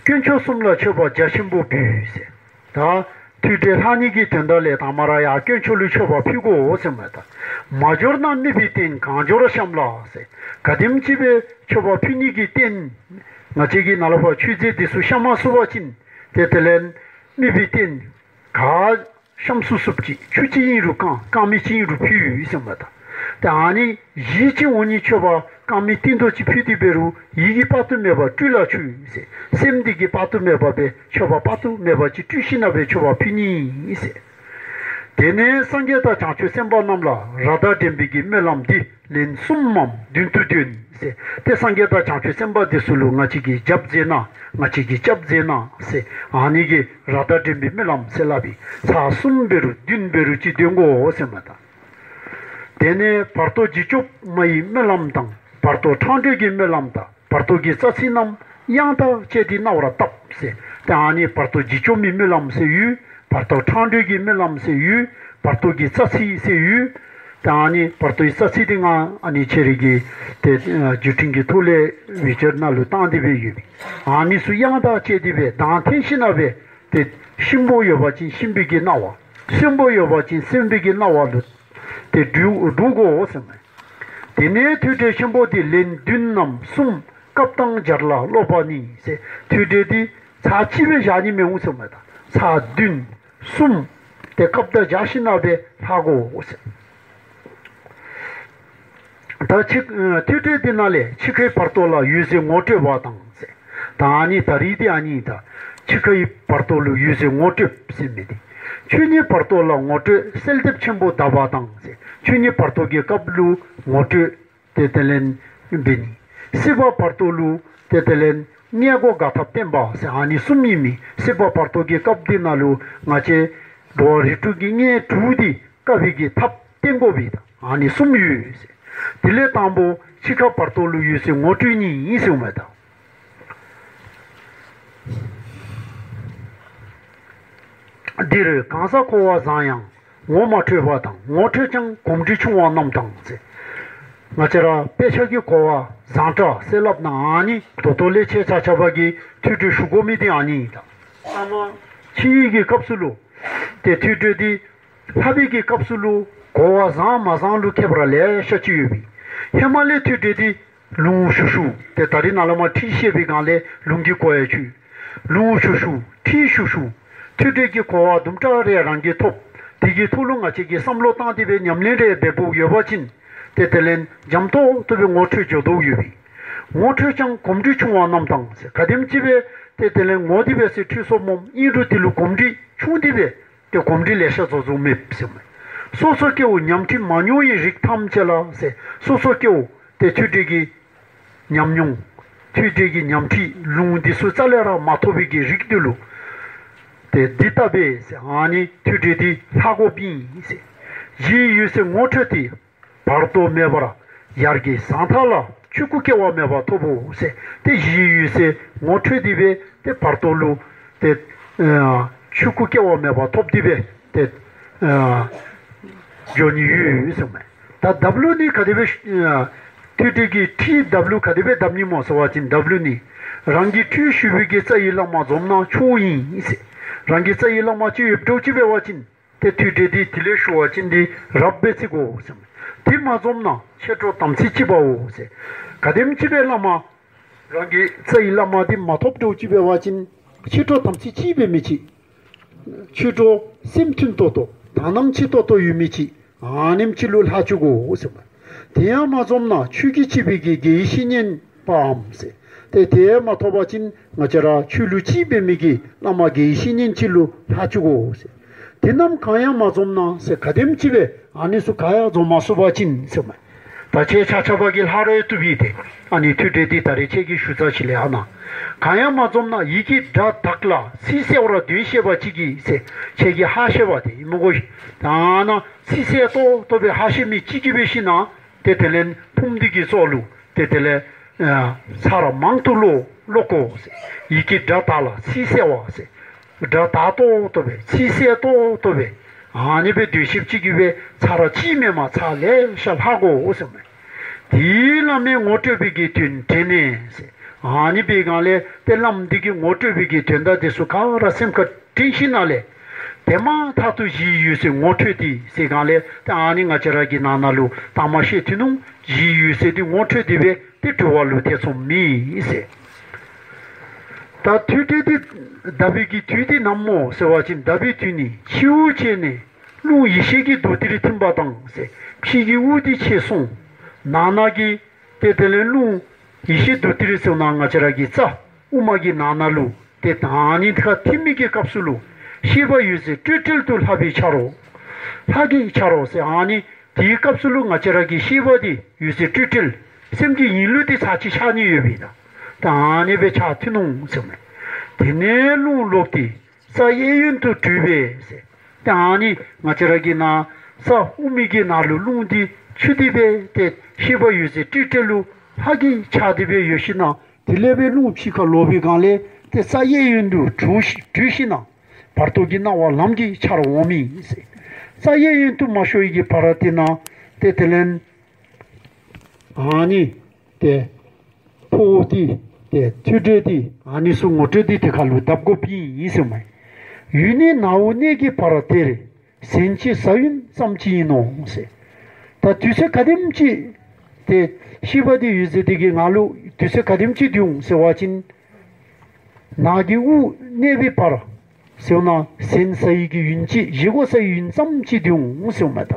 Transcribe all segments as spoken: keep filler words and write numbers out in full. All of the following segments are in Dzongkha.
དཀོན་མཆོག་གསུམ་ལ་མཆོད་པ་རྒྱ་ཆེན་པོ་འབུལ་ཟེར། ད་ཐོས་གྲོལ་ལྷག་ནི་གི་དོན་དག་ལས་དང་མ་ར་ཡར་དཀོན་མཆོག་ལུ་མཆོད་པ་ཕུལ་དགོ་ཟེར་མས་ད། མ་འབྱོར་ན་དམིགས་པའི་རྟེན་གང་འབྱོར་བཤམས་ལ་ཟེར། ག་དེམ་ཅིག་སྦེ་མཆོད་པ་ཕུལ་ནི་གི་རྟེན་ང་བཅས་ཀྱིས་ནཱ་ལས་ཕར་མཆོད་རྫས་འདི་ཚུ་བཤམ་མ་ཚུགས་པ་ཅིན་ཏེ་དེ་ལས་དམིགས་པའི་རྟེན་ག་བཤམ་ཚུགས་ཚུགསཔ་ཅིག་ཆུ་ཅིག་ཨིན་རུང་བཀང་། བཀང་མི་ཅིག་ཨིན་རུང་ཕུལ་ཟེར་མས་ད། ཏེ་ཨ་ནི་གཞི་ཅིག་འོང་ནི་མཆོད་པ་བཀང་མི་ཏིལ་མདོག་ཅིག་ཕུལ་ཏེ་འབད་རུང་ཡིད་ཀྱིས་དཔག་ཏུ་མེད་པ་སྤྲུལ་ལ་མཆོད་ཟེར། སེམས་འདི་གིས་དཔག་ཏུ་མེད་པ་སྦེ་མཆོད་པ་དཔག་ཏུ་མེད་པ་ཅིག་སྤྲུལ་ཞིནམ་ལས་མཆོད་པ་ཕུལ་ནི་ཨིན་ཟེར། དེ་ནས་སངས་རྒྱས་དང་བྱང་ཆུབ་སེམས་དཔའ་རྣམས་ལ་རཀྟ་འདྲེན་པའི་གི་སྨོན་ལམ་འདི་ལན་གསུམ་མམ་བདུན་དུ་འདོན་ཟེར། ཏེ་སངས་རྒྱས་དང་བྱང་ཆུབ་སེམས་དཔའ་འདི་ཚུ་ལུ་ང་བཅས་ཀྱིས་སྐྱབས་མཛད་གནང་། ང་བཅས་ཀྱིས་སྐྱབས་མཛད་གནང་ཟེར། ཨ་ནི་གི་རཀྟ་འདྲེན་པའི་སྨོན་ལམ་ཟེར་སླབ་ཨིན། ཚར་གསུམ་འབད་རུང་བདུན་འབད་རུང་ཅིག་འདོན་དགོ་ཟེར་མས་ད། དེ་ནས་བར་དོ་འཇིགས་སྐྱོབ་མ་ཡི་སྨོན་ལམ་དང་བར་དོ་འཕྲང་སྒྲོལ་གྱི་སྨོན་ལམ་དང་བར་དོ་གི་རྩ་ཚིག་རྣམས་དབྱངས་དང་བཅས་ཏེ་རྣ་བར་བཏབ་ཟེར། ཏེ་ཨ་ནི་བར་དོ་འཇིགས་སྐྱོབ་མའི་སྨོན་ལམ་ཟེར་ཡོད། བར་དོ་འཕྲང་སྒྲོལ་གྱི་སྨོན་ལམ་ཟེར་ཡོད། བར་དོ་གི་རྩ་ཚིག་ཟེར་ཡོད། ཏེ་ཨ་ནི་བར་དོའི་རྩ་ཚིག་འདི་ང་ཨ་ནི་ཁྱེད་རའི་གི་ཏེ་ཨ་བརྒྱུད་འཕྲིན་གྱི་ཐོག་ལས་བེད་སྤྱོད་ནང་ལུ་བཏང་སྟེ་སྦེ་ཡོད། ཨ་ནི་ཚུ་དབྱངས་དང་བཅས་ཏེ་སྦེ་གདངས་འཐེན་ཞིནམ་ལས་སྦེ་ཏེ་གཤིན་པོ་ཡོད་པ་ཅིན་གཤིན་པོའི་གི་རྣ་བར། གསོན་པོ་ཡོད་པ་ཅིན་གསོན་པོའི་གི་རྣ་བ་ལུ་ཏེ་འབྲུ་འབྲུ་དགོ་ཟེར་མས། དེ་ནས་ཐོས་གྲོལ་ཆེན་པོ་འདི་ལན་བདུན་ནམ་གསུམ་སྐབས་དང་སྦྱར་ལ་ཀློག་པ་ནི་ཟེར། ཐོས་གྲོལ་འདི་ཚར་གཅིག་སྦེ་བཞག་ནི་མི་འོང་ཟེར་མས་ད། ཚར་བདུན་གསུམ་ཏེ་སྐབས་དང་སྦྱར་ཞིནམ་ལས་སྦེ་ལྷག་དགོ་ཟེར། ད་ཕྱི་ཨ་ཐོས་གྲོལ་འདི་ནང་ལས་འཆི་ཁའི་བར་དོ་ལ་འོད་གསལ་ངོ་སྤྲོད་པ་དང་ཟེར། ད་ཨ་ནི་ད་རིས་འདི་ཨ་ནི་ད་འཆི་ཁའི་བར་དོ་ལུ་འོད་གསལ་ངོ་སྤྲོད་ཟེར་མི་འདི། ཆོས་ཉིད་བར་དོ་ལ་ངོ་སྤྲོད་གསལ་འདེབས་ཆེན་པོ་གདབ་པ་དང་ཟེར། ཆོས་ཉིད་བར་དོ་གི་སྐབས་ལུ་ངོ་སྤྲོད་ཏེ་དེ་ལས་འབད་ནི། སྲིད་པ་བར་དོ་ལུ་ཏེ་དེ་ལས་མངལ་སྒོ་འགག་ཐབས་བསྟན་པ་ཟེར་ཨ་ནི་གསུམ་ཨིན་མས། སྲིད་པ་བར་དོ་གི་སྐབས་འདི་ནང་ལུ་ང་བཅས་འགྲོ་བ་རིགས་དྲུག་གི་མངལ་དྲུག་འདི་བཀག་པའི་གི་ཐབས་བསྟན་དགོ་པས་ད། ཨ་ནི་གསུམ་ཡོད་ཟེར། དེ་ལས་དང་པོ་འཆི་ཁ་བར་དོ་ལུ་འོད་གསལ་ངོ་སྤྲོད་ནི་ཨིན་ཟེར་མས་ད། འདིར་གང་ཟག་འཁོར་བ་བཟང་ཡང་ངོ་མ་འཕྲོད་པ་དང་ངོ་འཕྲོད་ཀྱང་གོམས་འདྲིས་ཆུང་བ་རྣམས་དང་ཟེར། ང་བཅས་ར་དཔེ་ཆ་གི་འཁོར་བ་བཟང་དྲགས་ཟེར་སླབ་ན་ཨ་ནི་ད་ལྟོ་ལས་ཁྱེད་ཆ་ཁྱབ་ཀྱིས་ཐོས་གྲོལ་ཞུ་དགོ་མི་འདི་ཨ་ནི་ཨིན་ད། ཨ་ནི་ཕྱི་ཡི་གི་སྐབས་སུ་ལུ་ཏེ་ཐོས་གྲོལ་འདི་ལྷག་པའི་གི་སྐབས་སུ་ལུ་འཁོར་བ་བཟང་མ་བཟང་ལུ་ཁྱད་པར་ལེ་ཤ་ཅིག་ཡོད་པས། ཧེ་མ་ལས་ཐོས་གྲོལ་འདི་ལུང་ཞུ་ཞུ་ཏེ་ད་རིས་ནཱ་ལས་མར་ཁྲིད་བཤད་པའི་སྒང་ལས་ལུང་གི་སྐོར་ཡང་ཞུ། ལུང་ཞུ་ཞུ་ཁྲིད་ཞུ་ཞུ། ཐོས་གྲོལ་གྱི་གོ་བ་དུམ་གྲ་རེ་རང་གིས་ཐོབ། དེ་གི་ཐོག་ལུ་ང་བཅས་ཀྱིས་བསམ་བློ་བཏང་སྟེ་སྦེ་ཉམས་ལེན་རེ་འབད་འབདཝ་ཡོད་པ་ཅིན་ཏེ་དེ་ལས་འཇམ་ཏོག་ཏོ་སྦེ་ངོ་འཕྲོད་འགྱོ་དོ་ཡོད་པས། ངོ་འཕྲོད་ཀྱང་གོམས་འདྲིས་ཆུང་བ་རྣམས་དང་ཟེར། ག་དེམ་ཅིག་སྦེ་ཏེ་དེ་ལས་ངོ་དེ་སྦེ་ཟེར་འཕྲོད་སོངམ་ཨིན་རུང་དེ་ལུ་གོམས་འདྲིས་ཆུང་སྟེ་སྦེ་ཏེ་གོམས་འདྲིས་ལེ་ཤ་བཟོ་བཟོཝ་མེད་ཟེར་མས། སོ་སོ་སྐྱེ་བོ་ཉམས་ཁྲིད་མ་མྱོང་བའི་རིགས་ཐམས་ཅད་ལ་ཟེར། སོ་སོ་སྐྱེ་བོ་ཏེ་ཐོས་གྲོལ་གྱི་ཉམས་མྱོང་ཐོས་གྲོལ་གྱི་ཉམས་ཁྲིད་ལུང་འདི་ཚུ་རྩ་ལས་ར་མ་ཐོབ་པའི་གི་རིགས་འདི་ལུ་ཏེ་འདི་ལྟ་སྦེ་ཟེར་ཨ་ནི་ཐོས་གྲོལ་འདི་ལྷག་དགོཔ་ཨིན་ཟེར། གཞིའི་འོད་གསལ་ངོ་འཕྲོད་དེ་བར་དོ་མེད་པར་ཡར་གྱི་ཟང་ཐལ་ལ་ཆོས་སྐུ་སྐྱེ་བ་མེད་པ་ཐོབ་བོ་ཟེར། ཏེ་གཞིའི་འོད་གསལ་ངོ་འཕྲོད་དེ་སྦེ་ཏེ་བར་དོ་ལུ་ཏེ་ཨ་ཆོས་སྐུ་སྐྱེ་བ་མེད་པ་ཐོབ་སྟེ་སྦེ་ཏེ་ཨ་འགྱོ་ནི་ཡོད་ཟེར་མས། ད་གདབ་ལུགས་ནི་ག་དེ་སྦེ་ཨ་ཐོས་གྲོལ་གྱི་ཁྲིད་གདབ་ལུགས་ག་དེ་སྦེ་གདབ་ནི་སྨོ་ཟེར་བ་ཅིན་གདབ་ལུགས་ནི་རང་གི་ཁྲིད་ཞུ་བའི་གི་རྩ་བའི་བླ་མ་འཛོམས་ན་ཆོག་ཨིན་ཟེར། རང་གི་རྩ་བའི་བླ་མ་ཅིག་ཡོདཔ་འདྲཝ་ཅིག་འབད་བ་ཅིན་ཏེ་ཐོས་གྲོལ་འདི་དེ་ལས་ཞུ་བ་ཅིན་འདི་རབ་སྦེ་བརྩི་དགོ་ཟེར་མས། དེ་མ་འཛོམས་ན་ཕྱི་དྲོ་དམ་ཚིག་གཅིག་པའོ་ཟེར། ག་དེམ་ཅིག་སྦེ་བླ་མ་རང་གི་རྩ་བའི་བླ་མ་འདི་མ་ཐོབ་འདྲཝ་ཅིག་འབད་བ་ཅིན་ཕྱི་དྲོ་དམ་ཚིག་གཅིག་འབད་མི་ཅིག། ཕྱི་དྲོ་སེམས་མཐུན་ཏོག་ཏོ་དག་སྣང་ཆེ་ཏོག་ཏོ་ཡོད་མི་ཅིག། ཨ་ནེམ་ཅིག་ལུ་ལྷག་བཅུག་དགོ་ཟེར་མས། དེ་ཡང་མ་འཛོམས་ན་ཆོས་ཀྱི་སྤྱི་དཔལ་གྱི་དགེ་བའི་བཤེས་གཉེན་པའམ་ཟེར། ཏེ་དེ་ཡང་མ་ཐོབ་པ་ཅིན་ང་བཅས་ར་ཆོས་ལུགས་གཅིག་འབད་མི་གི་བླ་མ་དགེ་བའི་བཤེས་གཉེན་ཅིག་ལུ་ལྷག་བཅུག་དགོ་ཟེར། དེ་རྣམས་གང་ཡང་མ་འཛོམས་ན་ཟེར། ག་དེམ་ཅིག་སྦེ་ཨ་ནི་ཚུ་ག་ཡང་འཛོམས་མ་ཚུགས་པ་ཅིན་ཟེར་མས། ད་ཁྱེད་ཆ་ཁྱབ་ཀྱིས་ལྷག་རོགས་བཏུབ་པས་ཏེ། ཨ་ནི་ཐོས་གྲོལ་འདི་ད་རེས་ཁྱེད་ཀྱིས་ཞུ་ཚར་ཅི་ལས་ཨ་ན། གང་ཡང་མ་འཛོམས་ན་ཡི་གེ་སྒྲ་དག་ལ་ཚིག་གསལ་བར་འདོན་ཤེས་པ་ཅིག་གིས་ཟེར། ཁྱེད་ཀྱིས་ཧ་ཤེས་པ་དེ་ཨིན་མོ་གོ། ད་ན་ཚིག་གསལ་ཏོག་ཏོ་སྦེ་ཧ་ཤེས་མི་ཅིག་གིས་འབད་ཞིན་ན་ཏེ་དེ་ལས་ཕུངམ་འདི་གི་ཚོགས་ལུ་ཏེ་དེ་ལས་ཨ་ཚར་མང་དུ་ཀློག་ཀློག་དགོ་ཟེར། ཡི་གེ་སྒྲ་དག་ལ་ཚིག་གསལ་བ་ཟེར། སྒྲ་དག་ཏོག་ཏོ་སྦེ་ཚིག་གསལ་ཏོག་ཏོ་སྦེ་ཨ་ནི་སྦེ་འདོན་ཤེསཔ་ཅིག་གིས་སྦེ་ཚར་གཅིག་མེན་པར་ཚར་ལེ་ཤ་ལྷག་དགོ་ཟེར་མས། དེའི་བླ་མའི་ངོ་སྤྲོད་པའི་གི་དོན་དྲན་ནས་ཟེར། ཨ་ནི་འབད་སྒང་ལས་ཏེ་བླམ་འདི་གིས་ངོ་སྤྲོད་པའི་གི་དོན་དག་འདི་ཚུ་ག་ར་སེམས་ཁར་དྲན་ཞིནམ་ལས་དེ་མ་ཐག་ཏུ་གཞི་འོད་གསལ་ངོ་འཕྲོད་དེ་ཟེར་སྒང་ལས་ཏེ་ཨ་ནི་ང་བཅས་ར་གི་ནང་ན་ལུ་དང་མ་བཤད་དེ་ནུག། གཞི་འོད་གསལ་འདི་ངོ་འཕྲོད་དེ་སྦེ་ཏེ་གྲོལ་བ་ལུ་ཐེ་ཚོམ་མེད་ཟེར། ད་ཐོས་གྲོལ་འདི་འདའ་བའི་གི་དུས་འདི་ནམ་སྨོ་ཟེར་བ་ཅིན་འདའ་བའི་དུས་ནི་ཕྱི་དབུགས་ཆད་ནས་རླུང་ཡེ་ཤེས་ཀྱི་མདོག་ལྟར་ཐིམ་པ་དང་ཟེར། ཕྱི་གི་དབུགས་འདི་ཆད་སོང་། ནང་ན་གི་ཏེ་དེ་ལས་རླུང་ཡེ་ཤེས་མདོག་ལྟར་ཟེར་ན་ང་བཅས་ར་གི་རྩ་དབུ་མ་གི་ནང་ན་ལུ་ཏེ་ཨ་ནི་ཁར་ཐིམ་མི་གི་སྐབས་སུ་ལུ་ཤེས་པ་འོད་གསལ་སྤྲོས་བྲལ་དུ་ལྷག་པའི་ཆ་རོགས། ལྷག་གི་ཆ་རོགས་ཟེར། ཨ་ནི་དེའི་སྐབས་སུ་ལུ་ང་བཅས་ར་གི་ཤེས་པ་འདི་འོད་གསལ་སྤྲོས་བྲལ་སེམས་ཀྱི་ཡིན་ལུགས་འདི་ཚར་གཅིག་ཤར་ནི་ཡོད་པས་ད། ད་ཨ་ནི་སྦེ་ཆ་ཐིམ་ནུག་ཟེར་མས། དེ་ནས་རླུང་ལོག་སྟེ་རྩ་གཡས་གཡོན་དུ་གྲོལ་བས་ཟེར། ཏེ་ཨ་ནི་ང་བཅས་ར་གི་ནང་རྩ་དབུ་མའི་གི་ནང་ལུ་རླུང་འདི་ཆུད་དེ་སྦེ་ཏེ་ཤེས་པ་འོད་གསལ་སྤྲོས་བྲལ་ལུ་ལྷག་གི་ཆ་དེ་སྦེ་ཡོད་ཞིན་ན་དེ་ལས་སྦེ་རླུང་ཕྱི་ཁར་ལོག་པའི་སྒང་ལས་ཏེ་རྩ་གཡས་གཡོན་དུ་གྲོལ་ཞི་གྲོལ་ཞིན་ན་བར་དོ་གི་སྣང་བ་ལམ་གྱི་ཆར་འོང་མི་ཟེར། རྩ་གཡས་གཡོན་དུ་མ་ཤོར་བའི་གི་བར་དེ་ན་ཏེ་དེ་ལས་ཨ་ནི་ཏེ་འཕོ་བ་འདི་ཏེ་ཐོས་གྲོལ་འདི་ཨ་ནི་ཚུ་ངོ་སྤྲོད་འདི་དེ་ཁར་ལུ་གདབ་དགོཔ་ཨིན་ཟེར་མས། ཡུན་ནི་ནཝ་གནས་ཀྱི་བར་དེར། ཟན་གྱི་ཟ་ཡུན་ཙམ་ཅིག་ཡིན་ནོ་ཟེར། ད་དུས་ཚོད་ག་དེམ་ཅིག་ཏེ་ཤེས་པ་འདི་འོད་གསལ་འདི་གིས་ང་ལུ་དུས་ཚོད་ག་དེམ་ཅིག་འདི་འོང་ཟེར་བ་ཅིན་ནང་གི་དབུགས་གནས་པའི་བར་ཟེར་ན་ཟན་ཟ་ཡི་གི་ཡུན་ཅིག་བཞེས་སྒོ་ཟ་ཡི་ཡུན་ཙམ་ཅིག་འདི་འོང་ཟེར་མས་ད།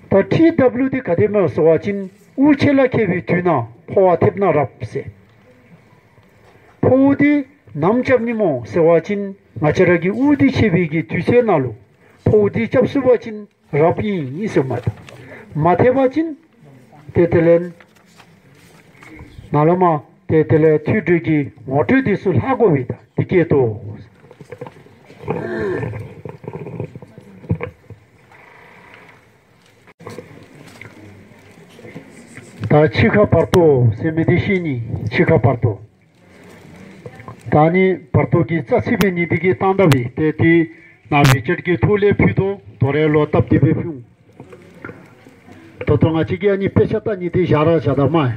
ད་ཊི་ཌབ་ལིའུ་འདི་ག་དེ་སྨོ་ཟེར་བ་ཅིན་དབུགས་ཆད་ལ་ཁད་པའི་དུས་ན་འཕོ་བ་ཐེབས་ན་རབ་ཟེར། འཕོ་བ་འདི་ནམ་རྐྱབ་ནི་སྨོ་ཟེར་བ་ཅིན་ང་བཅས་ར་གི་དབུགས་འདི་ཆད་པའི་གི་དུས་ཚོད་ནང་ལུ་འཕོ་བ་འདི་རྐྱབ་ཚུགས་པ་ཅིན་རབ་ཨིན་ཟེར་མས་ད། མ་ཐེབས་པ་ཅིན་ཏེ་དེ་ལས་ནཱ་ལས་མར་ཏེ་དེ་ལས་ཐོས་གྲོལ་གྱི་ངོ་སྤྲོད་འདི་ཚུ་ལྷག་དགོ་པས་ད། འདི་སྐད་དོ། ད་འཆི་ཁ་བར་དོ་ཟེར་མི་འདི་ཤེས་ནི། འཆི་ཁ་བར་དོ། ད་ནི་བར་དོ་གི་རྩ་ཚིག་འབད་ནི་འདི་གིས་བཏང་ད་པས། ཏེ་དེ་ནཱ་བེད་སྤྱོད་ཀྱི་ཐོག་ལས་ཕུལ་དོ། དོ་རུང་ལོག་བཏབ་སྟེ་སྦེ་ཕུལ། ད་ལྟོ་ང་བཅས་ཀྱིས་ཨ་ནི་དཔེ་ཆ་ལྟ་ནི་འདི་བཞག་ར་བཞག་ད་མས།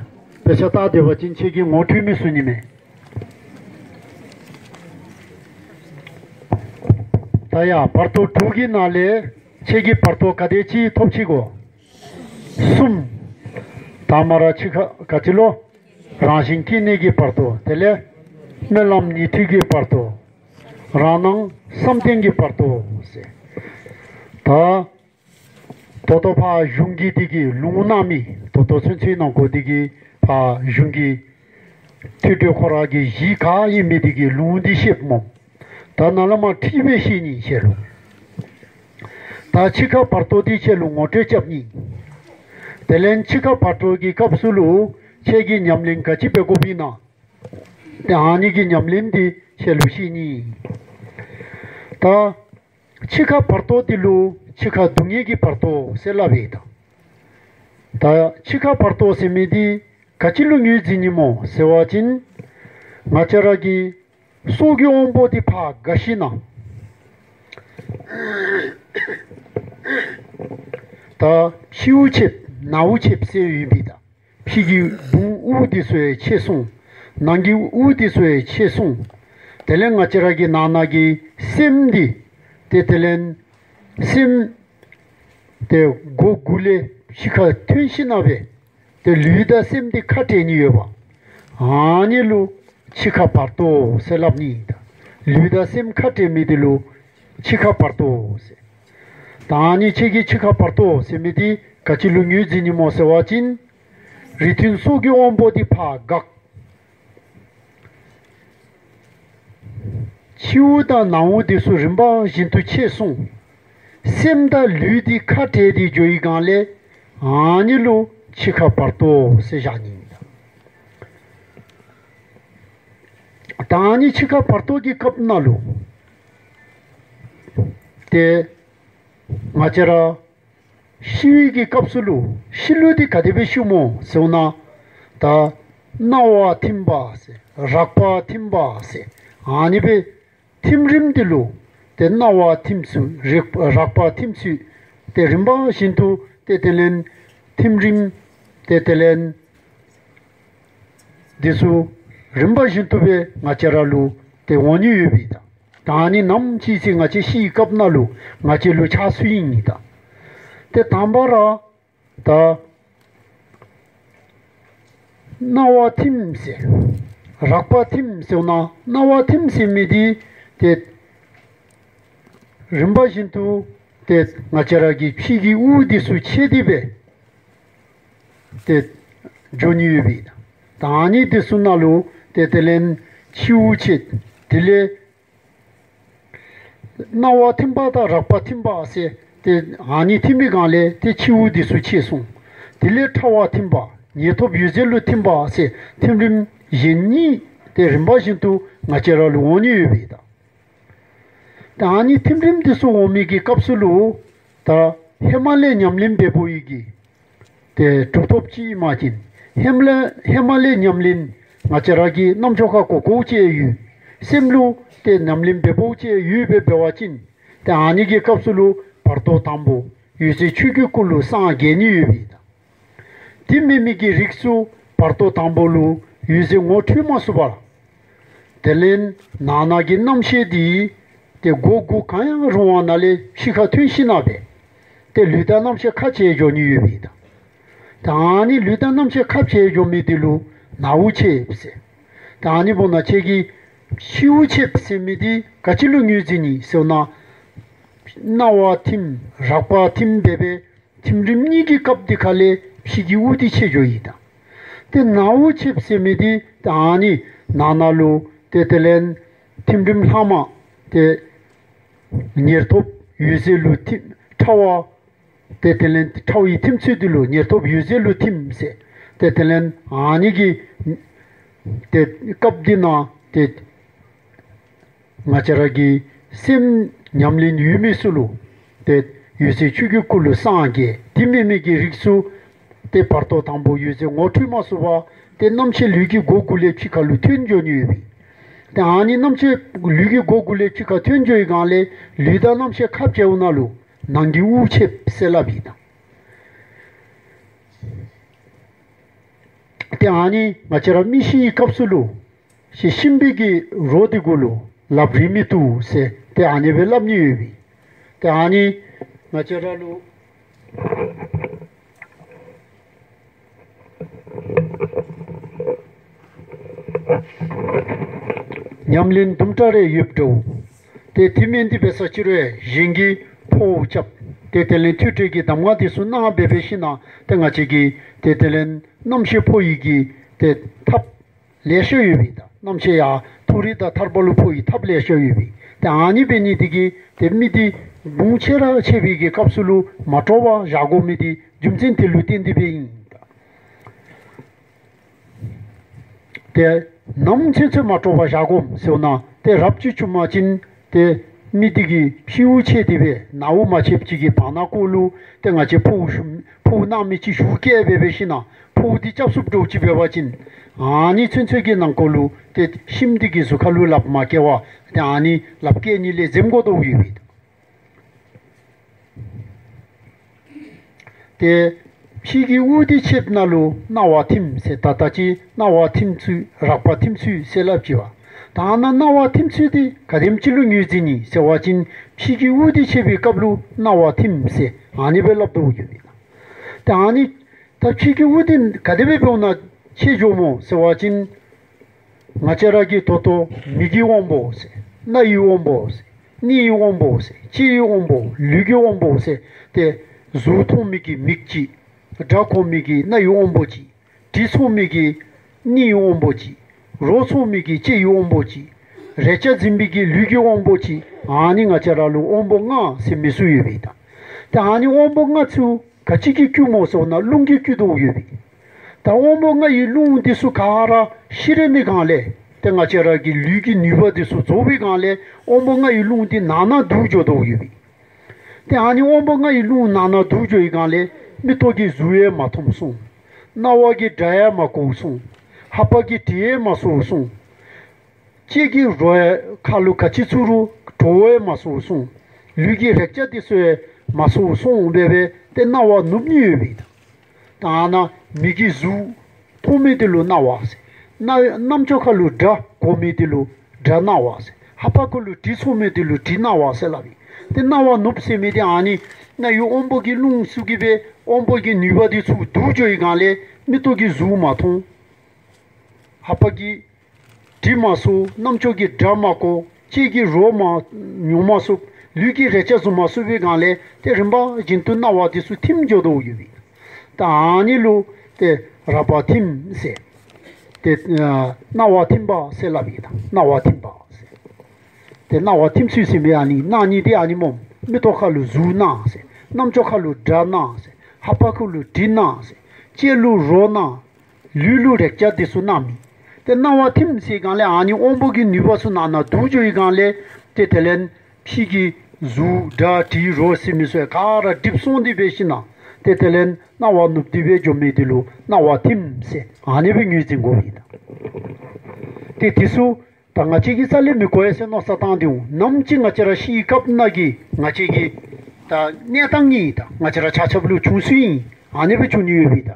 དཔེ་ཆ་ལྟ་སྡོད་པ་ཅིན་ཁྱེད་ཀྱིས་ངོ་འཕྲོད་མི་ཚུགས་ནི་མས། ད་ཡ་བར་དོ་དྲུག་གི་ནང་ལས་ཁྱེད་ཀྱིས་བར་དོ་ག་དེ་ཅིག་ཐོབ་ཅི་གོ། གསུམ། དང་པ་ར་འཆི་ཁ་ག་ཅི་ལོ། རང་བཞིན་སྐྱེ་གནས་ཀྱི་བར་དོ། དེ་ལས་སྨོན་ལམ་ཉི་ཁྲི་གི་བར་དོ། རང་སྣང་བསམ་གཏན་གྱི་བར་དོ་ཟེར། ད་ད་ལྟོ་ཕར་གཞུང་གི་འདི་གི་ལུང་གནང་མི་ད་ལྟོ་ཚུན་ཚོད་ནང་འཁོད་འདི་གི་ཕར་གཞུང་གི་ཐོས་གྲོལ་ཁོ་ར་གི་གཞི་ག་ཨིན་མི་འདི་གི་ལུང་འདི་བཤདཔ་སྨོ། ད་ནཱ་ལས་མར་ཁྲིད་སྦེ་བཤད་ནི་ཁྱེད་ལུ། ད་འཆི་ཁ་བར་དོ་འདི་ཁྱེད་ལུ་ངོ་སྤྲོད་རྐྱབ་ནི། དེ་ལས་འཆི་ཁ་བར་དོ་གི་སྐབས་སུ་ལུ་ཁྱེད་ཀྱིས་ཉམས་ལེན་ག་ཅི་འབད་དགོཔ་ཨིན་ན། ཏེ་ཨ་ནི་གི་ཉམས་ལེན་འདི་ཁྱེད་ལུ་བཤད་ནི། ད་འཆི་ཁ་བར་དོ་འདི་ལུ་འཆི་ཁ་སྡུག་བསྔལ་གྱི་བར་དོ་ཟེར་སླབ་ཨིན་ད། ད་འཆི་ཁ་བར་དོ་ཟེར་མི་འདི་ག་ཅི་ལུ་ངོས་འཛིན་ནི་སྨོ་ཟེར་བ་ཅིན་ང་བཅས་ར་གི་སྲོག་གི་དབང་པོ་འདི་ཕར་འགག་ཞིན་ན་ད་ཕྱི་དབུགས་ཆདཔ་ནང་དབུགས་ཆདཔ་ཟེར་ཨིན་པས་ད། ཕྱི་གི་བུང་དབུགས་འདི་ཚུ་ཡང་ཆད་སོང་། ནང་གི་དབུགས་འདི་ཚུ་ཡང་ཆད་སོང་། དེ་ལས་ང་བཅས་ར་གི་ནང་ན་གི་སེམས་འདི་ཏེ་དེ་ལས་སེམས་ཏེ་སྒོ་དགུ་ལས་ཕྱི་ཁར་ཐོན་ཞིན་ན་སྦེ་ཏེ་ལུས་དང་སེམས་འདི་ཁ་བྲལ་ནི་ཡོདཔ། ཨ་ནི་ལུ་འཆི་ཁ་བར་དོ་ཟེར་སླབ་ནི་ཨིན་ད། ལུས་དང་སེམས་ཁ་བྲལ་མི་འདི་ལུ་འཆི་ཁ་བར་དོ་ཟེར། ད་ཨ་ནི་ཁྱེད་ཀྱིས་འཆི་ཁ་བར་དོ་ཟེར་མི་འདི་ག་ཅི་ལུ་ངོས་འཛིན་ནི་སྨོ་ཟེར་བ་ཅིན་རིགས་མཐུན་སྲོག་གི་དབང་པོ་འདི་ཕར་འགག། ཕྱི་དབུགས་དང་ནང་དབུགས་འདི་ཚུ་རིམ་པ་བཞིན་དུ་ཆད་སོང་། སེམས་དང་ལུས་འདི་ཁ་བྲལ་ཏེ་འགྱོ་བའི་སྒང་ལས་ཨ་ནི་ལུ་འཆི་ཁ་བར་དོ་ཟེར་བཞག་ནི་ཨིན་ད། ད་ཨ་ནི་འཆི་ཁ་བར་དོ་གི་སྐབས་ནང་ལུ་ཏེ་ང་བཅས་ར་ཤི་བའི་གི་སྐབས་སུ་ལུ་ཤི་ལུགས་འདི་ག་དེ་སྦེ་ཤིཝ་སྨོ་ཟེར་ན། ད་སྣང་བ་ཐིམ་པ་ཟེར་རེག་པ་ཐིམ་པ་ཟེར་ཨ་ནི་སྦེ་ཐིམ་རིམ་འདི་ལུ་ཏེ་སྣང་བ་ཐིམ་ཚུལ་རེག་རེག་པ་ཐིམ་ཚུལ་ཏེ་རིམ་པ་བཞིན་དུ་ཏེ་དེ་ལས་ཐིམ་རིམ་ཏེ་དེ་ལས་ འདི་ཚུ་རིམ་པ་བཞིན་དུ་སྦེ་ང་བཅས་ར་ལུ་ཏེ་འོང་ནི་ཡོད་པས་ད། ད་ཨ་ནི་ནམ་ཅིག་ཟེར་ང་བཅས་ཤི་བའི་སྐབས་ནང་ལུ་ང་བཅས་ལུ་ཆགས་སྲོལ་ཨིན་ད། ཏེ་དང་པ་ར་ད་རྣ་བ་ཐིམ་ཟེར་རེག་པ་ཐིམ་ཟེར་འོང་ན། རྣ་བ་ཐིམ་ཟེར་མི་འདི་ཏེ་རིམ་པ་བཞིན་དུ་ཏེ་ང་བཅས་ར་གི་ཕྱི་གི་དབུགས་འདི་ཚུ་ཆད་དེ་སྦེ་ཏེ་འགྱོ་ནི་ཡོད་པས་ད། ད་ཨ་ནི་འདི་ཚུ་ནང་ལུ་ཏེ་དེ་ལས་ཕྱི་དབུགས་ཆད། དེ་ལས་རྣ་བ་ཐིམ་པ་དང་རེག་པ་ཐིམ་པ་ཟེར་ཏེ་ཨ་ནི་ཐིམ་པའི་སྒང་ལས་ཏེ་ཕྱི་དབུགས་འདི་ཚུ་ཆད་སོང་། དེ་ལས་ཕྲ་བ་ཐིམ་པ་ཉེར་ཐོབ་འོད་ཟེར་ལུ་ཐིམ་པ་ཟེར་ཐིམ་རིམ་གཞན་གཉིས་ཏེ་རིམ་པ་བཞིན་དུ་ང་བཅས་ར་ལུ་འོང་ནི་ཡོད་པས་ད། ད་ཨ་ནི་ཐིམ་རིམ་འདི་ཚུ་འོང་མི་གི་སྐབས་སུ་ལུ་ད་ཧེ་མ་ལས་ཉམས་ལེན་འབད་འབདཝ་ཡི་གི་ཏེ་གྲུབ་ཐོབ་ཅིག་ཨིན་པ་ཅིན་ཧེ་མ་ལས་ཧེ་མ་ལས་ཉམས་ལེན་ང་བཅས་ར་གིས་རྣམ་ཅོ་ཁར་གོ་གོཝ་ཅིག་ཡོད། སེམས་ལུ་ཏེ་ཉམས་ལེན་འབད་འབདཝ་ཅིག་ཡོདཔ་འབད་བ་ཅིན་ཏེ་ཨ་ནི་གི་སྐབས་སུ་ལུ་བར་དོ་དང་པོ་འོད་གསལ་ཆོས་ཀྱི་སྐུ་ལུ་སངས་རྒྱས་ནི་ཡོད་པས་ད། དེ་མེན་མི་གི་རིགས་སུ་བར་དོ་དང་པོ་ལུ་འོད་གསལ་ངོ་འཕྲོད་མ་ཚུགས་པར་དེ་ལས་ནང་ན་གི་རྣམ་ཤེས་འདི་ཏེ་སྒོ་དགུ་གང་ཡང་རུང་བ་ནང་ལས་ཕྱི་ཁར་ཐོན་ཞིནམ་ལས་ཏེ་ལུས་དང་རྣམ་ཤེས་ཁ་འབྱལ་འགྱོ་ནི་ཡོད་པས་ད། ད་ཨ་ནི་ལུས་དང་རྣམ་ཤེས་ཁ་འབྱལ་འགྱོ་མི་འདི་ལུ་ནང་དབུགས་ཆདཔ་ཟེར། ད་ཨ་ནི་འབདཝ་ད་ཁྱེད་ཀྱིས་ཕྱི་དབུགས་ཆདཔ་ཟེར་མི་འདི་ག་ཅི་ལུ་ངོས་འཛིན་ནི་ཟེར་བ་ཅིན་རྣ་བ་ཐིམ་རེག་པ་ཐིམ་འབད་བའི་ཐིམ་རིམ་གཉིས་ཀྱི་སྐབས་འདི་ཁ་ལས་ཕྱི་གི་དབུགས་འདི་ཆད་འགྱོཝ་ཨིན་ད། ཏེ་ནང་དབུགས་ཆདཔ་ཟེར་མི་འདི་ད་ཨ་ནི་ནང་ན་ལུ་ཏེ་དེ་ལས་ཐིམ་རིམ་ལྷག་མ་ཏེ་ཉེར་ཐོབ་འོད་གསལ་ལུ་ཐིམ། ཕྲ་བ་ཏེ་དེ་ལས་ཕྲ་བའི་ཐིམ་ཚུལ་འདི་ལུ་ཉེར་ཐོབ་འོད་གསལ་ལུ་ཐིམ་ཟེར། ཏེ་དེ་ལས་ཨ་ནི་གི་ཏེ་སྐབས་འདི་ནང་ཏེ་ང་བཅས་ར་གི་སེམས་ཉམས་ལེན་ཡོད་མི་ཚུ་ལུ་ཏེ་འོད་གསལ་ཆོས་ཀྱི་སྐུ་ལུ་སངས་རྒྱས། དེ་མེན་མི་གི་རིགས་སུ་ཏེ་བར་དོ་དང་པོ་འོད་གསལ་ངོ་འཕྲོད་མ་ཚུགས་པར་ཏེ་རྣམ་ཤེས་ལུས་ཀྱི་སྒོ་དགུ་ལས་ཕྱི་ཁ་ལུ་ཐོན་འགྱོ་ནི་ཡོད་པས། ཏེ་ཨ་ནི་རྣམ་ཤེས་ལུས་ཀྱི་སྒོ་དགུ་ལས་ཕྱི་ཁ་ཐོན་འགྱོ་བའི་སྒང་ལས་ལུས་དང་རྣམ་ཤེས་ཁ་འབྱལཝ་ནང་ལུ་ནང་གི་དབུགས་ཆདཔ་ཟེར་སླབ་ཨིན་ད། ཏེ་ཨ་ནི་ང་བཅས་ར་མི་ཤི་བའི་སྐབས་སུ་ལུ་ཤི་ཤིམ་པའི་གི་རོ་འདི་གུ་ལུ་ལགཔ་རིལ་མི་བཏུབ་ཟེར་ཏེ་ཨ་ནི་སྦེ་སླབ་ནི་ཡོད་པས། ཏེ་ཨ་ནི་ང་བཅས་ར་ལུ་ཉམས་ལེན་དུམ་གྲ་རེ་ཡོདཔ་འདྲཝ། ཏེ་དེ་མེན་འདི་འབད་ས་ཅིག་རུང་གཞན་གྱིས་འཕོཝ་རྐྱབ། ཏེ་དེ་ལས་ཐུགས་ཁྲོ་གི་གདམས་ངག་འདི་ཚུ་གནང་འབད་འབད་ཞིནམ་ལས་ཏེ་ང་བཅས་ཀྱིས་ཏེ་དེ་ལས་རྣམ་ཤེས་འཕོ་བའི་གི་ཏེ་ཐབས་ལེ་ཤ་ཡོད་པས་ད། རྣམ་ཤེས་ཡར་མཐོ་རིས་དང་ཐར་པ་ལུ་འཕོ་བའི་ཐབས་ལེ་ཤ་ཡོད་པས། ཏེ་ཨ་ནི་འབད་ནི་འདི་གིས་ཏེ་མི་འདི་དགུང་ཆེ་ར་ཆེ་བའི་གི་སྐབས་སུ་ལུ་མ་དཀྲོགས་པར་བཞག་དགོ་མི་འདི་རྒྱུ་མཚན་དེ་ལུ་བརྟེན་ཏེ་སྦེ་ཨིན། ཏེ་ནམ་ཚུན་ཚོད་མ་དཀྲོགས་པར་བཞག་དགོཔ་ཟེར་བ་ཅིན་ཏེ་རབ་ཅིག་བྱུང་པ་ཅིན་ཏེ་མི་འདི་གི་ཕྱི་དབུགས་ཆད་དེ་སྦེ་ནང་དབུགས་མ་ཆདཔ་ཅིག་གི་བར་ན་ཀོ་ལུ་ཏེ་ང་བཅས་འཕོཝ་ཞུ་འཕོཝ་གནང་མི་ཅིག་ཞུ་བསྐྱལ་འབད་འབད་ཞིནམ་ལས་འཕོཝ་འདི་རྐྱབ་ཚུགསཔ་འདྲཝ་ཅིག་འབད་བ་ཅིན་ཨ་ནི་ཚུན་ཚོད་ཀྱི་ནང་འཁོད་ལུ་ཏེ་ཤིམ་འདི་གི་གཟུགས་ཁར་ལུ་ལགཔ་མ་བཀལ་བར་ཏེ་ཨ་ནི་ལགཔ་བཀལ་ནི་ལས་འཛེམ་དགོ་དོ་ཡོད་པས། ཏེ་ཕྱི་གི་དབུགས་འདི་ཆདཔ་ནང་ལུ་རྣ་བ་ཐིམ་ཟེར་ད་ལྟ་ཅིག་རྣ་བ་ཐིམ་ཚུལ་རེག་པ་ཐིམ་ཚུལ་ཟེར་སླབ་ཅི་པ། ད་ཨ་ནཱ་རྣ་བ་ཐིམ་ཚུལ་འདི་ག་དེམ་ཅིག་ལུ་ངོས་འཛིན་ནི་ཟེར་བ་ཅིན་ཕྱི་གི་དབུགས་འདི་ཆད་པའི་སྐབས་ལུ་རྣ་བ་ཐིམ་ཟེར་ཨ་ནི་སྦེ་སླབ་དོ་ཡོད་པས། ཏེ་ཨ་ནི་ད་ཕྱི་གི་དབུགས་འདི་ག་དེ་སྦེ་འབདཝ་ད་ཆད་འགྱོཝ་སྨོ་ཟེར་བ་ཅིན་ང་བཅས་ར་གིས་ད་ལྟོ་མིག་གི་དབང་པོ་ཟེར་རྣ་ཡི་དབང་པོ་ཟེར་སྣའི་དབང་པོ་ཟེར་ལྕེའི་དབང་པོ་ལུས་ཀྱི་དབང་པོ་ཟེར་ཏེ་གཟུགས་མཐོང་མི་གི་མིག་ཅིག། སྒྲ་གོ་མི་གི་རྣ་ཡི་དབང་པོ་ཅིག། དྲི་ཚོར་མི་གི་སྣའི་དབང་པོ་ཅིག། རོ་ཚོར་མི་གི་ལྕེ་ཡི་དབང་པོ་ཅིག། རེག་བྱ་འཛིན་པའི་གི་ལུས་ཀྱི་དབང་པོ་ཅིག། ཨ་ནི་ང་བཅས་ར་ལུ་དབང་པོ་ལྔ་ཟེར་མི་ཚུ་ཡོད་པས་ད། ཏེ་ཨ་ནི་དབང་པོ་ལྔ་ཚུ་ག་ཅི་གིས་བསྐྱུདཔ་སྨོ་ཟེར་བ་ཅིན་རླུང་གིས་བསྐྱུད་དོ་ཡོད་པས། ད་དབང་པོ་ལྔ་ཡི་རླུང་འདི་ཚུ་ག་ར་ཤི་རན་ནི་སྒང་ལས་ཏེ་ང་བཅས་ར་གི་ལུས་ཀྱི་ནུས་པ་འདི་ཚུ་རྫོགས་པའི་སྒང་ལས་དབང་པོ་ལྔ་ཡི་རླུང་འདི་ནང་ན་འདུ་འགྱོ་དོ་ཡོད་པས། ཏེ་ཨ་ནི་དབང་པོ་ལྔ་ཡི་རླུང་ནང་ན་འདུ་འགྱོ་བའི་སྒང་ལས་མིག་ཏོ་གིས་གཟུགས་ཡང་མ་མཐོངམ་སོང་། རྣ་བ་གིས་སྒྲ་ཡང་མ་གོཝ་སོང་། ལྷ་པ་གིས་དྲི་ཡང་མ་ཚོརཝ་སོང་། ལྕེ་གིས་རོ་ཡང་ཁ་ལུ་ག་ཅི་ཚུད་རུང་བྲོཝ་ཡང་མ་ཚོརཝ་སོང་། ལུས་ཀྱི་རེག་བྱ་འདི་ཚུ་ཡང་མ་ཚོརཝ་སོང་སྦེ་སྦེ་ཏེ་རྣ་བ་ནུབ་ནི་ཡོད་པས་ད། ད་ཨ་ནཱ་མིག་གིས་གཟུགས་མཐོང་མི་འདི་ལུ་རྣ་བ་ཟེར། ན་རྣམ་ཅོག་ཁ་ལུ་སྒྲ་གོ་མི་འདི་ལུ་སྒྲ་རྣ་བ་ཟེར། ལྷ་པ་ཁ་ལུ་དྲི་ཚོར་མི་འདི་ལུ་དྲི་རྣ་བ་ཟེར་སླབ་ཨིན། ཏེ་རྣ་བ་ནུབ་ཟེར་མི་འདི་ཨ་ནི་རྣ་ཡུལ་དབང་པོ་གི་རླུང་ཚུ་གིས་སྦེ་དབང་པོ་གི་ནུས་པ་འདི་ཚུ་བསྡུ་འགྱོ་བའི་སྒང་ལས་མིག་ཏོ་གིས་གཟུགས་མ་མཐོང་། ལྷ་པ་གིས་དྲི་མ་ཚོར། རྣམ་ཅོག་གིས་སྒྲ་མ་གོ། ལྕེ་གིས་རོ་མ་མྱོང་མ་ཚུགས། ལུས་ཀྱི་རེག་བྱ་གཟུགས་མ་ཚུགས་པའི་སྒང་ལས་ཏེ་རིམ་པ་བཞིན་དུ་རྣ་བ་འདི་ཚུ་ཐིམ་འགྱོ་དོ་ཡོད་པས། ད་ཨ་ནི་ལུ་ཏེ་རགས་པ་ཐིམ་ཟེར། ཏེ་ཨ་རྣ་བ་ཐིམ་པ་ཟེར་སླབ་ཨིན། ད་རྣ་བ་ཐིམ་པ་ཟེར། ཏེ་རྣ་བ་ཐིམ་ཚུལ་ཟེར་མི་ཨ་ནི་རྣ་ནི་འདི་ཨ་ནི་སྨོ། མིག་ཏོ་ཁ་ལུ་གཟུགས་སྣང་ཟེར། རྣམ་ཅོག་ཁ་ལུ་སྒྲ་སྣང་ཟེར། ལྷ་པ་ཁ་ལུ་དྲི་སྣང་ཟེར། ལྕེ་ལུ་རོ་སྣང་། ལུས་ལུ་རེག་བྱ་འདི་ཚུ་སྣང་མི། ཏེ་རྣ་བ་ཐིམ་ཟེར་སྒང་ལས་ཨ་ནི་དབང་པོ་གི་ནུས་པ་ཚུ་ནང་ན་བསྡུ་འགྱོ་བའི་སྒང་ལས་ཏེ་དེ་ལས་ཕྱི་གི་གཟུགས་སྒྲ་དྲི་རོ་ཟེར་མི་ཚུ་ག་ར་འགྲིབ་སོང་སྟེ་འབད་ཞིན་ན་ཏེ་དེ་ལས་རྣ་བ་ནུབ་སྟེ་སྦེ་འགྱོ་མི་འདི་ལུ་རྣ་བ་ཐིམ་ཟེར་ཨ་ནི་སྦེ་ངོས་འཛིན་དགོ་པས་ད། ཏེ་འདི་ཚུ་ད་ང་བཅས་ཀྱིས་རྩ་ལས་མི་གོ་ཡ་ཟེར་མནོ་བསམ་བཏང་སྟེ་འོང་། ནམ་ཅིག་ང་བཅས་ར་ཤི་བའི་སྐབས་ནང་གི་ང་བཅས་ཀྱི་ད་གནས་སྟངས་ཨིན། ད་ང་བཅས་ར་ཆ་ཁྱབ་ལུ་བྱུང་སྲོལ་ཨིན། ཨ་ནི་སྦེ་བྱུང་ནི་ཡོད་པས་ད།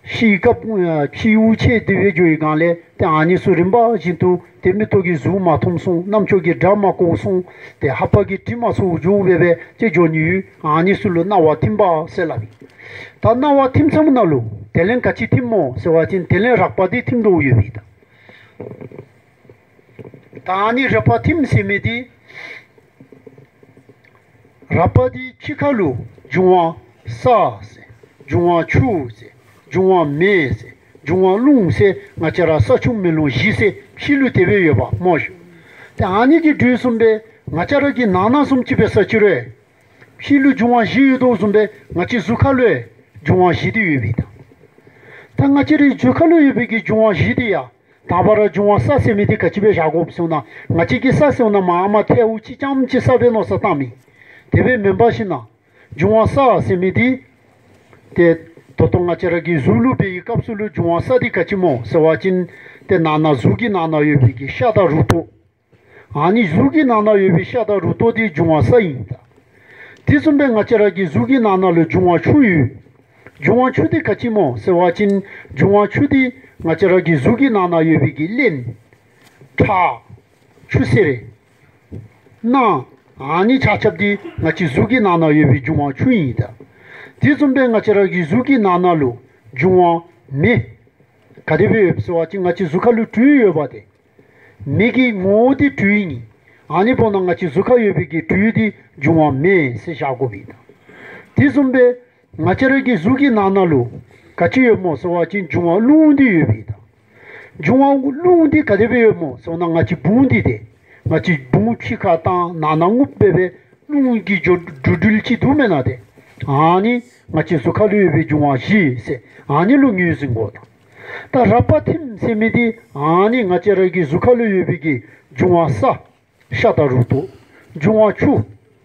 ཤི་བའི་སྐབས་ཨ་ཕྱི་དབུགས་ཆད་དེ་སྦེ་འགྱོ་བའི་སྒང་ལས་ཏེ་ཨ་ནི་ཚུ་རིམ་པ་བཞིན་དུ་ཏེ་མིག་ཏོ་གིས་གཟུགས་མ་མཐོང་སོང་། རྣམ་ཅོག་གིས་སྒྲ་མ་གོ་སོང་། ཏེ་ལྷ་པ་གིས་དྲི་མ་ཚོར་འགྱོ་སྦེ་སྦེ་ཏེ་འགྱོ་ནི་ཡོད། ཨ་ནི་ཚུ་ལུ་རྣ་བ་ཐིམ་པ་ཟེར་སླབ་ཨིན། ད་རྣ་བ་ཐིམ་ཚརཝ་ནང་ལུ་དེ་ལས་ག་ཅི་ཐིམ་སྨོ་ཟེར་བ་ཅིན་དེ་ལས་རགས་པ་འདི་ཐིམ་དོ་ཡོད་པས་ད། ད་ཨ་ནི་རགས་པ་ཐིམ་ཟེར་མི་འདི་རགས་པ་འདི་ཕྱི་ཁ་ལུ་འབྱུང་བ་ས་ཟེར། འབྱུང་བ་ཆུ་ཟེར། འབྱུང་བ་མེ་ཟེར། འབྱུང་བ་རླུང་ཟེར། ང་བཅས་ར་ས་ཆུ་མེ་རླུང་བཞི་ཟེར་ཕྱི་ལུ་དེ་སྦེ་ཡོདཔ་སྨོ་ཤིག། ཏེ་ཨ་ནི་གི་དུས་བཟུམ་སྦེ་ང་བཅས་ར་གི་ནང་ན་བཟུམ་ཅིག་འབད་ས་ཅི་རུང་ཕྱི་ལུ་འབྱུང་བ་བཞི་ཡོད་དོ་བཟུམ་སྦེ་ང་བཅས་གཟུགས་ཁ་ལུ་འབྱུང་བ་བཞི་འདི་ཡོད་པས་ད། ད་ང་བཅས་རའི་གཟུགས་ཁ་ལུ་ཡོད་པའི་གི་འབྱུང་བ་བཞི་འདི་ཡང་དང་པ་ར་འབྱུང་བ་ས་ཟེར་མི་འདི་ག་ཅི་སྦེ་བཞག་དགོཔ་ཟེར་ན། ང་བཅས་ཀྱིས་ས་ཟེར་ན་མར་མར་ཐལཝ་ཅིག་རྐྱངམ་ཅིག་ས་སྦེ་མནོ་བསམ་བཏང་མི། དེ་སྦེ་མེན་པར་ཞིན་ན་འབྱུང་བ་ས་ཟེར་མི་འདི་ཏེ་ད་ལྟོ་ང་བཅས་ར་གི་གཟུགས་ལུ་འབད་བའི་སྐབས་སུ་ལུ་འབྱུང་བ་ས་འདི་ག་ཅི་སྨོ་ཟེར་བ་ཅིན་ཏེ་ནང་ན་གཟུགས་ཀྱི་ནང་ན་ཡོད་པའི་གི་ཤ་དང་རུ་ཏོ། ཨ་ནི་གཟུགས་ཀྱི་ནང་ན་ཡོད་པའི་ཤ་དང་རུ་ཏོ་འདི་འབྱུང་བ་ས་ཨིན་ད། དེ་བཟུམ་སྦེ་ང་བཅས་ར་གི་གཟུགས་ཀྱི་ནང་ན་ལུ་འབྱུང་བ་ཆུ་ཡོད། འབྱུང་བ་ཆུ་འདི་ག་ཅི་སྨོ་ཟེར་བ་ཅིན་འབྱུང་བ་ཆུ་འདི་ང་བཅས་ར་གི་གཟུགས་ཀྱི་ནང་ན་ཡོད་པའི་གི་རླན་ཁྲག་ཆུ་སེར་ནང་ཨ་ནི་ཆ་ཁྱབ་འདི་ང་བཅས་གཟུགས་ཀྱི་ནང་ན་ཡོད་པའི་འབྱུང་བ་ཆུ་ཨིན་ད། དེ་བཟུམ་སྦེ་ང་བཅས་ར་གི་གཟུགས་ཀྱི་ནང་ན་ལུ་འབྱུང་བ་མེ་ག་དེ་སྦེ་ཡོདཔ་ཟེར་བ་ཅིན་ང་བཅས་གཟུགས་ཁ་ལུ་དྲོད་ཡོདཔ་ཏེ། མེ་གི་ངོ་བོ་འདི་དྲོད་ཨིན། ཨ་ནི་འབདཝ་ད་ང་བཅས་གཟུགས་ཁར་ཡོད་པའི་གི་དྲོད་འདི་འབྱུང་བ་མེ་ཟེར་བཞག་དགོ་པས་ད། དེ་བཟུམ་སྦེ་ང་བཅས་ར་གི་གཟུགས་ཀྱི་ནང་ན་ལུ་ག་ཅི་ཡོདཔ་སྨོ་ཟེར་བ་ཅིན་འབྱུང་བ་རླུང་འདི་ཡོད་པས་ད། འབྱུང་བ་རླུང་འདི་ག་དེ་སྦེ་ཡོདཔ་སྨོ་ཟེར་བ་ཅིན་ང་བཅས་བུང་འདི་ཏེ་ང་བཅས་བུང་ཕྱི་ཁར་བཏང་ནང་ན་རྔུབ་སྦེ་སྦེ་རླུང་གི་འགྲོ་འགྲོ་འགྲུལ་ཅིག་འདུག་མེན་ན་ཏེ། ཨ་ནི་ང་བཅས་གཟུགས་ཁ་ལུ་ཡོད་པའི་འབྱུང་བ་བཞི་ཟེར་ཨ་ནི་ལུ་ངོས་འཛིན་དགོ་ད། ད་རགས་པ་ཐིམ་ཟེར་མི་འདི་ཨ་ནི་ང་བཅས་ར་གི་གཟུགས་ཁ་ལུ་ཡོད་པའི་གི་འབྱུང་བ་ས་ཤ་དང་རུ་ཏོ། འབྱུང་བ་ཆུ་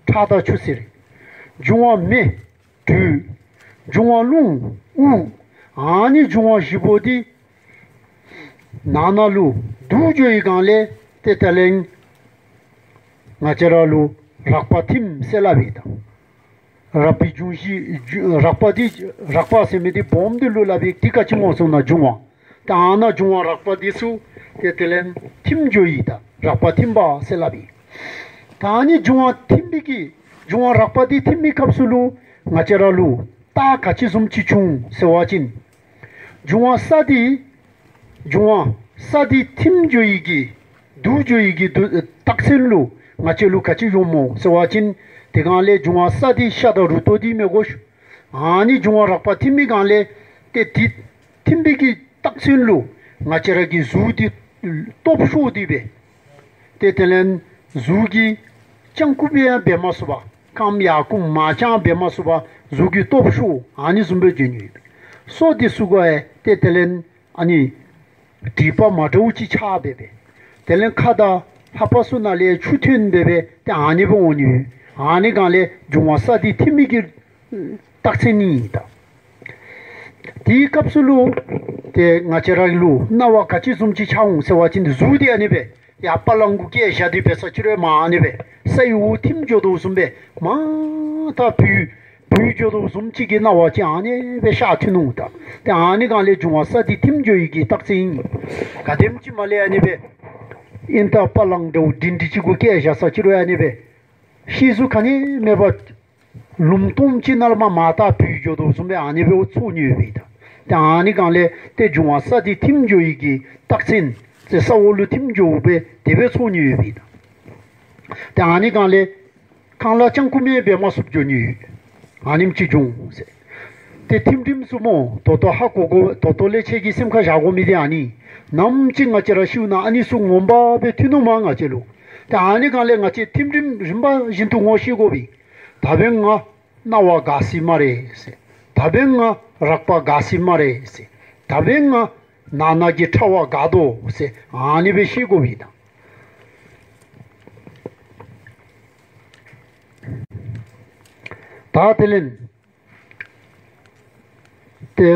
ཁྲག་དང་ཆུ་སེར། འབྱུང་བ་མེ་དྲོད། འབྱུང་བ་རླུང་དབུགས། ཨ་ནི་འབྱུང་བ་བཞི་པོ་འདི་ནང་ན་ལུ་འདུ་འགྱོ་བའི་སྒང་ལས་ཏེ་དེ་ལས་ང་བཅས་ར་ལུ་རགས་པ་ཐིམ་ཟེར་སླབ་ཨིན་ད། རགས་པའི་འབྱུང་བཞི་རགས་པ་འདི་རགས་པ་ཟེར་མི་འདི་སྦོམ་འདི་ལུ་སླབ་ཨིན། འདི་ག་ཅི་སྨོ་ཟེར་ན་འབྱུང་བ། ད་ཨ་ནཱ་འབྱུང་བ་རགས་པ་འདི་ཚུ་ཏེ་དེ་ལས་ཐིམ་འགྱོཝ་ཨིན་ད། རགས་པ་ཐིམ་པ་ཟེར་སླབ་ཨིན། ད་ཨ་ནི་འབྱུང་བ་ཐིམ་པའི་གི་འབྱུང་བ་རགས་པ་འདི་ཐིམ་པའི་སྐབས་སུ་ལུ་ང་བཅས་ར་ལུ་རྟགས་ག་ཅི་བཟུམ་ཅིག་བྱུང་ཟེར་བ་ཅིན་འབྱུང་བ་ས་འདི་འབྱུང་བ་ས་འདི་ཐིམ་འགྱོ་བའི་གི་འདུ་འགྱོ་བའི་གི་འདུ་རྟགས་མཚན་ལུ་ང་བཅས་ལུ་ག་ཅི་འོང་སྨོ་ཟེར་བ་ཅིན་དེ་སྒང་ལས་འབྱུང་བ་ས་འདི་ཤ་དང་རུ་ཏོ་འདི་མས་གོ་ཤིག། ཨ་ནི་འབྱུང་བ་རགས་པ་ཐིམ་པའི་སྒང་ལས་ཏེ་འདི་ཐིམ་པའི་གི་རྟགས་མཚན་ལུ་ང་བཅས་ར་གི་གཟུགས་འདི་སྟོབས་ཤོར་ཏེ་སྦེ་ཏེ་དེ་ལས་གཟུགས་ཀྱི་ལྕང་ཀུ་སྦེ་ཡང་འབད་མ་ཚུགས་པར་རྐངམ་ཡར་བསྐུམ་མར་བརྐྱང་འབད་མ་ཚུགས་པར་གཟུགས་ཀྱི་སྟོབས་ཤོར་ཨ་ནི་བཟུམ་སྦེ་འགྱོ་ནི་ཡོད། སོ་འདི་ཚུ་གུ་ཡང་ཏེ་དེ་ལས་ཨ་ནི་མགྲིན་པ་མ་འདྲཝ་ཅིག་ཆགས་སྦེ་སྦེ་དེ་ལས་ཁ་དང་ལྷ་པ་ཚུ་ནང་ལས་ཆུ་ཐོན་སྦེ་སྦེ་ཏེ་ཨ་ནི་སྦེ་འོང་ནི་ཡོད། ཨ་ནི་སྒང་ལས་འབྱུང་བ་ས་འདི་ཐིམ་མི་གི་རྟགས་མཚན་ཨིན་ད། དེའི་སྐབས་སུ་ལུ་ཏེ་ང་བཅས་ར་ལུ་སྣང་བ་ག་ཅི་བཟུམ་ཅིག་འཆར་འོང་ཟེར་བ་ཅིན་གཟུགས་འདི་ཨ་ནི་སྦེ་ཡར་པ་ལང་གུ་བཀལ་བཞག་སྟེ་འབད་ས་ཅི་རུང་མར་ཨ་ནི་སྦེ་ས་ཡི་འོག་ཐིམ་འགྱོ་དོ་བཟུམ་སྦེ་མར་ད་བུ་ བུད་འགྱོ་དོ་བཟུམ་ཅིག་གི་སྣང་བ་ཅིག་ཨ་ནི་སྦེ་ཤར་ཐོན་ནུག་ད། ཏེ་ཨ་ནི་སྒང་ལས་འབྱུང་བ་ས་འདི་ཐིམ་འགྱོ་ཡི་གི་རྟགས་མཚན་ཨིན། ག་དེམ་ཅིག་མར་ལས་ཨ་ནི་སྦེ་ཨིན་ད་པ་ལང་འདྲཝ་སྒྲིང་སྒྲི་ཅིག་གུ་བཀལ་བཞག་ས་ཅིག་རུང་ཨ་ནི་སྦེ་ཤེས་སུ་ག་ནི་མེད་པར་ལུང་སྟོང་ཅིག་ནང་ལས་མར་མར་ད་བུད་འགྱོ་དོ་བཟུམ་སྦེ་ཨ་ནི་སྦེ་ཚོར་ནི་ཡོདཔ་ཨིན་ད། ཏེ་ཨ་ནི་སྒང་ལས་ཏེ་འབྱུང་བ་ས་འདི་ཐིམ་འགྱོ་ཡི་གི་རྟགས་མཚན་ཟེར་ས་འོག་ལུ་ཐིམ་འགྱོཝ་སྦེ་དེ་སྦེ་ཚོར་ནི་ཡོདཔ་ཨིན་ད། ཏེ་ཨ་ནི་སྒང་ལས་ཁ་ལས་ལྕང་ཀུ་མེ་འབབ་མ་ཚུགསཔ་འགྱོ་ནི་ཡོད། ཨ་ནེམ་ཅིག་འབྱུང་ཟེར། ཏེ་ཐིམ་རིམ་ཚུ་སྨོ་ད་ལྟོ་ཧ་གོ་དགོ། ད་ལྟོ་ལས་ཁྱེད་ཀྱིས་སེམས་ཁར་བཞག་དགོ་མི་འདི་ཨ་ནི། ནམ་ཅིག་ང་བཅས་ར་ཤིཝ་ན་ཨ་ནི་ཚུ་ངོ་མ་སྦེ་ཐོན་ནུག་མས་ང་བཅས་ལུ། ཏེ་ཨ་ནི་སྒང་ལས་ང་བཅས་ཐིམ་རིམ་རིམ་པ་བཞིན་དུ་ངོ་ཤེས་དགོ་པས། ད་འབདན་ང་རྣ་བ་འགག་ཟེར་སྨ་རེ་ཟེར། ད་འབདན་ང་རེག་པ་འགག་ཟེར་སྨ་རེ་ཟེར། ད་འབདན་ང་ནང་ན་གི་ཕྲ་བ་འགག་དོ་ཟེར་ཨ་ནི་སྦེ་ཤེས་དགོ་པས་ད། ད་དེ་ལས་ཏེ་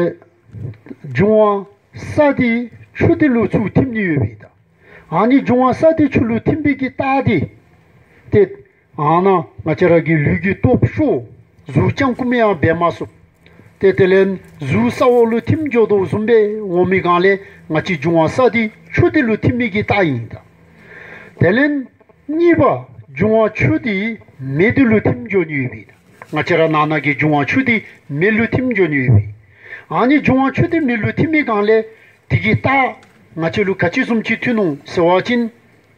འབྱུང་བ་ས་འདི་ཆུ་འདི་ལུ་ཚུར་ཐིམ་ནི་ཡོདཔ་ཨིན་ད། ཨ་ནི་འབྱུང་བ་ས་འདི་ཆུ་ལུ་ཐིམ་པའི་གི་རྟགས་འདི་ཏེ་ཨ་ནཱ་ང་བཅས་ར་གི་ལུས་ཀྱི་སྟོབས་ཤོར། གཟུགས་ལྕང་ཀུ་མེ་ཡང་འབད་མ་ཚུགས། ཏེ་དེ་ལས་གཟུགས་ས་འོག་ལུ་ཐིམ་འགྱོ་དོ་བཟུམ་སྦེ་འོང་མི་སྒང་ལས་ང་བཅས་འབྱུང་བ་ས་འདི་ཆུ་འདི་ལུ་ཐིམ་མི་གི་རྟགས་ཨིན་ད། དེ་ལས་གཉིས་པ་འབྱུང་བ་ཆུ་འདི་མེ་འདི་ལུ་ཐིམ་འགྱོ་ནི་ཡོདཔ་ཨིན་ད། ང་བཅས་ར་ནང་ན་གི་འབྱུང་བ་ཆུ་འདི་མེ་ལུ་ཐིམ་འགྱོ་ནི་ཡོདཔ་ཨིན། ཨ་ནི་འབྱུང་བ་ཆུ་འདི་མེ་ལུ་ཐིམ་མི་སྒང་ལས་དེ་གི་རྟགས་ང་བཅས་ལུ་ག་ཅི་བཟུམ་ཅིག་ཐོན་ནུག་ཟེར་བ་ཅིན་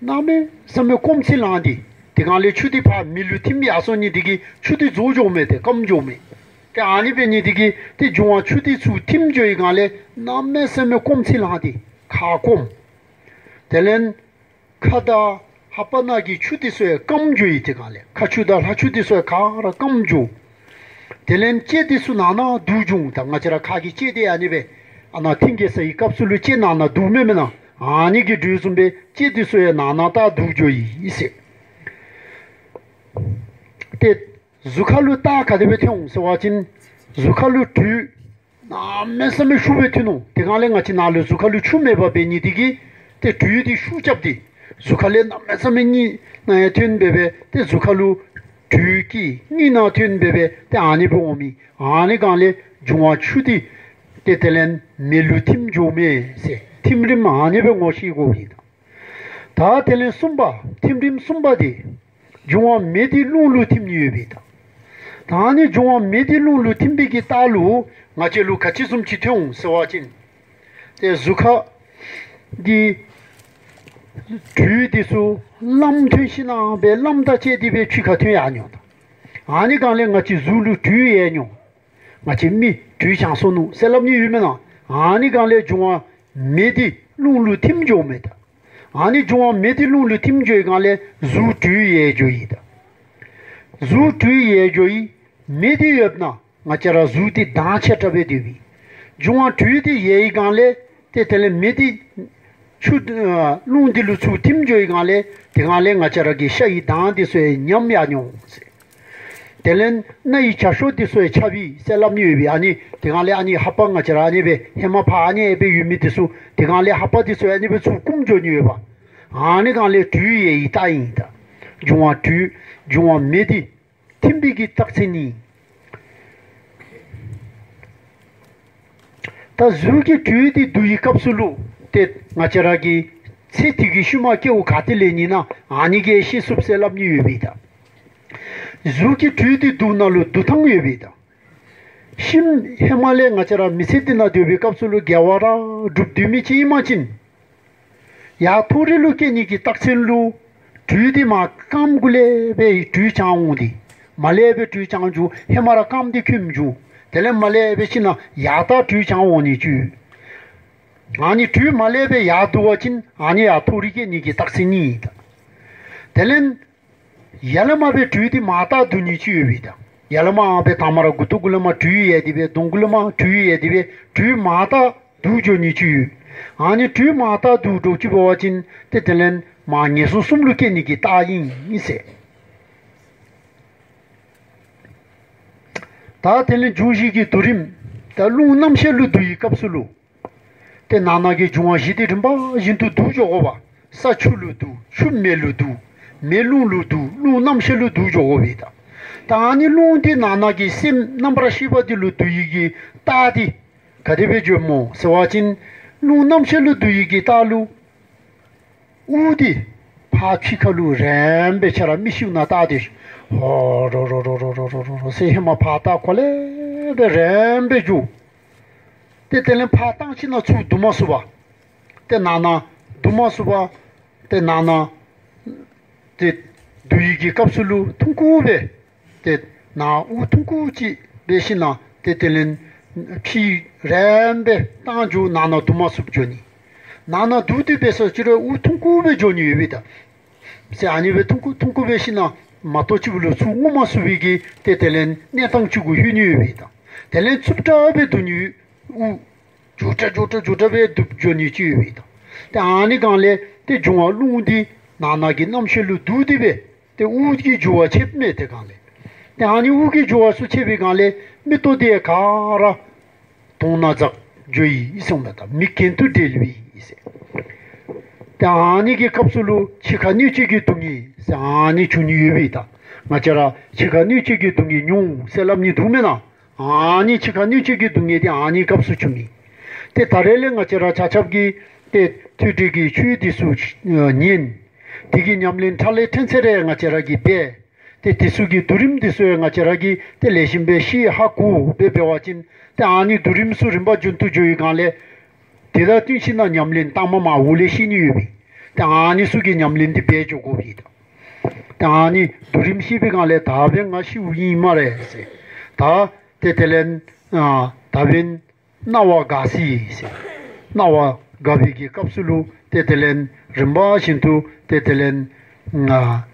གནམ་མེད་ས་མེད་སྐོམ་ཚིག་ལངས་ཏེ་དེ་སྒང་ལས་ཆུ་འདི་ཕར་མེ་ལུ་ཐིམ་ཡར་སོང་ནི་དེ་གིས་ཆུ་འདི་རྫོགས་འགྱོཝ་མས། ཏེ་སྐམ་འགྱོཝ་མས། ཏེ་ཨ་ནི་འབད་ནི་དེ་གིས་ཏེ་འབྱུང་བ་ཆུ་འདི་ཚུར་ཐིམ་འགྱོ་བའི་སྒང་ལས་གནམ་མེད་ས་མེད་སྐོམ་ཚིག་ལངས་ཏེ་ཁ་སྐོམ། དེ་ལས་ཁ་དང་ལྷ་པ་ནང་གི་ཆུ་འདི་ཚུ་ཡང་སྐམ་འགྱོ་ཡི། དེ་སྒང་ལས་ཁ་ཆུ་དང་ལྷ་ཆུ་འདི་ཚུ་ཡང་ག་ར་སྐམ་འགྱོ། དེ་ལས་ལྕེ་འདི་ཚུ་ནང་ན་དུག་འབྱུང་། ད་ང་བཅས་ར་ཁ་གི་ལྕེ་འདི་ཨ་ནི་སྦེ་ཨ་ནཱ་མཐིང་གེ་ཟ་བའི་སྐབས་སུ་ལུ་ལྕེ་ནང་ན་དུག་མེད་མེན་ན། ཨ་ནི་གི་དོ་བཟུམ་སྦེ་ལྕེ་འདི་ཚུ་ཡང་ནང་ན་ད་དུག་འགྱོ་ཡི་ཟེར། ཏེ་གཟུགས་ཁ་ལུ་རྟགས་ག་དེ་སྦེ་ཐོན་འོང་ཟེར་བ་ཅིན་གཟུགས་ཁ་ལུ་དྲོད་གནམ་མེད་ས་མེད་ཤུགས་སྦེ་ཐོན་འོང་། དེ་སྒང་ལས་ང་བཅས་ནང་ལུ་གཟུགས་ཁ་ལུ་ཆུ་མེད་པར་འབད་ནི་དེ་གིས་ཏེ་དྲོད་འདི་ཤུགས་རྐྱབ་སྟེ་གཟུགས་ཁ་ལས་གནམ་མེད་ས་མེད་གཉིད་ནང་ཡང་ཐོན་སྦེ་སྦེ་ཏེ་གཟུགས་ཁ་ལུ་དྲོད་ཀྱི་གཉིད་ནང་ཐོན་སྦེ་སྦེ་ཏེ་ཨ་ནི་སྦེ་འོང་མི། ཨ་ནི་སྒང་ལས་འབྱུང་བ་ཆུ་འདི་ཏེ་དེ་ལས་མེ་ལུ་ཐིམ་འགྱོཝ་མས་ཟེར་ཐིམ་རིམ་ཨ་ནི་སྦེ་ངོ་ཤེས་དགོ་པས་ད། ད་དེ་ལས་གསུམ་པ་ཐིམ་རིམ་གསུམ་པ་འདི་འབྱུང་བ་མེ་འདི་རླུང་ལུ་ཐིམ་ནི་ཡོདཔ་ཨིན་ད། ད་ཨ་ནི་འབྱུང་བ་མེ་འདི་རླུང་ལུ་ཐིམ་པའི་གི་རྟགས་ལུ་ང་བཅས་ལུ་ག་ཅི་བཟུམ་ཅིག་ཐོན་འོང་ཟེར་བ་ཅིན་ཏེ་གཟུགས་ཁ་གི་དྲོད་འདི་ཚུ་རླངསམ་ཐོན་ཞིནམ་སྦེ་རླངསམ་དང་བཅས་ཏེ་སྦེ་ཕྱི་ཁར་ཐོན་ཡར་འགྱོ་ད། ཨ་ནི་སྒང་ལས་ང་བཅས་གཟུགས་ལུ་དྲོད་ཡལ་འགྱོ། ང་བཅས་མི་དྲོད་ཆང་སོང་ནུག་ཟེར་སླབ་ནི་ཡོད་མེན་ན། ཨ་ནི་སྒང་ལས་འབྱུང་བ་མེ་འདི་རླུང་ལུ་ཐིམ་འགྱོཝ་མས་ད། ཨ་ནི་འབྱུང་བ་མེ་འདི་རླུང་ལུ་ཐིམ་འགྱོ་བའི་སྒང་ལས་གཟུགས་དྲོད་ཡལ་འགྱོ་ཡི་ད། གཟུགས་དྲོད་ཡལ་འགྱོ་ཡི། མེ་འདི་ཡོདཔ་ན་ང་བཅས་ར་གཟུགས་འདི་དྭངས་ཆེ་དྲགས་སྦེ་སྡོད་པས། འབྱུང་བ་དྲོད་འདི་ཡལ་བའི་སྒང་ལས་ཏེ་དེ་ལས་མེ་འདི་ཆུ་ཨ་རླུང་འདི་ལུ་ཚུར་ཐིམ་འགྱོ་བའི་སྒང་ལས་དེ་སྒང་ལས་ང་བཅས་ར་གི་ཤ་ཡི་དྭངས་འདི་ཚུ་ཡང་ཉམས་ཡར་འགྱོ་འོང་ཟེར། དེ་ལས་སྣ་ཡི་བྱ་ཤོག་འདི་ཚུ་ཡང་ཆགས་པས་ཟེར་སླབ་ནི་ཡོད་པས། ཨ་ནི་དེ་སྒང་ལས་ཨ་ནི་ལྷ་པ་ང་བཅས་ར་ཨ་ནི་སྦེ་ཧེ་མ་ཕར་ཨ་ནི་སྦེ་ཡོད་མི་འདི་ཚུ་དེ་སྒང་ལས་ལྷ་པ་འདི་ཚུ་ཡང་ཨ་ནི་སྦེ་ཚུར་སྐུམ་འགྱོ་ནི་ཡོདཔ། ཨ་ནི་སྒང་ལས་དྲོད་ཡལ་བའི་རྟགས་ཨིན་ད། འབྱུང་བ་དྲོད་འབྱུང་བ་མེ་འདི་ཐིམ་པའི་གི་རྟགས་མཚན་ཨིན། ད་གཟུགས་ཀྱི་དྲོད་འདི་འདུ་བའི་སྐབས་སུ་ལུ་ཏེ་ང་བཅས་ར་གི་ཚེ་འདི་གི་ཤུལ་མ་སྐྱེ་བ་ག་ཏེ་ལེན་ནི་ན་ཨ་ནི་གིས་ཤེས་ཚུགས་ཟེར་སླབ་ནི་ཡོད་པས་ད། གཟུགས་ཀྱི་དྲོད་འདི་འདུ་ནང་ལུ་འདུ་ཐངས་ཡོད་པས་ད། ཤུལ་ཧེ་མ་ལས་ང་བཅས་ར་མི་ཚེ་འདི་ནང་སྡོད་པའི་སྐབས་སུ་ལུ་དགེ་བ་ར་སྒྲུབ་སྡོད་མི་ཅིག་ཨིན་པ་ཅིན་ཡར་མཐོ་རིས་ལུ་སྐྱེ་ནི་གི་རྟགས་མཚན་ལུ་དྲོད་འདི་མར་རྐངམ་གུ་ལས་སྦེ་དྲོད་བྱང་འོང་སྟེ་མར་ལས་སྦེ་དྲོད་བྱང་འགྱོ། ཧེ་མ་ར་རྐངམ་འདི་ཁོལ་འགྱོ། དེ་ལས་མར་ལས་སྦེ་ཤི་ན་ཡར་ད་དྲོད་བྱང་འོང་ནི་ཅིག་ཡོད། ཨ་ནི་དྲོད་མར་ལས་སྦེ་ཡར་འདུ་བ་ཅིན་ཨ་ནི་ཡར་མཐོ་རིས་སྐྱེ་ནི་གི་རྟགས་མཚན་ཨིན་ད། དེ་ལས་ཡར་ལས་མར་སྦེ་དྲོད་འདི་མར་ད་འདུ་ནི་ཅིག་ཡོད་པས་ད། ཡར་ལས་མར་སྦེ་དང་མ་ར་མགུ་ཏོ་གུ་ལས་མར་དྲོད་ཡལ་ཏེ་སྦེ་གདོང་གུ་ལས་མར་དྲོད་ཡལ་ཏེ་སྦེ་དྲོད་མར་ད་འདུ་འགྱོ་ནི་ཅིག་ཡོད། ཨ་ནི་དྲོད་མར་ད་འདུ་འགྱོ་ཅི་འབད་བ་ཅིན་ཏེ་དེ་ལས་མར་ངན་སོང་གསུམ་ལུ་སྐྱེ་ནི་གི་རྟགས་ཨིན་ཟེར། ད་དེ་ལས་འབྱུང་བཞི་གི་འདུ་རིམ། ད་རླུང་རྣམ་ཤེས་ལུ་འདུ་བའི་སྐབས་སུ་ལུ་ཏེ་ནང་ན་གི་འབྱུང་བ་བཞི་འདི་རིམ་པ་བཞིན་དུ་འདུ་འགྱོ་དགོ་པས། ས་ཆུ་ལུ་འདུ། ཆུ་མེ་ལུ་འདུ། མེ་རླུང་ལུ་འདུ། རླུང་རྣམ་ཤེས་ལུ་འདུ་འགྱོ་དགོ་པས་ད། ད་ཨ་ནི་རླུང་འདི་ནང་ན་གི་སེམས་རྣམ་པར་ཤེས་པ་འདི་ལུ་འདུ་བའི་གི་རྟགས་འདི་ག་དེ་སྦེ་འགྱོཝ་སྨོ་ཟེར་བ་ཅིན། རླུང་རྣམ་ཤེས་ལུ་འདུ་བའི་གི་རྟགས་ལུ་དབུགས་འདི་ཕར་ཕྱི་ཁ་ལུ་རིངམ་སྦེ་ཁྱེད་ར་མིག་ཤེལ་ནང་བལྟ་སྟེ་ཧོ་རོ་རོ་རོ་ཟེར་ཧེ་མ་ཕར་བལྟ་ཁོ་ལས་སྦེ་རིངམ་སྦེ་འགྱོ། ཏེ་དེ་ལས་ཕར་བཏང་ཞིན་ན་ཚུར་བསྡུ་མ་ཚུགས་པར་ཏེ་ནང་ན་བསྡུ་མ་ཚུགས་པར་ཏེ་ནང་ན་ཏེ་བསྡུ་བའི་གི་སྐབས་སུ་ལུ་ཐུང་ཀུ་སྦེ་ཏེ་ནང་དབུགས་ཐུང་ཀུ་ཅིག་འབད་ཞིན་ན་ཏེ་དེ་ལས་ཕྱི་རིངམ་སྦེ་བཏང་འགྱོ། ནང་ན་བསྡུ་མ་ཚུགསཔ་འགྱོ་ནི། ནང་ན་བསྡུ་སྟེ་འབད་ས་ཅིག་རུང་དབུགས་ཐུང་ཀུ་སྦེ་འགྱོ་ནི་ཡོད་པས་ད། ཟེར་ཨ་ནི་སྦེ་ཐུང་ཀུ་ཐུང་ཀུ་འབད་ཞིན་ན་མ་གཏོགས་ཅིག་ལུ་ཚུར་འོང་མ་ཚུགས་པའི་གི་ཏེ་དེ་ལས་གནས་སྟངས་ཅིག་གུ་ལྷོད་ནི་ཡོད་པས་ད། དེ་ལས་རྩུབ་དྲགས་སྦེ་བསྡུ་ནི་དབུགས་མགྱོགས་དྲགས་མགྱོགས་དྲགས་མགྱོགས་དྲགས་སྦེ་བསྡུ་འགྱོ་ནི་ཅིག་ཡོད་པས་ད། ཏེ་ཨ་ནི་སྒང་ལས་ཏེ་འབྱུང་བ་རླུང་འདི་ནང་ན་གི་རྣམ་ཤེས་ལུ་འདུ་སྟེ་སྦེ་ཏེ་དབུགས་ཀྱི་རྒྱུ་བ་ཆད་མས། ཏེ་སྒང་ལས་ཏེ་ཨ་ནི་དབུགས་ཀྱི་རྒྱུ་བ་ཚུ་ཆད་པའི་སྒང་ལས་མིག་ཏོ་འདི་ག་ར་དོང་ནང་འཛག་འགྱོ་ཡི་གསུངམ་མས་ད། མིག་གྱེན་དུ་བསྒྲིལ་བའི་ཟེར། ཏེ་ཨ་ནི་གི་སྐབས་སུ་ལུ་འཆི་ཁ་གནོད་བྱེད་ཀྱི་སྡུག་བསྔལ་ཟེར་ཨ་ནི་འབྱུང་ནི་ཡོད་པས་ད། ང་བཅས་ར་འཆི་ཁ་གནོད་བྱེད་ཀྱི་སྡུག་བསྔལ་མྱོང་ཟེར་སླབ་ནི་འདུག་མེན་ན། ཨ་ནི་འཆི་ཁ་གནོད་བྱེད་ཀྱི་སྡུག་བསྔལ་འདི་ཨ་ནི་སྐབས་སུ་འབྱུང་ནི། ཏེ་ད་རེས་ལས་ང་བཅས་ར་ཆ་ཁྱབ་ཀྱིས་ཏེ་ཐོས་གྲོལ་གྱི་ཆོས་འདི་ཚུ་ཉན། དེ་གི་ཉམས་ལེན་ཕྲ་ལས་ཕྲན་ཚེགས་རེ་ང་བཅས་ར་གིས་འབད། ཏེ་དེ་ཚུ་གི་བསྡུ་རིམ་འདི་ཚུ་ཡང་ང་བཅས་ར་གིས་ཏེ་ལེགས་ཤོམ་སྦེ་ཤེས་ཧ་གོ་སྦེ་འབད་བ་ཅིན་ཏེ་ཨ་ནི་བསྡུ་རིམ་ཚུ་རིམ་པ་བྱུང་དུ་འགྱོ་བའི་སྒང་ལས་དེ་དང་བསྟུན་ཞིན་ན་ཉམས་ལེན་གཏང་མ་མ་འོང་ལས་ཤེས་ནི་ཡོད་པས། ཏེ་ཨ་ནི་ཚུ་གི་ཉམས་ལེན་འདི་འབད་འགྱོ་དགོ་པས་ད། ཏེ་ཨ་ནི་བསྡུ་རིམ་ཤེས་པའི་སྒང་ལས་ད་འབདན་ང་ཤིཝ་ཨིན་སྨ་རེ་ཟེར། ད་ཏེ་དེ་ལས་ཨ་ད་འབདན་སྣང་བ་འགགས་སོ་ཡི་ཟེར། སྣང་བ་འགག་པའི་གི་སྐབས་སུ་ལུ་ཏེ་དེ་ལས་རིམ་པ་བཞིན་དུ་ཏེ་དེ་ལས་ཨ་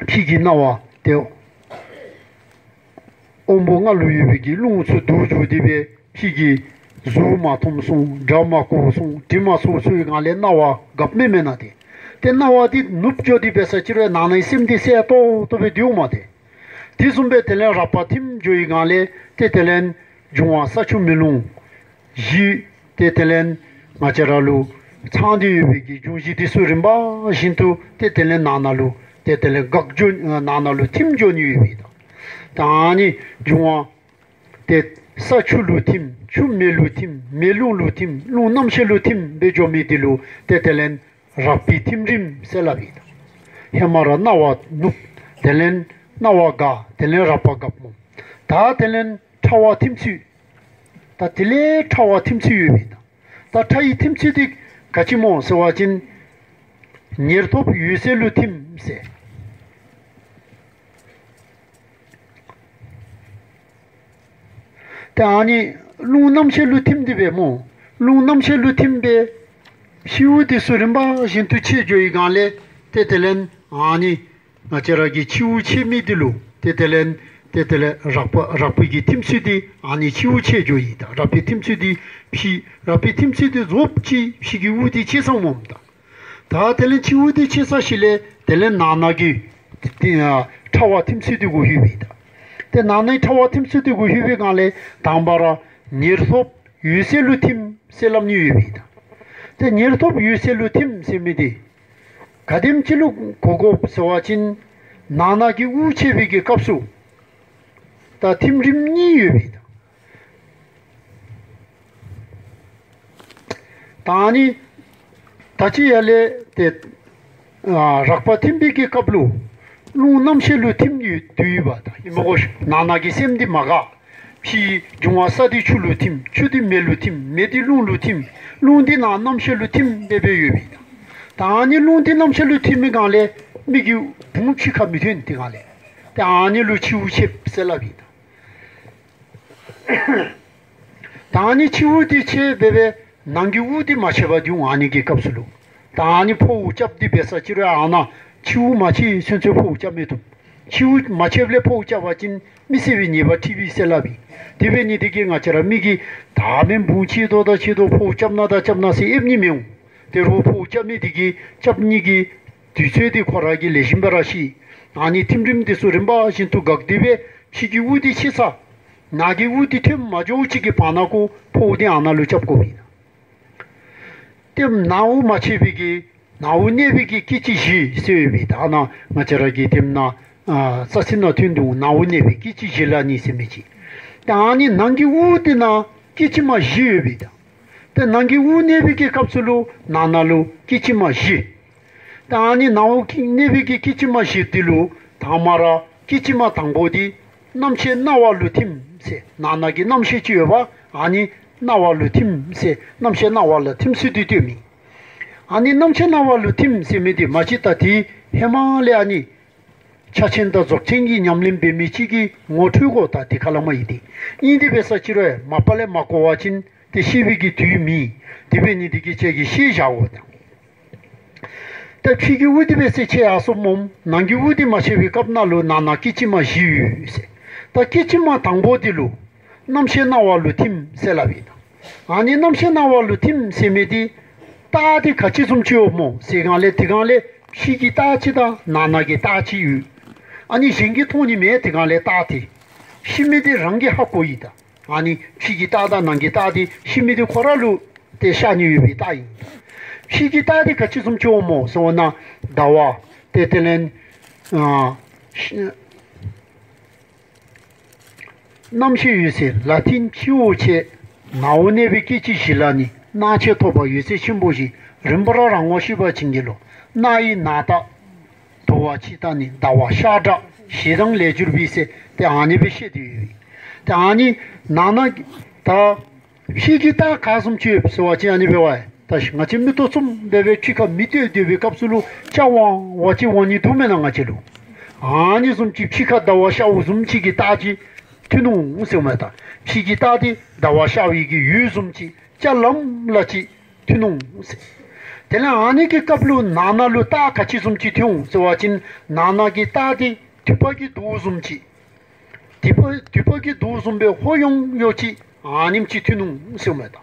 ཕྱི་གི་སྣང་བ་ཏེ་དབང་པོ་ལྔ་ལུ་ཡོད་པའི་གི་རླུང་ཚུ་འདུ་འགྱོ་སྟེ་སྦེ་ཕྱི་གི་གཟུགས་མ་མཐོང་སོང་། སྒྲ་མ་གོ་སོང་། དྲི་མ་ཚོར་སོང་བའི་སྒང་ལས་སྣང་བ་འགགཔ་མས་མེན་ན། ཏེ་ཏེ་སྣང་བ་འདི་ནུབ་འགྱོ་སྟེ་འབད་ས་ཅིག་རུང་ནང་ནའི་སེམས་འདི་གསལ་ཏོག་ཏོ་སྦེ་སྡོདཔ་མས་ཏེ། དེ་བཟུམ་སྦེ་དེ་ལས་རགས་པ་ཐིམ་འགྱོ་བའི་སྒང་ལས་ཏེ་དེ་ལས་འབྱུང་བ་ས་ཆུ་མེ་རླུང་བཞི་ཏེ་དེ་ལས་ང་བཅས་ར་ལུ་ཚང་སྟེ་ཡོད་པའི་གི་འབྱུང་བཞི་འདི་ཚུ་རིམ་པ་བཞིན་དུ་ཏེ་དེ་ལས་ནང་ན་ལུ་ཏེ་དེ་ལས་འགག་འགྱོ་ནང་ན་ལུ་ཐིམ་འགྱོ་ནི་ཡོད་པས་ད། ད་ཨ་ནི་འབྱུང་བ་ཏེ་ས་ཆུ་ལུ་ཐིམ། ཆུ་མེ་ལུ་ཐིམ། མེ་རླུང་ལུ་ཐིམ། རླུང་རྣམ་ཤེས་ལུ་ཐིམ་སྦེ་འགྱོ་མི་འདི་ལུ་ཏེ་དེ་ལས་རགས་པའི་ཐིམ་རིམ་ཟེར་སླབ་ཨིན་ད། ཧེ་མ་ར་སྣང་བ་ནུབ། དེ་ལས་སྣང་བ་འགག། དེ་ལས་རགས་པ་འགགཔ་སྨོ། ད་དེ་ལས་ཕྲ་བ་ཐིམ་ཚུལ། ད་དེ་ལས་ཕྲ་བ་ཐིམ་ཚུལ་ཡོད་པས་ད། ད་ཕྲ་བའི་ཐིམ་ཚུལ་འདི་ག་ཅི་སྨོ་ཟེར་བ་ཅིན་ཉེར་ཐོབ་འོད་གསལ་ལུ་ཐིམ་ཟེར། ཏེ་ཨ་ནི་རླུང་རྣམ་ཤེས་ལུ་ཐིམ་སྟེ་སྦེ་སྨོ། རླུང་རྣམ་ཤེས་ལུ་ཐིམ་སྦེ་ཕྱི་དབུགས་འདི་ཚུ་རིམ་པ་བཞིན་དུ་ཆད་འགྱོ་བའི་སྒང་ལས་ཏེ་དེ་ལས་ཨ་ནི་ང་བཅས་ར་གི་ཕྱི་དབུགས་ཆད་མི་འདི་ལུ་ཏེ་དེ་ལས་ཏེ་དེ་ལས་རགས་པ་རགས་པའི་གི་ཐིམ་ཚུལ་འདི་ཨ་ནི་ཕྱི་དབུགས་ཆད་འགྱོཝ་ཨིན་ད། རགས་པའི་ཐིམ་ཚུལ་འདི་ཕྱི་རགས་པའི་ཐིམ་ཚུལ་འདི་རྫོགསཔ་ཅིག་ཕྱི་གི་དབུགས་འདི་ཆད་ཚརཝ་སྨོ་ད། ད་དེ་ལས་ཕྱི་དབུགས་འདི་ཆད་ཚར་ཞིནམ་ལས་དེ་ལས་ནང་ན་གི་ཏེ་ཨ་ཕྲ་བ་ཐིམ་ཚུལ་འདི་གུ་ལྷོད་པས་ད། ཏེ་ནང་ནའི་ཕྲ་བ་ཐིམ་ཚུལ་འདི་གུ་ལྷོད་པའི་སྒང་ལས་དང་པ་ར་ཉེར་ཐོབ་འོད་གསལ་ལུ་ཐིམ་ཟེར་སླབ་ནི་ཡོད་པས་ད། ཏེ་ཉེར་ཐོབ་འོད་གསལ་ལུ་ཐིམ་ཟེར་མི་འདི་ག་དེམ་ཅིག་ལུ་གོ་དགོཔ་ཟེར་བ་ཅིན་ནང་ན་གི་དབུགས་ཆད་པའི་གི་སྐབས་སུ་ད་ཐིམ་རིམ་གཉིས་ཡོད་པས་ད། ད་ཨ་ནི་ད་ཅི་ཡར་ལས་ཏེ་ཨ་རགས་པ་ཐིམ་པའི་གི་སྐབས་ལུ་རླུང་རྣམ་ཤེས་ལུ་ཐིམ་ཡོད་དུ་ཡོདཔ་ད། ཨིན་མས་གོ། ནང་ན་གི་སེམས་འདི་མ་འགག། ཕྱི་འབྱུང་བ་ས་འདི་ཆུ་ལུ་ཐིམ། ཆུ་འདི་མེ་ལུ་ཐིམ། མེ་འདི་རླུང་ལུ་ཐིམ། རླུང་འདི་ནང་རྣམ་ཤེས་ལུ་ཐིམ་སྦེ་སྦེ་ཡོད་པས་ད། ད་ཨ་ནི་རླུང་འདི་རྣམ་ཤེས་ལུ་ཐིམ་པའི་སྒང་ལས་མིག་གི་བུམོ་ཕྱི་ཁར་མི་ཐོན་ཏེ་སྒང་ལས་ཏེ་ཨ་ནི་ལུ་ཕྱི་དབུགས་ཆདཔ་ཟེར་སླབ་ཨིན་ད། ད་ཨ་ནི་ཕྱི་དབུགས་འདི་ཆད་སྦེ་སྦེ་ནང་གི་དབུགས་འདི་མ་ཆད་པར་འདུག། ཨ་ནི་གི་སྐབས་སུ་ལུ་ད་ཨ་ནི་ཕོཝ་རྐྱབ་སྟེ་འབད་ས་ཅིག་རུང་ཨ་ནཱ་ཕྱི་དབུགས་མ་ཆད་ཚུན་ཚོད་ཕོཝ་རྐྱབ་མི་བཏུབ། ཕྱི་དབུགས་མ་ཆདཔ་ལས་ཕོཝ་རྐྱབ་པ་ཅིན་མི་གསལ་བའི་ཉེས་པ་འཁྲི་བས་ཟེར་སླབ་ཨིན། དེ་འབད་ནི་འདི་གིས་ང་བཅས་ར་མི་གིས་ད་མེན་བུང་ཆད་དོ་ད་ཆད་དོ་ཕོཝ་རྐྱབ་གནང་ད་རྐྱབ་གནང་ཟེར་ཨེབ་ནི་མི་འོང་། དེ་རུང་ཕོཝ་རྐྱབ་མི་འདི་གིས་རྐྱབ་ནི་གི་དུས་ཚོད་འདི་ཁོ་ར་གིས་ལེགས་ཤོམ་སྦེ་ར་ཤེས། ཨ་ནི་ཐིམ་རིམ་འདི་ཚུ་རིམ་པ་བཞིན་དུ་འགག་སྟེ་སྦེ་ཕྱི་གི་དབུགས་འདི་ཆད་ཚར། ནང་གི་དབུགས་འདི་ཐོན་མ་འགྱོཝ་ཅིག་གི་བར་ན་ཁོ་ཕོཝ་འདི་ཨ་ནཱ་ལུ་རྐྱབ་དགོ་པས་ན། ཏེ་ནང་དབུགས་མ་ཆད་པའི་གི་ནང་དབུགས་གནས་པའི་གི་སྐད་ཅིག་བཞི་ཟེར་ཡོད་པས་ད། ཨ་ནཱ་ང་བཅས་ར་གིས་དེ་ནང་ ཨ་རྩ་ཚིག་ནང་ཐོན་འདུག། ནང་དབུགས་གནས་པའི་སྐད་ཅིག་བཞི་ལ་ནི་ཟེར་མི་ཅིག། ཏེ་ཨ་ནི་ནང་གི་དབུགས་དེ་ནང་སྐད་ཅིག་མ་བཞི་ཡོད་པའི་ད། ཏེ་ནང་གི་དབུགས་གནས་པའི་གི་སྐབས་སུ་ལུ་ནང་ན་ལུ་སྐད་ཅིག་མ་བཞི། ཏེ་ཨ་ནི་ནང་དབུགས་གནས་པའི་གི་སྐད་ཅིག་མ་བཞི་དེ་ལུ་དང་མ་ར་སྐད་ཅིག་མ་དང་པོ་དེ་རྣམ་ཤེས་རྣ་བ་ལུ་ཐིམ་ཟེར། ནང་ན་གི་རྣམ་ཤེས་ཅིག་ཡོདཔ་ཨ་ནི་རྣ་བ་ལུ་ཐིམ་ཟེར། རྣམ་ཤེས་རྣ་བ་ལུ་ཐིམ་ཟེར་དེ་སྟོནམ་ཨིན། ཨ་ནི་རྣམ་ཤེས་རྣ་བ་ལུ་ཐིམ་ཟེར་མི་དེ་མ་གཞི་ད་དེ་ཧེ་མ་ལས་ཨ་ནི་ཕྱག་ཆེན་དང་རྫོགས་ཆེན་གྱི་ཉམས་ལེན་འབད་མི་ཅིག་གིས་ངོ་འཕྲོད་དགོ། ད་དེ་ཁ་ལས་མར་ཨིན་ཏེ། ཨིན་དེ་འབད་ས་ཅིག་རུང་མ་པ་ལས་མ་གོ་བ་ཅིན་ཏེ་ཤེས་པའི་གི་དུས་མེད། དེ་འབད་ནི་དེ་གིས་ཁྱེད་ཀྱིས་ཤེས་བཞག་དགོ་ད། ད་ཕྱི་གི་དབུགས་དེ་འབད་ཟེར་ཆད་ཡར་སོངམ་མས། ནང་གི་དབུགས་དེ་མ་ཆད་པའི་སྐབས་ནང་ལུ་ནང་ན་སྐད་ཅིག་མ་བཞི་ཡོད་ཟེར། ད་སྐད་ཅིག་མ་དང་པོ་དེ་ལུ་རྣམ་ཤེས་རྣ་བ་ལུ་ཐིམ་ཟེར་སླབ་ཨིན། ཨ་ནི་རྣམ་ཤེས་རྣ་བ་ལུ་ཐིམ་ཟེར་མི་དེ་རྟགས་དེ་ག་ཅི་བཟུམ་ཅིག་ཡོདཔ་སྨོ་ཟེར་སྒང་ལས་དེ་སྒང་ལས་ཕྱི་གི་རྟགས་ཅིག་དང་ནང་ན་གི་རྟགས་ཅིག་ཡོད། ཨ་ནི་གཞན་གྱིས་མཐོང་ནི་མེད། དེ་སྒང་ལས་རྟགས་དེ་ཤེས་མི་དེ་རང་གིས་ཧ་གོཝ་ཨིན་ད། ཨ་ནི་ཕྱི་གི་རྟགས་དང་ནང་གི་རྟགས་དེ་ཤེས་མི་དེ་ཁོ་ར་ལུ་ཏེ་ཤར་ནི་ཡོད་པའི་རྟགས་ཨིན། ཕྱི་གི་རྟགས་དེ་ག་ཅི་བཟུམ་ཅིག་ཡོདཔ་སྨོ་ཟེར་བ་ན་ཟླ་བ་ཏེ་དེ་ལས་ཨ་ཤ་རྣམ་ཤེས་འོད་གསལ་ལ་ཐིམ་སྤྱི་བོ་ཆེ། ནང་དབུགས་གནས་པའི་སྐད་ཅིག་བཞི་ལ་ནི། སྣང་མཆེད་ཐོབ་པ་འོད་གསལ་ཆེན་པོ་བཞི། རིམ་པར་རང་ངོ་ཤེས་པ་བྱིན་གྱིས་རློབ། སྣང་ཡི་ནང་རྟགས་དུ་བ་ཕྱི་རྟགས་ནི། ཟླ་བ་ཤར་དྲག་ཞེ་སྡང་ལས་གྱུར་པའི་ཟེར་ཏེ་ཨ་ནི་སྦེ་བཤད་དེ་ཡོད། ཏེ་ཨ་ནི་ནང་ན་ད་ཕྱི་གི་རྟགས་ག་བཟུམ་ཅིག་ཡོདཔ་ཟེར་བ་ཅིན་ཨ་ནི་འབད་བ་ད་ང་བཅས་མིག་ཏོ་བཙུམ་སྦེ་སྦེ་ཕྱི་ཁར་མིག་ལྟོས་སྡོད་པའི་སྐབས་སུ་ལུ་སྐྱ་བང་བ་ཅིག་འོང་ནི་འདུག་མེན་ན་ང་བཅས་ལུ། ཨ་ནི་བཟུམ་ཅིག་ཕྱི་ཁར་ཟླ་བ་ཤརཝ་བཟུམ་ཅིག་གི་རྟགས་ཅིག་ཐོན་འོང་ཟེརཝ་མས་ད། ཕྱི་གི་རྟགས་དེ་ཟླ་བ་ཤར་བའི་གི་འོད་བཟུམ་ཅིག་སྐྱ་ལམ་ལ་ཅིག་ཐོན་འོང་ཟེར། དེ་ལས་ཨ་ནི་གི་སྐབས་ལུ་ནང་ན་ལུ་རྟགས་ག་ཅི་བཟུམ་ཅིག་ཐོན་འོང་ཟེར་བ་ཅིན་ནང་ན་གི་རྟགས་དེ་དུད་པ་གི་མདོག་བཟུམ་ཅིག། དུད་པ་དུད་པ་གི་མདོག་བཟུམ་སྦེ་ཧོ་ཡོང་ཡོད་ཅིག་ཨ་ནེམ་ཅིག་ཐོན་འོང་ཟེརཝ་མས་ད།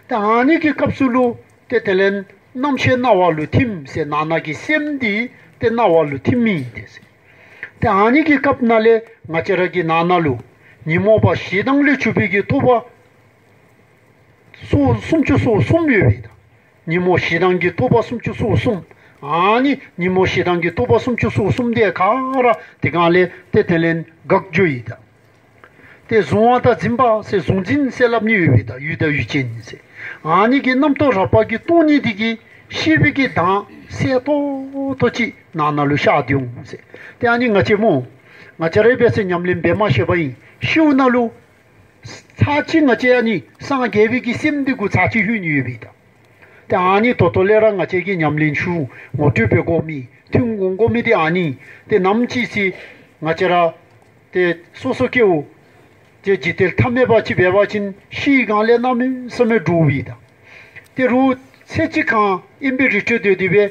ཏེ་ཨ་ནི་གི་སྐབས་སུ་ལུ་ཏེ་དེ་ལས་རྣམ་ཤེས་རྣ་བ་ལུ་ཐིམ་ཟེར། ནང་ན་གི་སེམས་འདི་ཏེ་རྣ་བ་ལུ་ཐིམ་མི་ཨིན་ཏེ་ཟེར། ཏེ་ཨ་ནི་གི་སྐབས་ནང་ལས་ང་བཅས་ར་གི་ནང་ན་ལུ་ཉོན་མོངས་པ་ཞེ་སྡང་ལས་གྱུར་པའི་གི་རྟོག་པ་སོ་སུམ་ཅུ་སོ་གསུམ་ཡོད་པའི་ད། ཉོན་མོངས་ཞེ་སྡང་གི་རྟོག་པ་སུམ་ཅུ་སོ་གསུམ། ཨ་ནི་ཉོན་མོངས་ཞེ་སྡང་གི་རྟོག་པ་སུམ་ཅུ་སོ་གསུམ་དེ་ག་ར་དེ་སྒང་ལས་ཏེ་དེ་ལས་འགག་འགྱོཝ་ཨིན་ད། ཏེ་གཟུང་བ་དང་འཛིན་པ་ཟེར་གཟུང་འཛིན་ཟེར་སླབ་ནི་ཡོད་པའི་ད། ཡུལ་དང་ཡུལ་ཅན་ཟེར། ཨ་ནི་གི་རྣམ་རྟོག་རགས་པ་གིས་སྟོང་ནི་དེ་གིས་ཤེས་པའི་གི་གདངས་གསལ་ཏོག་ཏོ་ཅིག་ནང་ན་ལུ་ཤར་ཏེ་འོང་ཟེར། ཏེ་ཨ་ནི་ང་བཅས་སྨོ། ང་བཅས་ར་འབད་ཟེར་ཉམས་ལེན་འབད་མ་ཤེས་པ་ཨིན། ཤུལ་ན་ལུ་ཚར་གཅིག་ང་བཅས་ཨ་ནི་སངས་རྒྱས་པའི་གི་སེམས་འདི་གུ་ཚར་གཅིག་ལྷོད་ནི་ཡོད་པའི་ད། ཏེ་ཨ་ནི་ད་ལྟོ་ལས་ར་ང་བཅས་ཀྱིས་ཉམས་ལེན་ཞུ་ངོ་སྤྲོད་འབད་དགོ་མི་ཐུན་དགོང་དགོ་མི་དེ་ཨ་ནི། ཏེ་ནམ་ཅིག་ཟེར་ང་བཅས་ར་ཏེ་སོ་སོ་སྐྱེ་བོ་ཏེ་འཇིག་རྟེན་ཐ་མལ་པ་ཅིག་འབད་བ་ཅིན་ཤི་སྒང་ལས་གནམ་མེད་ས་མེད་འདྲོག་པའི་ད། ཏེ་རུང་ཚེ་གཅིག་གང་དབེན་པའི་རི་ཁྲོད་སྡོད་དེ་སྦེ་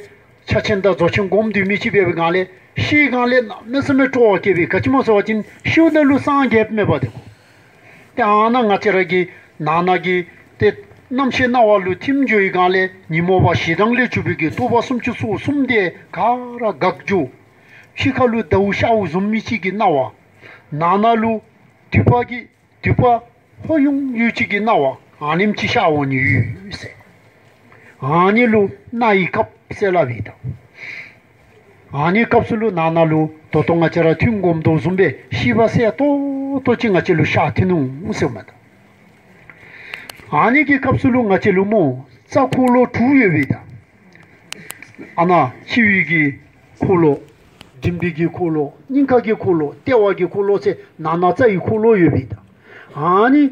ཕྱག་ཆེན་དང་རྫོགས་ཆེན་སྒོམ་སྡོད་མི་ཅིག་འབད་བའི་སྒང་ལས་ཤི་སྒང་ལས་གནམ་མེད་ས་མེད་སྤྲོ་བ་སྐྱེ་བའི། ག་ཅི་སྨོ་ཟེར་བ་ཅིན་ཤུལ་ན་ལུ་སངས་རྒྱས་མེད་པ་དེ་གོ། ཏེ་ཨ་ནཱ་ང་བཅས་ར་གི་ནང་ན་གི་ཏེ་རྣམ་ཤེས་རྣ་བ་ལུ་ཐིམ་འགྱོ་བའི་སྒང་ལས་ཉོན་མོངས་པ་ཞེ་སྡང་ལས་གྱུར་པའི་གི་རྟོག་པ་སུམ་ཅུ་སོ་གསུམ་དེ་ག་ར་འགག་འགྱོ། ཕྱི་ཁ་ལུ་ཟླཝ་ཤརཝ་བཟུམ་མི་ཅིག་གི་སྣང་བ། ནང་ན་ལུ་དུད་པ་གི་དུད་པ་ཧོ་ཡོང་ཡོད་ཅིག་གི་སྣང་བ་ཨ་ནེམ་ཅིག་ཤར་འོང་ནི་ཡོད་ཟེར། ཨ་ནི་ལུ་སྣང་ཡི་སྐབས་ཟེར་སླབ་ཨིན་ད། ཨ་ནི་སྐབས་སུ་ལུ་ནང་ན་ལུ་ད་ལྟོ་ང་བཅས་ར་ཐུན་སྒོམ་དོ་བཟུམ་སྦེ་ཤེས་པ་གསལ་ཏོག་ཏོ་ཅིག་ང་བཅས་ལུ་ཤར་ཐོན་འོང་ཟེརཝ་མས་ད། ཨ་ནི་གི་སྐབས་སུ་ལུ་ང་བཅས་ལུ་སྨོ་རྩ་འཁོར་ལོ་དྲུག་ཡོད་པའི་ད། ཨ་ནཱ་སྤྱི་བོའི་གི་འཁོར་ལོ། མགྲིན་པའི་གི་འཁོར་ལོ། སྙིང་ཁ་གི་འཁོར་ལོ། ལྟེ་བ་གི་འཁོར་ལོ་ཟེར་ནང་ན་རྩ་ཡི་འཁོར་ལོ་ཡོད་པའི་ད། ཨ་ནི་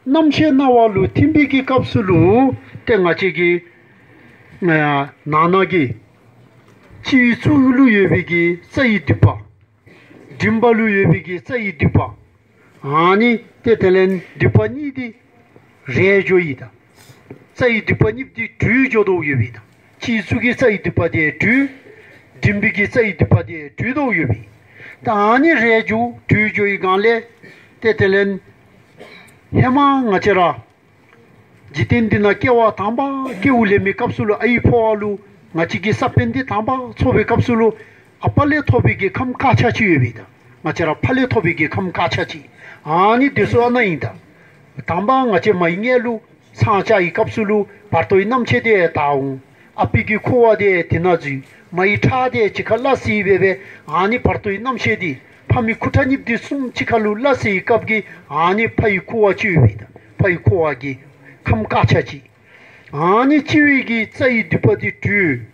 རྣམ་ཤེས་རྣ་བ་ལུ་ཐིམ་པའི་གི་སྐབས་སུ་ལུ་ཏེ་ང་བཅས་ཀྱི་ནང་ན་གི་སྤྱི་བོའི་གཙུག་ལུ་ཡོད་པའི་གི་རྩ་ཡི་མདུད་པ། མགྲིན་པ་ལུ་ཡོད་པའི་གི་རྩ་ཡི་མདུད་པ། ཨ་ནི་ཏེ་དེ་ལས་མདུད་པ་གཉིས་དེ་རལ་འགྱོཝ་ཨིན་ད། རྩ་ཡི་མདུད་པ་གཉིས་དེ་བྲོས་འགྱོ་དོ་ཡོད་པའི་ད། སྤྱི་གཙུག་གི་རྩ་ཡི་མདུད་པ་དེ་བྲོས། མགྲིན་པའི་གི་རྩ་ཡི་མདུད་པ་དེ་བྲོས་དོ་ཡོད་པའི། ད་ཨ་ནི་རལ་འགྱོ་བྲོས་འགྱོ་བའི་སྒང་ལས་ཏེ་དེ་ལས་ཧེ་མ་ང་བཅས་ར་འཇིག་རྟེན་འདི་ན་སྐྱེ་བ་དང་པ་སྐྱེ་བ་ལེན་པའི་སྐབས་སུ་ལུ་ཨའི་ཕོཝ་ལུ་ང་བཅས་ཀྱི་ས་བོན་འདི་དང་པ་ཚོགས་པའི་སྐབས་སུ་ལུ་ཨ་པ་ལས་ཐོབ་པའི་གི་ཁམས་དཀར་ཆ་ཅིག་ཡོད་པའི་ད། ང་བཅས་ར་ཕ་ལས་ཐོབ་པའི་གི་ཁམས་དཀར་ཆ་ཅིག། ཨ་ནི་དེ་ཚུ་ཨ་ནཱ་ཨིན་ད། དང་པ་ང་བཅས་མའི་མངལ་ལུ་ཚང་བཅའ་བའི་སྐབས་སུ་ལུ་བར་དོའི་རྣམ་ཤེས་དེ་དར་འོང་། ཨ་པའི་གི་ཁུ་བ་དེ་དེ་ནང་འཛུལ། མ་ཡི་ཁྲག་དེ་གཅིག་ཁར་སླ་བསྲེ་སྦེ་སྦེ་ཨ་ནི་བར་དོའི་རྣམ་ཤེས་དེ་ཕ་མའི་ཁུ་ཁྲག་གཉིས་དེ་གསུམ་གཅིག་ཁར་ལུ་སླ་བསྲེ་བའི་སྐབས་ཀྱི་ཨ་ནི་ཕ་ཡི་ཁུ་བ་ལྕི་བས་ད། ཕ་ཡི་ཁུ་བ་གི་ཁམས་དཀར་ཆ་ལྕི། ཨ་ནི་ལྕི་བའི་གི་རྩ་བའི་མདུད་པ་དེ་དྲུད།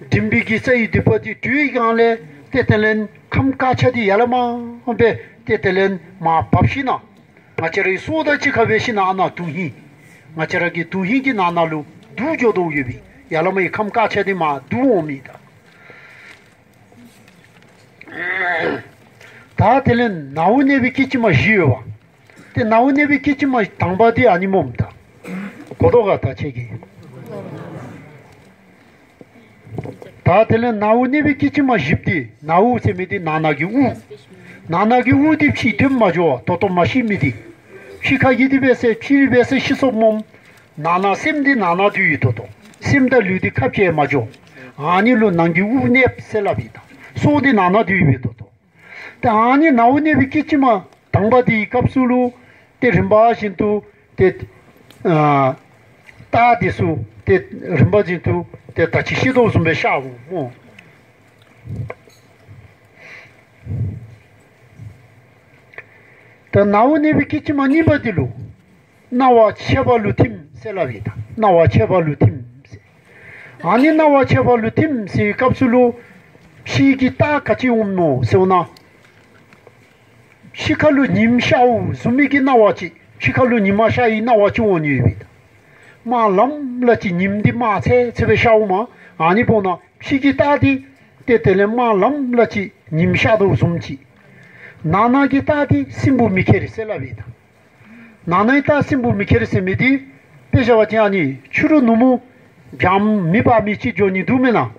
མགྲིན་པའི་གི་རྩ་བའི་མདུད་པ་དེ་དྲུད་ཡི་གང་ལས་ཏེ་དེ་ལས་ཁམས་དཀར་ཆ་དེ་ཡར་ལས་མར་སྦེ་ཏེ་དེ་ལས་མར་བབས་ཞིན་ན་ང་བཅས་རའི་སྲོག་དང་གཅིག་ཁར་འབད་ཞིན་ན་ཨ་ནཱ་དོན་ཧིང་། ང་བཅས་ར་གི་དོན་ཧིང་གི་ནང་ན་ལུ་དུག་འགྱོ་དོ་ཡོད་པས། ཡར་ལས་མར་གྱི་ཁམས་དཀར་ཆ་དེ་མར་དུག་འོང་མི་ད། ད་དེ་ལས་ནཝ་གནས་པའི་སྐད་ཅིག་མ་བཞི་ཡོད་པ། ཏེ་ནཝ་གནས་པའི་སྐད་ཅིག་མ་དང་པ་དེ་ཨ་ནི་སྨོ་ད། གོ་དོ་ག་ད་ཁྱེད་ཀྱིས། ད་དེ་ལས་ནཝ་གནས་པའི་སྐད་ཅིག་མ་བཞི་པོ་དེ་ནཝ་ཟེར་མི་དེ་ནང་ན་གི་དབུགས། ནང་ན་གི་དབུགས་དེ་ཕྱི་འཐོན་མ་འགྱོ་བར་ཏོག་ཏོ་མ་ཤི་མི་དེ། ཕྱི་ཁ་གི་དེ་སྦེ་ཟེར་ཕྱི་རུ་སྦེ་ཟེར་ཤི་སོཔ་སྨོ། ནང་ན་སེམས་དེ་ནང་ན་སྡོད་ཡི་ཏོག་ཏོ། སེམས་དང་ལུས་དེ་ཁ་བཅད་མ་འགྱོ། ཨ་ནི་ལུ་ནང་གི་དབུགས་གནསཔ་ཟེར་སླབ་ཨིན་ད། སྲོག་དེ་ནང་ན་སྡོད་ཡི་ཏོག་ཏོ། ཏེ་ཨ་ནི་ནཝ་གནས་པའི་སྐད་ཅིག་མ་དང་པ་དེའི་སྐབས་སུ་ལུ་ཏེ་རིམ་པ་བཞིན་དུ་ཏེ་ཨ་རྟགས་དེ་ཚུ་ཏེ་རིམ་པ་བཞིན་དུ་ཏེ་ད་ཅི་ཤེས་དོ་བཟུམ་སྦེ་ཤར་འོང་སྨོ། ད་ནཝ་གནས་པའི་སྐད་ཅིག་མ་གཉིས་པ་དེ་ལུ་སྣང་བ་མཆེད་པ་ལུ་ཐིམ་ཟེར་སླབ་ཨིན་ད། སྣང་བ་མཆེད་པ་ལུ་ཐིམ་ཟེར། ཨ་ནི་སྣང་བ་མཆེད་པ་ལུ་ཐིམ་ཟེར་བའི་སྐབས་སུ་ལུ་ཕྱི་གི་རྟགས་ག་ཅི་འོང་མནོ་ཟེར་བ་ན། ཕྱི་ཁ་ལུ་ཉིམ་ཤརཝ་བཟུམ་མའི་གི་སྣང་བ་ཅིག། ཕྱི་ཁ་ལུ་ཉི་མ་ཤར་བའི་སྣང་བ་ཅིག་འོང་ནི་ཡོད་པས་ད། དམར་ལམ་ལ་ཅིག་ཉིམ་འདི་དམར་ཚེར་ཚེར་སྦེ་ཤརཝ་མས། ཨ་ནི་འབདཝ་ད་ཕྱི་གི་རྟགས་འདི་ཏེ་དེ་ལས་དམར་ལམ་ལ་ཅིག་ཉིམ་ཤར་དོ་བཟུམ་ཅིག། ནང་ན་གི་རྟགས་འདི་སྲིན་བུ་མེ་ཁྱེར་ཟེར་སླབ་ཨིན་ད། ནང་ན་གི་རྟགས་སྲིན་བུ་མེ་ཁྱེར་ཟེར་མི་འདི་དཔེ་བཞག་པ་ཅིན་ཨ་ནི་ཕྱི་རུ་ནུབ་མོ་བྱམས་མེ་འབར་མི་ཅིག་འགྱོ་ནི་འདུག་མེན་ན།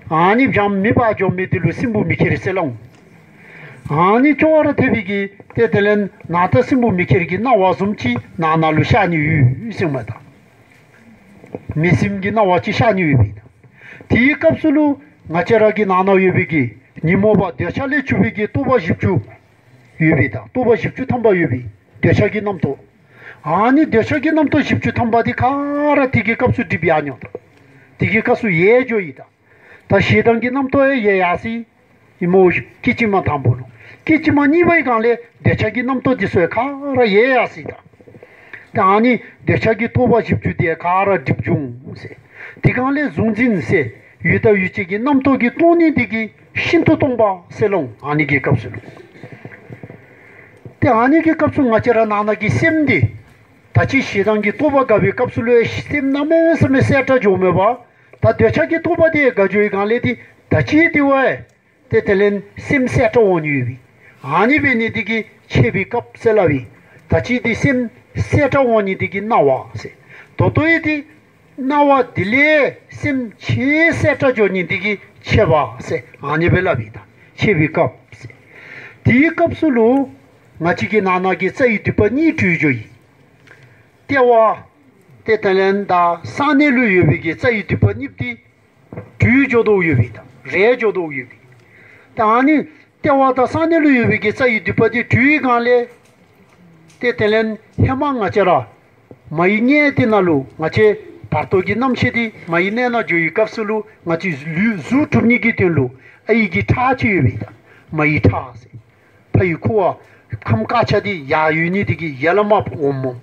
ཨ་ནི་བྱམས་མེ་འབར་འགྱོ་མི་འདི་ལུ་སྲིན་བུ་མེ་ཁྱེར་ཟེར་སླབ་འོང་། ཨ་ནི་ཅོག་ར་འཐདཔ་སྦེ་གི་ཏེ་དེ་ལས་ནང་རྟགས་སྲིན་བུ་མེ་ཁྱེར་གྱི་སྣང་བ་བཟུམ་ཅིག་ནང་ན་ལུ་ཤར་ནི་ཡོད་ཟེརཝ་མས་ད། མེ་སྲིན་གྱི་སྣང་བ་ཅིག་ཤར་ནི་ཡོད་པས་ད། དེའི་སྐབས་སུ་ལུ་ང་བཅས་ར་གི་ནང་ན་ཡོད་པའི་གི་ཉོན་མོངས་པ་འདོད་ཆགས་ལས་གྱུར་པའི་གི་རྟོག་པ་བཞི་བཅུ་ཡོད་པས་ད། རྟོག་པ་བཞི་བཅུ་ཐམ་པ་ཡོད་པས། འདོད་ཆགས་ཀྱི་རྣམ་རྟོག། ཨ་ནི་འདོད་ཆགས་ཀྱི་རྣམ་རྟོག་བཞི་བཅུ་ཐམ་པ་འདི་ག་ར་དེ་གི་སྐབས་སུ་འགྲིབ་ཡར་འགྱོཝ་ད། དེ་གི་སྐབས་སུ་ཡལ་འགྱོཝ་ཨིན་ད། ད་ཞེ་སྡང་གི་རྣམ་རྟོག་ཡང་ཡལ་ཡར་སོ་ཡི་སྨོ། སྐད་ཅིག་མ་དང་པོ་ལུ། སྐད་ཅིག་མ་གཉིས་པའི་སྒང་ལས་འདོད་ཆགས་ཀྱི་རྣམ་རྟོག་འདི་ཚུ་ཡང་ག་ར་ཡལ་ཡར་སོ་ཡི་ད། ད་ཨ་ནི་འདོད་ཆགས་ཀྱི་རྟོག་པ་བཞི་བཅུ་འདི་ཡང་ག་ར་འགྲིབ་འགྱོ་འོང་ཟེར། དེ་སྒང་ལས་གཟུང་འཛིན་ཟེར་ཡུལ་དང་ཡུལ་ཅན་གྱི་རྣམ་རྟོག་གི་སྟོང་ཉིད་འདི་གིས་ཤིན་ཏུ་སྟོང་པ་ཟེར་སླབ་འོང་། ཨ་ནི་གི་སྐབས་སུ་ལུ། ཏེ་ཨ་ནི་གི་སྐབས་སུ་ང་བཅས་ར་ནང་ན་གི་སེམས་འདི་ད་ཅི་ཞེ་སྡང་གི་རྟོག་པ་དགའ་བའི་སྐབས་སུ་ལུ་ཡང་སེམས་གནམ་མེད་ས་མེད་གསལ་དྲགས་འགྱོཝ་མས་པ། ད་འདོད་ཆགས་ཀྱི་རྟོག་པ་འདི་ཡང་དགའ་འགྱོཝ་སྒང་ལས་འདི་ད་ཅི་འདི་བ་ཏེ་དེ་ལས་སེམས་གསལ་དྲགས་འོང་ནི་ཡོད་པས། ཨ་ནི་འབད་ནི་འདི་གིས་མཆེད་པའི་སྐབས་ཟེར་སླབ་ཨིན། ད་ཅི་འདི་སེམས་གསལ་དྲགས་འོང་ནི་འདི་གིས་སྣང་བ་ཟེར། ད་ལྟོ་ཡང་འདི་སྣང་བ་འདི་ལས་སེམས་ཆེས་གསལ་དྲགས་འགྱོ་ནི་འདི་གིས་མཆེད་པ་ཟེར་ཨ་ནི་སྦེ་སླབ་ཨིན་ད། མཆེད་པའི་སྐབས་ཟེར། དེའི་སྐབས་སུ་ལུ་ང་བཅས་ཀྱི་ནང་ན་གི་རྩ་བའི་མདུད་པ་གཉིས་དྲུད་འགྱོཝ་ཨིན། ལྟེ་བ་ཏེ་དེ་ལས་ད་གསང་གནས་ལུ་ཡོད་པའི་གི་རྩ་བའི་མདུད་པ་གཉིས་འདི་དྲུད་འགྱོ་དོ་ཡོད་པས་ད། རལ་འགྱོ་དོ་ཡོད་པས། ད་ཨ་ནི་ལྟེ་བ་དང་གསང་གནས་ལུ་ཡོད་པའི་གི་རྩ་བའི་མདུད་པ་འདི་དྲུད་པའི་སྒང་ལས་ཏེ་དེ་ལས་ཧེ་མ་ང་བཅས་ར་མ་ཡི་མངལ་འདི་ནང་ལུ་ང་བཅས་བར་དོ་གི་རྣམ་ཤེས་འདི་མ་ཡི་མངལ་ནང་འགྱོ་བའི་སྐབས་སུ་ལུ་ང་བཅས་ལུས་གཟུགས་གྲུབ་ནི་གི་དོན་ལུ་ཨའི་གི་ཁྲག་ཅིག་ཡོད་པས་ད། མ་ཡི་ཁྲག་ཟེར། ཕ་ཡི་ཁུ་བ་ཁམས་དཀར་ཆ་འདི་ཡར་ཡོད་ནི་འདི་གིས་ཡར་ལས་མར་འོངམ་སྨོ།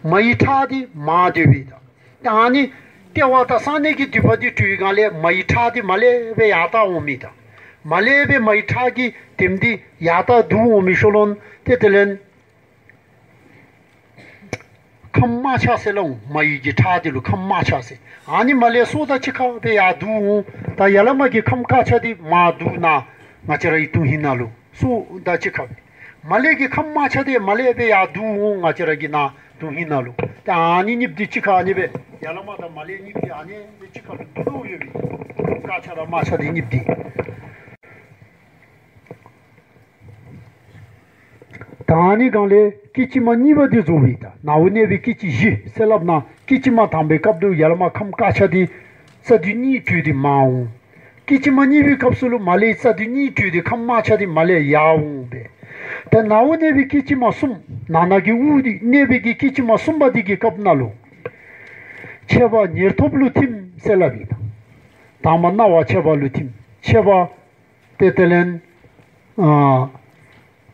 མ་ཡི་ཁྲག་འདི་མར་སྡོད་པས་ད། ད་ཨ་ནི་ལྟེ་བ་དང་གསང་གནས་ཀྱི་མདུད་པ་འདི་དྲུད་པའི་སྒང་ལས་མ་ཡི་ཁྲག་འདི་མར་ལས་སྦེ་ཡར་ལྟ་འོང་མི་ད། མར་ལས་སྦེ་མ་ཡི་ཁྲག་གི་དེམ་འདི་ཡར་ལྟ་འདུག་འོང་མི་ཤུལ་ལུ་ཏེ་དེ་ལས་ཁམས་དམར་ཆ་ཟེར་སླབ་འོང་། མ་ཡི་གི་ཁྲག་འདི་ལུ་ཁམས་དམར་ཆ་ཟེར། ཨ་ནི་མར་ལས་སྲོག་དང་གཅིག་ཁར་སྦེ་ཡར་འདུག་འོང་། ད་ཡར་ལས་མར་གྱི་ཁམས་དཀར་ཆ་འདི་མར་འདུག་ན་ང་བཅས་རའི་དོན་ཧིང་ནང་ལུ་སྲོག་དང་གཅིག་ཁར་སྦེ། མར་ལས་ཀྱི་ཁམས་དམར་ཆ་འདི་མར་ལས་སྦེ་ཡར་འདུག་འོང་། ང་བཅས་ར་གི་ནང་དོན་ཧིང་ནང་ལུ། ད་ཨ་ནི་གཉིས་འདི་གཅིག་ཁར་ཨ་ནི་སྦེ་ཡར་ལས་མར་དང་མར་ལས་གཉིས་འདི་ཨ་ནི་སྦེ་གཅིག་ཁར་ལུ་འདུ་ཡོད་པས། དཀར་ཆ་དང་དམར་ཆ་འདི་གཉིས་འདི། ད་ཨ་ནི་སྒང་ལས་སྐད་ཅིག་མ་གཉིས་པ་འདི་རྫོགས་པས་ད། ནཝ་གནས་པའི་སྐད་ཅིག་བཞི་ཟེར་སླབ་ན་སྐད་ཅིག་མ་དང་པའི་སྐབས་སུ་ཡར་ལས་མར་ཁམས་དཀར་ཆ་འདི་རྩ་མདུད་གཉིས་དྲུད་དེ་མར་འོང་། སྐད་ཅིག་མ་གཉིས་པའི་སྐབས་སུ་ལུ་མར་ལས་རྩ་མདུད་གཉིས་དྲུད་དེ་ཁམས་དམར་ཆ་འདི་མར་ལས་ཡར་འོང་སྦེ། ད་ནཝ་གནས་པའི་སྐད་ཅིག་མ་གསུམ་ནང་ན་གི་དབུགས་འདི་གནས་པའི་གི་སྐད་ཅིག་མ་གསུམ་པ་འདི་གི་སྐབས་ནང་ལུ་མཆེད་པ་ཉེར་ཐོབ་ལུ་ཐིམ་ ཟེར་སླབ་ཨིན། དང་པ་སྣང་བ་མཆེད་པ་ལུ་ཐིམ། མཆེད་པ་ཏེ་དེ་ལས་ཨ་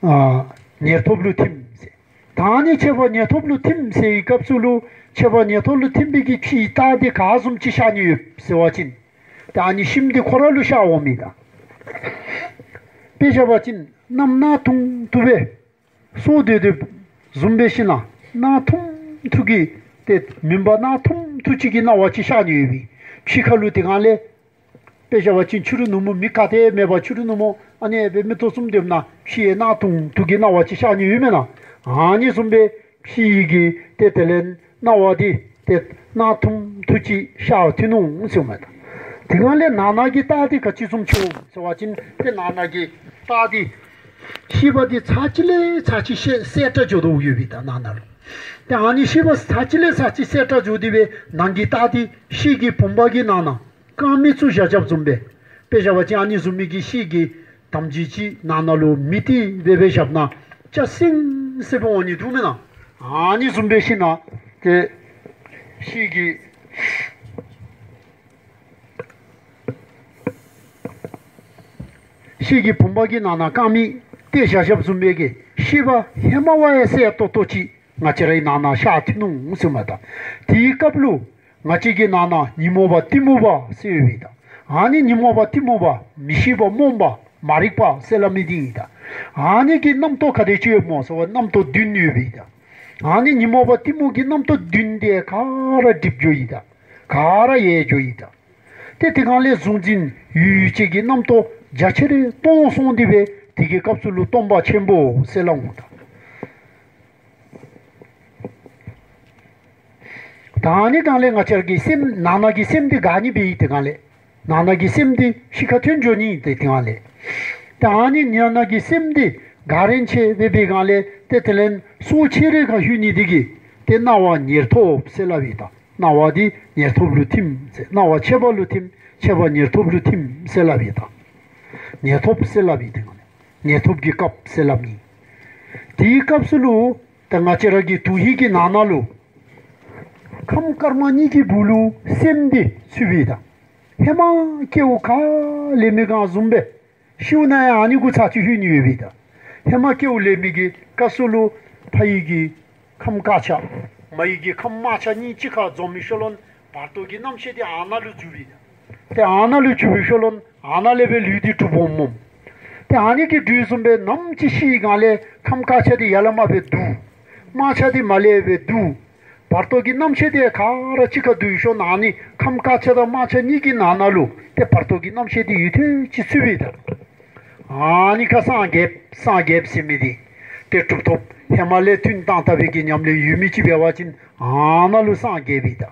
ཨ་ཉེར་ཐོབ་ལུ་ཐིམ་ཟེར། ད་ཨ་ནི་མཆེད་པ་ཉེར་ཐོབ་ལུ་ཐིམ་ཟེར་བའི་སྐབས་སུ་ལུ་མཆེད་པ་ཉེར་ཐོབ་ལུ་ཐིམ་པའི་གི་ཕྱིའི་རྟགས་འདི་ག་བཟུམ་ཅིག་ཤར་ནི་ཡོད་ཟེར་བ་ཅིན་ད་ཨ་ནི་ཤིམ་འདི་ཁོ་ར་ལུ་ཤར་འོང་མི་ད། དཔེ་བཞག་པ་ཅིན་གནམ་ནག་ཐུང་ཐུང་སྦེ་སོང་སྡོད་དོ་བཟུམ་སྦེ་ཤིན་ན་ནག་ཐུང་ཐུང་གི་ཏེ་མུན་པ་ནག་ཐུང་ཐུང་ཅིག་གི་སྣང་བ་ཅིག་ཤར་ནི་ཡོད་པའི་ཕྱི་ཁ་ལུ། དེ་སྒང་ལས་དཔེ་བཞག་པ་ཅིན་ཕྱི་རུ་ནུབ་མོ་མི་ག་ཏེ་མེད་པར་ཕྱི་རུ་ནུབ་མོ་ཨ་ནི་སྦེ་མིག་ཏོ་བཙུམ་སྡོདཔ་ན་ཕྱི་ཡང་ནག་ཐུང་ཐུང་གི་སྣང་བ་ཅིག་ཤར་ནི་ཡོད་མེན་ན། ཨ་ནི་བཟུམ་སྦེ་ཕྱི་ཡི་གི་ཏེ་དེ་ལས་སྣང་བ་འདི་ཏེ་ནག་ཐུང་ཐུང་ཅིག་ཤར་ཐོན་འོང་ཟེར་མས་ད། དེ་སྒང་ལས་ནང་ན་གི་རྟགས་འདི་ག་ཅི་བཟུམ་ཅིག་འོང་ཟེར་བ་ཅིན་ཏེ་ནང་ན་གི་རྟགས་འདི་ཤེས་པ་འདི་ཚར་གཅིག་ལས་ཚར་གཅིག་གསལ་གསལ་དྲགས་འགྱོ་དོ་ཡོད་པའི་ད་ནང་ན་ལུ། ཏེ་ཨ་ནི་ཤེས་པ་ཚར་གཅིག་ལས་ཚར་གཅིག་གསལ་དྲགས་འགྱོ་སྟེ་སྦེ་ནང་གི་རྟགས་འདི་ཤེས་ཀྱི་བུམ་པ་གི་ནང་ན་རྐང་མིག་བཙུགས་བཞག་བཞགཔ་བཟུམ་སྦེ། དཔེ་བཞག་པ་ཅིན་ཨ་ནི་བཟུམ་མའི་གི་ཤེས་ཀྱི་དམ་ཅིག་ཅིག་ནང་ན་ལུ་མི་ཏི་སྦེ་སྦེ་བཞགཔ་ན་ཅ་སིང་སེ་སྦེ་འོང་ནི་འདུག་མེན་ན། ཨ་ནི་བཟུམ་སྦེ་ཤིན་ན་ཏེ་ཤེས་ཀྱི་ཤེས་ཀྱི་བུམ་པ་གི་ནང་ན་རྐང་མིག་ཏེ་བཞག་བཞགཔ་བཟུམ་མའི་གི་ཤེས་པ་ཧེ་མ་བ་ཡང་གསལ་ཏོག་ཏོ་ཅིག་ང་བཅས་རའི་ནང་ན་ཤར་ཐོན་འོང་ཟེར་མས་ད། དེའི་སྐབས་ལུ་ང་བཅས་ཀྱི་ནང་ན་ཉོན་མོངས་པ་གཏི་མུག་པ་ཟེར་ཡོད་པའི་ད། ཨ་ནི་ཉོན་མོངས་པ་གཏི་མུག་པ་མི་ཤེས་པ་རྨོངས་པ་མ་རིག་པ་ཟེར་སླབ་མི་འདི་ཨིན་ད། ཨ་ནི་གི་རྣམ་རྟོག་ག་དེ་ཅིག་ཡོདཔ་སྨོ་ཟེར་བ་རྣམ་རྟོག་བདུན་ཡོད་པའི་ད། ཨ་ནི་ཉོན་མོངས་པ་གཏི་མུག་གི་རྣམ་རྟོག་བདུན་དེ་ག་ར་འགྲིབ་འགྱོཝ་ཨིན་ད། ག་ར་ཡལ་འགྱོཝ་ཨིན་ད། ཏེ་དེ་སྒང་ལས་གཟུང་འཛིན་ཡུལ་ཡུལ་ཅན་གྱི་རྣམ་རྟོག་རྒྱ་ཆེར་སྟོང་སོང་སྟེ་སྦེ་དེ་གི་སྐབས་སུ་ལུ་སྟོང་པ་ཆེན་པོ་ཟེར་སླབ་འོང་ད། ད་ཨ་ནི་སྒང་ལས་ང་བཅས་ཀྱི་སེམས་ནང་ན་གི་སེམས་འདི་འགག་ནི་སྦེ་ཨིན། དེ་སྒང་ལས་ནང་ན་གི་སེམས་འདི་ཕྱི་ཁར་ཐོན་འགྱོ་ནི་ཨིན། ཏེ་དེ་སྒང་ལས་ད་ཨ་ནི་ནང་ན་གི་སེམས་འདི་འགག་རན་ཆེ་སྦེ་འབད་སྒང་ལས་ཏེ་དེ་ལས་སྲོག་ཆད་རེ་ཁར་ལྷོད་ནི་འདི་གིས་ཏེ་སྣང་བ་ཉེར་ཐོབ་ཟེར་སླབ་ཨིན་ད། སྣང་བ་འདི་ཉེར་ཐོབ་ལུ་ཐིམ་ཟེར། སྣང་བ་མཆེད་པ་ལུ་ཐིམ། མཆེད་པ་ཉེར་ཐོབ་ལུ་ཐིམ་ཟེར་སླབ་ཨིན་ད། ཉེར་ཐོབ་ཟེར་སླབ་ཨིན། དེ་སྒང་ལས་ཉེར་ཐོབ་ཀྱི་སྐབས་ཟེར་སླབ་ཨིན། དེའི་སྐབས་སུ་ལུ་ད་ང་བཅས་ར་གི་དོན་ཧིང་གི་ནང་ན་ལུ་ཁམས་དཀར་དམར་གཉིས་ཀྱི་སྦུག་ལུ་སེམས་འདི་ཚུད་པའི་ད། ཧེ་མ་སྐྱེ་བ་ག་ལས་མི་གང་བཟུམ་སྦེ་ཤིཝ་ན་ཡང་ཨ་ནི་གུ་ཚར་གཅིག་ལྷོད་ནི་ཡོད་པའི་ད། ཧེ་མ་སྐྱེ་བ་ལས་མི་གི་སྐབས་སུ་ལུ་ཕ་ཡི་གི་ཁམས་དཀར་ཆ་མ་ཡི་གི་ཁམས་དམར་ཆ་གཉིས་གཅིག་ཁར་འཛོམས་མི་ཤུལ་ལུ་བར་དོ་གི་རྣམ་ཤེས་འདི་ཨ་ནཱ་ལུ་འཛུལ་བའི་ད། ཏེ་ཨ་ནཱ་ལུ་འཛུལ་བའི་ཤུལ་ལུ་ཨ་ནཱ་ལས་སྦེ་ལུས་འདི་གྲུབ་འོངམ་སྨོ། ཏེ་ཨ་ནི་གི་དུས་བཟུམ་སྦེ་ནམ་ཅིག་ཤི་སྒང་ལས་ཁམས་དཀར་ཆ་འདི་ཡར་ལས་མར་སྦེ་འདུ། དམར་ཆ་འདི་མར་ལས་སྦེ་འདུ། བར་དོ་གི་རྣམ་ཤེས་འདི་ག་ར་གཅིག་ཁར་འདུ་བའི་ཤུལ་ལུ་ཨ་ནི་ཁམས་དཀར་ཆ་དང་དམར་ཆ་གཉིས་ཀྱི་ནང་ན་ལུ་ཏེ་བར་དོ་གི་རྣམ་ཤེས་འདི་ཡུད་ཐེངས་ཅིག་ཚུད་པའི་ད། ཨ་ནི་ཁར་སངས་རྒྱས་སངས་རྒྱས་ཟེར་མི་འདི་ཏེ་གྲུབ་ཐོབ་ཧེ་མ་ལས་ཐུན་བཏང་ལྟ་བུའི་གི་ཉམས་ལེན་ཡོད་མི་ཅིག་འབད་བ་ཅིན་ཨ་ནཱ་ལུ་སངས་རྒྱས་པའི་ད།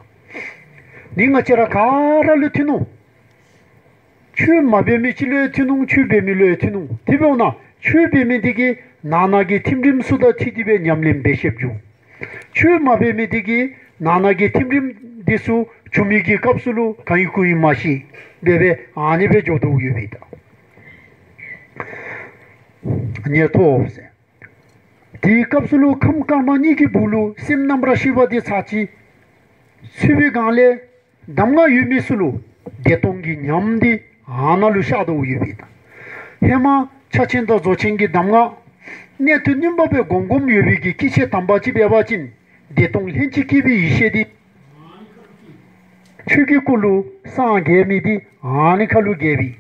ནི་ང་བཅས་ར་ག་ར་ལུ་ཐོན་འོང་། ཆོས་མ་འབད་མི་ཅིག་ལུ་ཡང་ཐོན་འོང་། ཆོས་འབད་མི་ལུ་ཡང་ཐོན་འོང་། དེ་འབདཝ་ད་ཆོས་འབད་མི་འདི་གིས་ནང་ན་གི་ཐིམ་རིམ་ཚུ་དང་འཁྲིལ་ཏེ་སྦེ་ཉམས་ལེན་འབད་ཤེསཔ་འགྱོ། ཆོས་མ་འབད་མི་འདི་གིས་ནང་ན་གི་ཐིམ་རིམ་འདི་ཚུ་འགྱོ་མི་གི་སྐབས་སུ་ལུ་གང་ཨིན་གུ་ཨིན་མ་ཤེས་སྦེ་སྦེ་ཨ་ནི་སྦེ་འགྱོ་དོ་ཡོད་པའི་ད། ཉེར་ཐོབ་ཟེར། དེའི་སྐབས་སུ་ལུ་ཁམས་དཀར་དམར་གཉིས་ཀྱི་སྦུག་ལུ་སེམས་རྣམ་པར་ཤེས་པ་འདི་ཚར་གཅིག་ཚུད་པའི་སྒང་ལས་གདམས་ངག་ཡོད་མི་ཚུ་ལུ་བདེ་སྟོང་གི་ཉམས་འདི་ཨ་ནཱ་ལུ་ཤར་དོ་ཡོད་པའི་ད། ཧེ་མ་ཕྱག་ཆེན་དང་རྫོགས་ཆེན་གྱི་གདམས་ངག་གནད་དུ་བསྣུན་པ་སྦེ་སྒོམ་སྒོམ་ཡོད་པའི་གི་སྐྱེས་ཆེན་དམ་པ་ཅིག་འབད་བ་ཅིན་བདེ་སྟོང་ལྷན་ཅིག་སྐྱེས་པའི་ཡེ་ཤེས་འདི་ཆོས་ཀྱི་སྐུ་ལུ་སངས་རྒྱས་མི་འདི་ཨ་ནི་ཁར་ལུ་རྒྱས་པའི།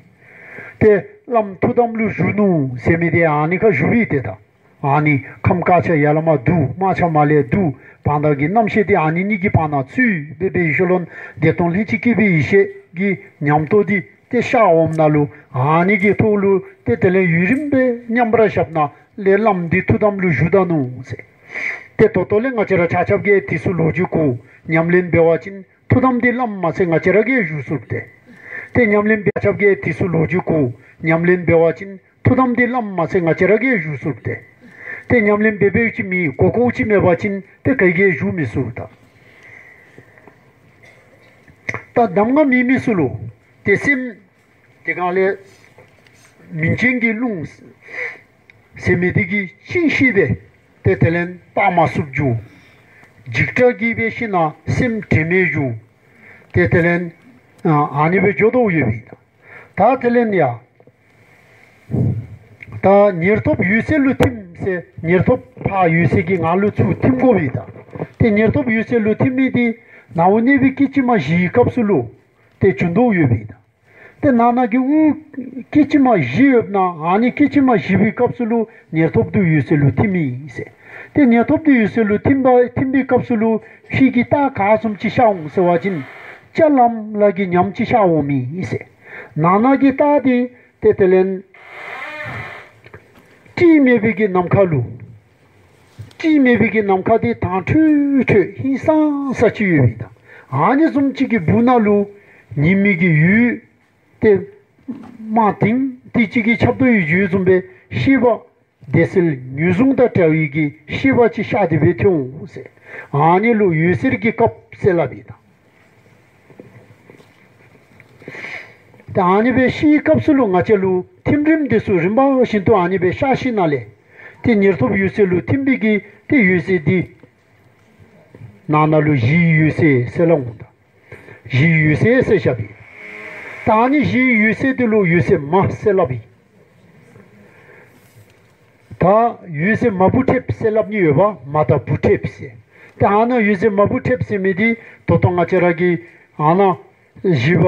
ཏེ་བླམ་ཐུགས་དམ་ལུ་བཞུགས་ནུག་ཟེར་མི་འདི་ཨ་ནི་ཁར་བཞུགས་པའི་ཏེ་ད། ཨ་ནི་ཁམས་དཀར་ཆ་ཡར་ལས་མར་འདུ། དམར་ཆ་མར་ལས་འདུ། བར་དོ་གི་རྣམ་ཤེས་འདི་ཨ་ནི་གཉིས་ཀྱི་བར་ན་ཚུད་སྦེ་སྦེ་ཡོད་ཤུལ་ལུ་བདེ་སྟོང་ལྷན་ཅིག་སྐྱེས་པའི་ཡེ་ཤེས་ཀྱི་ཉམས་རྟོགས་འདི་ཏེ་ཤར་འོངམ་ད་ལུ་ཨ་ནི་གི་ཐོག་ལུ་ཏེ་དེ་ལས་ཡུན་རིངམོ་སྦེ་མཉམ་པར་བཞགཔ་ད་ལས་བླམ་འདི་ཐུགས་དམ་ལུ་བཞུགས་ད་ནུག་ཟེར། ཏེ་ད་ལྟོ་ལས་ང་བཅས་ར་ཆ་ཁྱབ་ཀྱིས་དེ་ཚུ་ལོ་རྒྱུས་གོ་ཉམས་ལེན་འབད་བ་ཅིན་ཐུགས་དམ་འདི་བླམ་མ་ཚད་ང་བཅས་ར་གིས་བཞུགས་ཚུགསཔ་ཏེ། ཏེ་ཉམས་ལེན་འབད་ཆ་ཁྱབ་ཀྱིས་དེ་ཚུ་ལོ་རྒྱུས་གོ་ཉམས་ལེན་འབད་བ་ཅིན་ཐུགས་དམ་འདི་བླམ་མ་ཚད་ང་བཅས་ར་གིས་བཞུགས་ཚུགསཔ་ཏེ། ཏེ་ཉམས་ལེན་འབད་འབདཝ་ཅིག་མི་གོ་གོཝ་ཅིག་མེད་པ་ཅིན་ཏེ་ག་གིས་བཞུགས་མི་ཚུགས་ད། ད་གདམས་ངག་མེད་མི་ཚུ་ལུ་ཏེ་སེམས་དེ་སྒང་ལས་མིང་ཅན་གྱི་རླུང་ཟེར་མི་འདི་གིས་བཅིངས་ཤིང་སྦེ་ཏེ་དེ་ལས་སྤར་མ་ཚུགསཔ་འགྱོ། འཇིགས་སྐྲག་གིས་སྦེ་ཤིན་ན་སེམས་དྲན་མེད་འགྱོ། ཏེ་དེ་ལས་ ཨ་ཨ་ནི་སྦེ་འགྱོ་དོ་ཡོདཔ་ཨིན། ད་དེ་ལས་ཡ་ད་ཉེར་ཐོབ་འོད་གསལ་ལུ་ཐིམ་ཟེར། ཉེར་ཐོབ་ཕར་འོད་གསལ་གྱི་ངང་ལུ་ཚུར་ཐིམ་དགོཔ་ཨིན། ཏེ་ཉེར་ཐོབ་འོད་གསལ་ལུ་ཐིམ་མི་འདི་ནཝ་གནས་པའི་སྐད་ཅིག་མ་བཞིའི་སྐབས་སུ་ལུ་ཏེ་བྱུང་དོ་ཡོདཔ་ཨིན། ཏེ་ནང་ན་གི་དབུགས་སྐད་ཅིག་མ་བཞི་ཡོདཔ་ན་ཨ་ནི་སྐད་ཅིག་མ་བཞི་པའི་སྐབས་སུ་ལུ་ཉེར་ཐོབ་འདི་འོད་གསལ་ལུ་ཐིམ་ཨིན་ཟེར། ཏེ་ཉེར་ཐོབ་འདི་འོད་གསལ་ལུ་ཐིམ་པ་ཐིམ་པའི་སྐབས་སུ་ལུ་ཕྱི་གི་རྟགས་ག་བཟུམ་ཅིག་ཤར་འོང་ཟེར་བ་ཅིན་ལྕགས་ལམ་ལ་གི་ཉམས་ཅིག་ཤར་འོང་མི་ཨིན་ཟེར། ནང་ན་གི་རྟགས་འདི་ཏེ་དེ་ལས་སྤྲིན་མེད་པའི་གི་ནམ་མཁའ་ལུ་སྤྲིན་མེད་པའི་གི་ནམ་མཁའ་འདི་དྭངས་འཕྲོས་འཕྲོས་ཧིང་སངས་ས་ཅིག་ཡོདཔ་ཨིན། ཨ་ནི་བཟུམ་ཅིག་གི་སྦུག་ན་ལུ་ཉི་མའི་གི་འོད་ཏེ་དམར་ཏིང་ཏི་ཅིག་གིས་ཁྱབ་དོ་ཡོད་བཟུམ་སྦེ་ཤེས་པ་བདེ་གསལ་ངོས་བཟུང་དང་བྲལ་བའི་གི་ཤེས་པ་ཅིག་ཤར་ཏེ་སྦེ་ཐོན་འོང་ཟེར། ཨ་ནི་ལུ་འོད་གསལ་གྱི་སྐབས་ཟེར་སླབ་ཨིན། ཏེ་ཨ་ནི་སྦེ་ཤར་བའི་སྐབས་སུ་ལུ་ང་བཅས་ལུ་ཐིམ་རིམ་འདི་ཚུ་རིམ་པ་བཞིན་དུ་ཨ་ནི་སྦེ་ཤར་ཞིནམ་ལས་ཏེ་ཉེར་ཐོབ་འོད་གསལ་ལུ་ཐིམ་པའི་གི་ཏེ་འོད་གསལ་འདི་ནང་ན་ལུ་གཞིའི་འོད་གསལ་ཟེར་སླབ་འོང་། གཞིའི་འོད་གསལ་ཟེར་བཞགཔ་ཨིན། ད་ཨ་ནི་གཞིའི་འོད་གསལ་འདི་ལུ་འོད་གསལ་མ་ཟེར་སླབ་ཨིན། ད་འོད་གསལ་མ་བུ་ཁྲེབ་ཟེར་སླབ་ནི་ཡོདཔ། མ་དང་བུ་ཁྲེབ་ཟེར། ཏེ་ཨ་ནཱ་འོད་གསལ་མ་བུ་ཁྲེབ་ཟེར་མི་འདི་ད་ལྟོ་ང་བཅས་ར་གི་ཨ་ནཱ་ཞི་བ་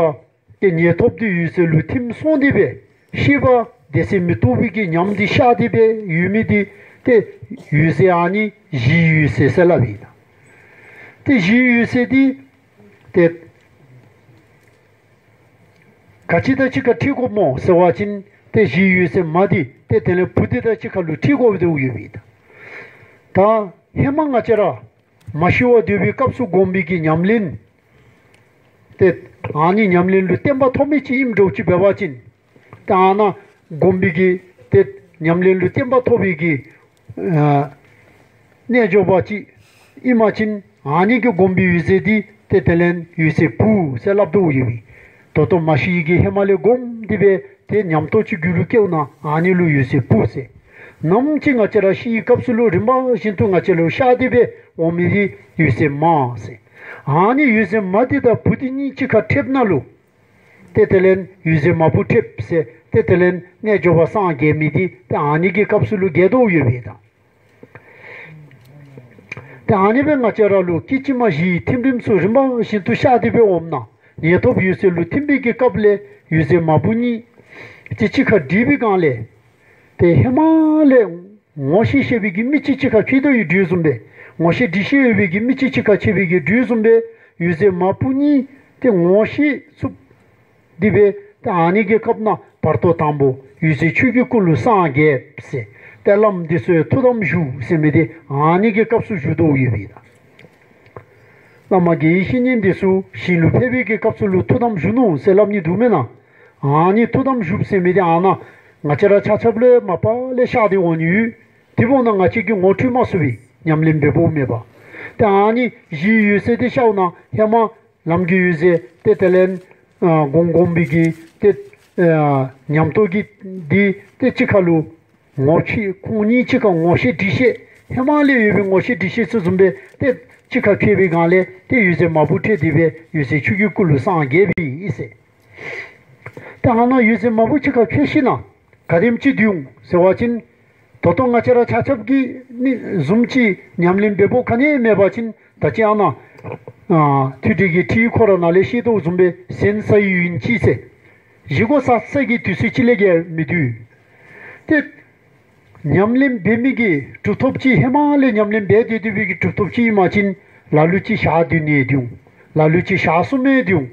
ཏེ་ཉེར་ཐོབ་འདི་འོད་གསལ་ལུ་ཐིམ་སོང་སྟེ་སྦེ་ཤེས་པ་བདེ་གསལ་མི་རྟོག་པའི་གི་ཉམས་འདི་ཤར་ཏེ་སྦེ་ཡོད་མི་འདི་ཏེ་འོད་གསལ་ཨ་ནི་གཞིའི་འོད་གསལ་ཟེར་སླབ་ཨིན། ཏེ་གཞིའི་འོད་གསལ་འདི་ཏེ་ག་ཅི་དང་གཅིག་ཁར་འཁྲིལ་དགོཔ་སྨོ་ཟེར་བ་ཅིན་ཏེ་གཞིའི་འོད་གསལ་མ་འདི་ཏེ་དེ་ལས་བུ་འདི་དང་གཅིག་ཁར་ལུ་འཁྲིལ་དགོཔ་འདུག་ཡོདཔ་ཨིན། ད་ཧེ་མ་ང་བཅས་ར་མ་ཤི་བར་སྡོད་པའི་སྐབས་སུ་བསྒོམས་པའི་གི་ཉམས་ལེན་ཏེ་ཨ་ནི་ཉམས་ལེན་ལུ་བརྟན་པ་ཐོབ་མི་ཅིག་ཨིནམ་འདྲཝ་ཅིག་འབད་བ་ཅིན་ཏེ་ཨ་ནཱ་བསྒོམས་པའི་གི་ཏེ་ཉམས་ལེན་ལུ་བརྟན་པ་ཐོབ་པའི་གི་ཨ་རྣལ་འབྱོར་པ་ཅིག་ཨིན་པ་ཅིན་ཨ་ནི་གི་བསྒོམས་པའི་འོད་གསལ་འདི་ཏེ་དེ་ལས་འོད་གསལ་བུ་ཟེར་སླབ་དོ་ཡོདཔ་ཨིན། ད་ལྟོ་མ་ཤི་བའི་གི་ཧེ་མ་ལས་བསྒོམས་ཏེ་སྦེ་ཏེ་ཉམས་རྟོགས་ཅིག་རྒྱུད་ལུ་སྐྱེཝ་ན་ཨ་ནི་ལུ་འོད་གསལ་བུ་ཟེར། ནམ་ཅིག་ང་བཅས་ར་ཤི་བའི་སྐབས་སུ་ལུ་རིམ་པ་བཞིན་དུ་ང་བཅས་ལུ་ཤར་ཏེ་སྦེ་འོང་མི་འདི་འོད་གསལ་མ་ཟེར། ཨ་ནི་འོད་གསལ་མ་འདི་དང་བུ་འདི་གཉིས་གཅིག་ཁར་འཁྲིལཝ་ད་ལུ་ཏེ་དེ་ལས་འོད་གསལ་མ་བུ་ཁྲེབ་ཟེར་ཏེ་དེ་ལས་རྣལ་འབྱོར་པ་སངས་རྒྱས་མི་འདི་ཏེ་ཨ་ནི་གི་སྐབས་སུ་ལུ་རྒྱས་དོ་ཡོདཔ་ཨིན། ཏེ་ཨ་ནི་སྦེ་ང་བཅས་ར་ལུ་སྐད་ཅིག་མ་བཞིའི་ཐིམ་རིམ་ཚུ་རིམ་པ་བཞིན་དུ་ཤར་ཏེ་སྦེ་འོངམ་ན་ཉེར་ཐོབ་འོད་གསལ་ལུ་ཐིམ་པའི་གི་སྐབས་ལས་འོད་གསལ་མ་བུ་གཉིས་ཏེ་གཅིག་ཁར་འདྲིས་པའི་སྒང་ལས་ཏེ་ཧེ་མ་ལས་ངོ་ཤེས་ཤེས་པའི་གི་མི་གཅིག་གཅིག་ཁར་འཁྱིད་དོ་ཡོད་དོ་བཟུམ་སྦེ་ངོ་ཤེས་འདྲིས་ཤེས་ཡོད་པའི་གི་མི་གཅིག་གཅིག་ཁར་འཁྱིད་པའི་གི་དོ་བཟུམ་སྦེ་འོད་གསལ་མ་བུ་གཉིས་ཏེ་ངོ་ཤེས་ཚུགསཔ་འདི་སྦེ་ཏེ་ཨ་ནི་གི་སྐབས་ན་བར་དོ་དང་པོ་འོད་གསལ་ཆོས་ཀྱི་སྐུ་ལུ་སངས་རྒྱསཔ་ཟེར། ཏེ་བླམ་འདི་ཚུ་ཡང་ཐུགས་དམ་བཞུགས་ཟེར་མི་འདི་ཨ་ནི་གི་སྐབས་སུ་བཞུགས་དོ་ཡོདཔ་ཨིན། བླ་མ་དགེ་བའི་བཤེས་གཉེན་འདི་ཚུ་ཞིང་ལུ་ཕེབས་པའི་གི་སྐབས་སུ་ལུ་ཐུགས་དམ་བཞུགས་ནུག་ཟེར་སླབ་ནི་འདུག་མེན་ན། ཨ་ནི་ཐུགས་དམ་བཞུགས་ཟེར་མི་འདི་ཨ་ནཱ་ང་བཅས་ར་ཆ་ཁྱབ་ལུ་མ་པ་ལས་ཤར་ཏེ་འོང་ནི་ཡོད། དེ་འབདཝ་ད་ང་བཅས་ཀྱིས་ངོ་འཕྲོད་མ་ཚུགས་པའི་ཉམས་ལེན་འབདཝ་མེད་པ། ཏེ་ཨ་ནི་གཞིའི་འོད་གསལ་འདི་ཤརཝ་ད་ཧེ་མ་ལམ་གྱི་འོད་གསལ་ཏེ་དེ་ལས་ཨ་བསྒོམ་བསྒོམ་པའི་གི་ཏེ་ཨ་ཉམས་རྟོགས་ཀྱི་འདི་ཏེ་གཅིག་ཁར་ལུ་ངོ་ཤེས་ཁོང་གཉིས་གཅིག་ཁར་ངོ་ཤེས་འདྲིས་ཤེས་ཧེ་མ་ལས་ཡོད་པའི་ངོ་ཤེས་འདྲིས་ཤེས་ཚུ་བཟུམ་སྦེ་ཏེ་གཅིག་ཁར་འཁྱིད་པའི་སྒང་ལས་ཏེ་འོད་གསལ་མ་བུ་འཕྲད་དེ་སྦེ་འོད་གསལ་ཆོས་ཀྱི་སྐུ་ལུ་སངས་རྒྱསཔ་ཨིན་ཟེར། ཏེ་ཨ་ནཱ་འོད་གསལ་མ་བུ་གཅིག་ཁར་འཁྱིད་ཞིནམ་ལས་ག་དེམ་ཅིག་འདུག་ཟེར་བ་ཅིན་ད་ལྟོ་ང་བཅས་ར་ཆ་ཁྱབ་ཀྱིས་ནི་བཟུམ་ཅིག་ཉམས་ལེན་འབད་དགོཔ་ག་ནི་མེད་པ་ཅིན་ད་ཅི་ཨ་ནཱ་ཨ་ཐོས་གྲོལ་གྱི་ཁྲིད་ཁོ་ར་ནང་ལས་ཤེས་དོ་བཟུམ་སྦེ་ཟན་ཟ་ཡི་ཡུན་ཅིག་ཟེར། བཞེས་སྒོ་ཟ་ས་གི་དུས་ཚོད་ཅིག་ལས་བརྒལ་མི་འདུག། ཏེ་ཉམས་ལེན་འབད་མི་གི་གྲུབ་ཐོབ་ཅིག་ཧེ་མ་ལས་ཉམས་ལེན་འབད་དེ་སྡོད་པའི་གི་གྲུབ་ཐོབ་ཅིག་ཨིན་པ་ཅིན་ལ་ལུ་ཅིག་ཞག་བདུན་ཡང་འདུག། ལ་ལུ་ཅིག་ཞག་གསུམ་ཡང་འདུག།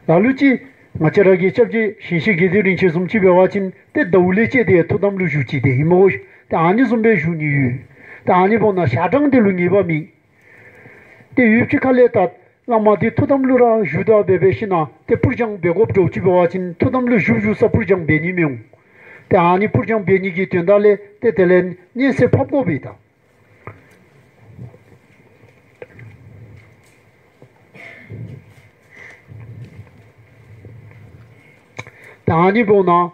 ལ་ལུ་ཅིག་ང་བཅས་ར་གི་སྐྱབས་རྗེ་ཞིང་གཤེགས་དགེ་འདུན་རིན་ཆེན་བཟུམ་ཅིག་འབད་བ་ཅིན་ཏེ་ཟླཝ་ལས་བཅད་དེ་ཐུགས་དམ་ལུ་བཞུགས་ཅི། ཏེ་ཨིན་མོ། ཏེ་ཨ་ནི་བཟུམ་སྦེ་བཞུགས་ནི་ཡོད། ཏེ་ཨ་ནི་འབདཝ་ད་ཞག་གྲངས་དེ་ལུ་ངེས་པ་མེད། ཏེ་ཡུདཔ་ཅིག་ཁ་ལས་ད་བླ་མ་འདི་ཐུགས་དམ་ལུ་ར་བཞུགས་ད་འབད་འབད་ཞིནམ་ལས་ཏེ་སྤུར་སྦྱང་འབད་དགོཔ་འདྲཝ་ཅིག་འབད་བ་ཅིན་ཐུགས་དམ་ལུ་བཞུགས་བཞུགས་ས་སྤུར་སྦྱང་འབད་ནི་མི་འོང་། ཏེ་ཨ་ནི་སྤུར་སྦྱང་འབད་ནི་གི་དོན་དག་ལས་ཏེ་དེ་ལས་སྙན་སེང་ཕབ་དགོཔ་ཨིན་ད། ཏེ་ཨ་ནི་འབདཝ་ད་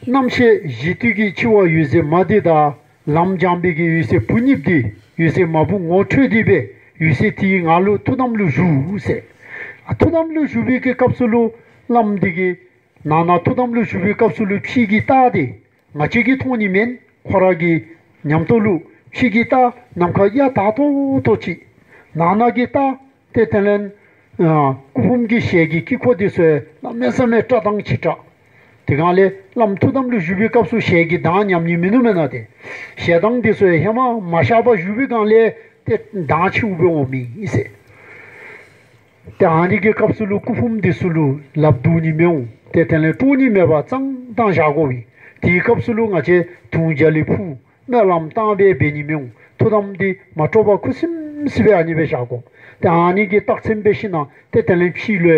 རྣམ་ཤེས་གཞི་དུས་ཀྱི་འཆི་བ་འོད་གསལ་མ་འདི་དང་ལམ་སྦྱངས་པའི་གི་འོད་གསལ་བུ་གཉིས་འདི་འོད་གསལ་མ་བུ་ངོ་འཕྲོད་དེ་སྦེ་འོད་གསལ་དེའི་ངང་ལུ་ཐུགས་དམ་ལུ་བཞུགས་ཟེར། ཐུགས་དམ་ལུ་བཞུགས་པའི་གི་སྐབས་སུ་ལུ་བླམ་འདི་གིས་ནང་ན་ཐུགས་དམ་ལུ་བཞུགས་པའི་སྐབས་སུ་ལུ་ཕྱི་གི་རྟགས་འདི་ང་བཅས་ཀྱིས་མཐོང་ནི་མེན། ཁོ་ར་གི་ཉམས་རྟོགས་ལུ་ཕྱི་གི་རྟགས་ནམ་མཁའ་གཡའ་དག་ཏོག་ཏོ་ཅིག། ནང་ན་གི་རྟགས་ཏེ་དེ་ལས་ཨ་སྐུ་ཕུང་གི་ཞལ་གྱི་དཀྱིལ་འཁོར་འདི་ཚུ་གནམ་མེད་ས་མེད་བཀྲག་མདངས་ཆེ་དྲགས། དེ་སྒང་ལས་བླམ་ཐུགས་དམ་ལུ་བཞུགས་པའི་སྐབས་སུ་ཞལ་གྱི་མདངས་ཉམས་ནི་མིན་ནུག་མེན་ན། ཏེ་ཞལ་མདངས་འདི་ཚུ་ཧེ་མ་མ་ཤར་བར་བཞུགས་པའི་སྒང་ལས་ཏེ་མདངས་ཆེཝ་སྦེ་འོང་མི་ཨིན་ཟེར། ཏེ་ཨ་ནི་གི་སྐབས་སུ་ལུ་སྐུ་ཕུང་འདི་ཚུ་ལུ་ལགཔ་བརྡུང་ནི་མི་འོང་། ཏེ་དེ་ལས་དཀྲོག་ནི་མེད་པར་གཙང་བཏང་བཞག་དགོ་པས། དེའི་སྐབས་སུ་ལུ་ང་བཅས་དུང་རྒྱ་ལི་ཕུ་སྨོན་ལམ་བཏང་སྦེ་འབད་ནི་མི་འོང་། ཐུགས་དམ་འདི་མ་དཀྲོག་པར་ཁུ་སིམ་སི་སྦེ་ཨ་ནི་སྦེ་བཞག་དགོ། ཏེ་ཨ་ནི་གི་རྟགས་མཚན་འབད་ཞིན་ན་ཏེ་དེ་ལས་ཕྱི་ལུ་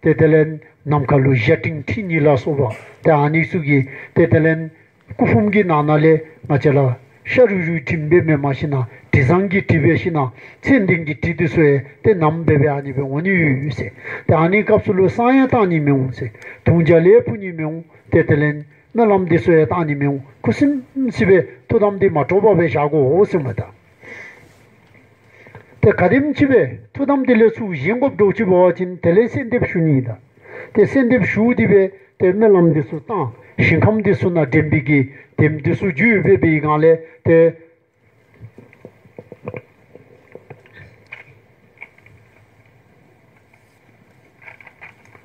ཏེ་དེ་ལས་ནམ་མཁའ་ལུ་ཞ་སྤྲིན་འཁྲིགས་ནི་ལ་སོགས་པ་ཏེ་ཨ་ནི་ཚུ་གིས་ཏེ་དེ་ལས་སྐུ་ཕུང་གི་ནང་ན་ལས་ང་བཅས་ར་ཤ་རུ་རུའི་དྲིམ་སྦེ་མེན་མ་ཞིན་ན་དྲི་བཟང་གི་དྲི་འབད་ཞིན་ན་ཙན་དན་གྱི་དྲི་འདི་ཚུ་ཡང་ཏེ་མནམ་སྦེ་སྦེ་ཨ་ནི་སྦེ་འོང་ནི་ཡོད་ཟེར། ཏེ་ཨ་ནི་སྐབས་སུ་ལུ་བསང་ཡང་བཏང་ནི་མི་འོང་ཟེར། དུང་རྒྱ་ལས་ཕུ་ནི་མི་འོང་། ཏེ་དེ་ལས་སྨོན་ལམ་འདི་ཚུ་ཡང་བཏང་ནི་མི་འོང་། ཁུ་སིམ་སི་སྦེ་ཐུགས་དམ་འདི་མ་དཀྲོག་པར་སྦེ་བཞག་དགོ་ཟེར་མས་ད། ཏེ་ག་དེམ་ཅིག་སྦེ་ཐུགས་དམ་འདི་ལས་ཚུར་བཞེངས་དགོཔ་འདྲཝ་ཅིག་འབད་བ་ཅིན་དེ་ལས་གསོལ་འདེབས་ཞུ་ནི་ཨིན་ད། ཏེ་གསོལ་འདེབས་ཞུ་སྟེ་སྦེ་ཏེ་སྨོན་ལམ་འདི་ཚུ་བཏང་ཞིང་ཁམས་འདི་ཚུ་ནང་འདྲེན་པའི་གི་དེམ་འདི་ཚུ་བརྒྱུད་སྦེ་འབད་བའི་སྒང་ལས་ཏེ་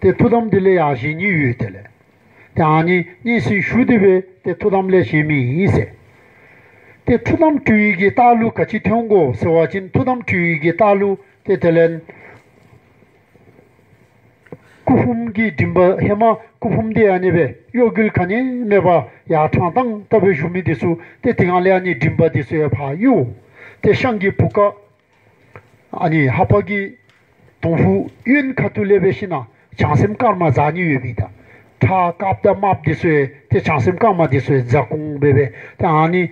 ཏེ་ཐུགས་དམ་འདི་ལས་ཡར་བཞེངས་ནི་ཡོད། དེ་ལས་ཏེ་ཨ་ནི་སྙན་གསོལ་ཞུ་སྟེ་སྦེ་ཏེ་ཐུགས་དམ་ལས་བཞེངས་མི་ཨིན་ཟེར། ཏེ་ཐུགས་དམ་གྲོལ་བའི་གི་རྟགས་ལུ་ག་ཅི་ཐོན་དགོ་ཟེར་བ་ཅིན་ཐུགས་དམ་གྲོལ་བའི་གི་རྟགས་ལུ་ཏེ་དེ་ལས་སྐུ་ཕུང་གི་མགྲིན་པ་ཧེ་མ་སྐུ་ཕུང་འདི་ཨ་ནི་སྦེ་གཡོ་འགུལ་ག་ནི་མེད་པར་ཡར་ཕྲང་ཏང་ཏ་སྦེ་བཞུགས་མི་འདི་ཚུ་ཏེ་དེ་སྒང་ལས་ཨ་ནི་མགྲིན་པ་འདི་ཚུ་ཡང་ཕར་གཡོ། ཏེ་ཤངས་ཀྱི་བུ་ག་ཨ་ནི་ལྷ་པ་གི་དོང་ཕུ་གཡོན་ཁ་ཐུག་ལས་འབད་ཞིན་ན་བྱང་སེམས་དཀར་དམར་འཛག་ནི་ཡོད་པས་ད། ཁྲག་དཀརཔོ་དང་དམརཔོ་འདི་ཚུ་ཡང་ཏེ་བྱང་སེམས་དཀར་དམར་འདི་ཚུ་ཡང་འཛག་འོང་སྦེ་སྦེ་ཏེ་ཨ་ནི་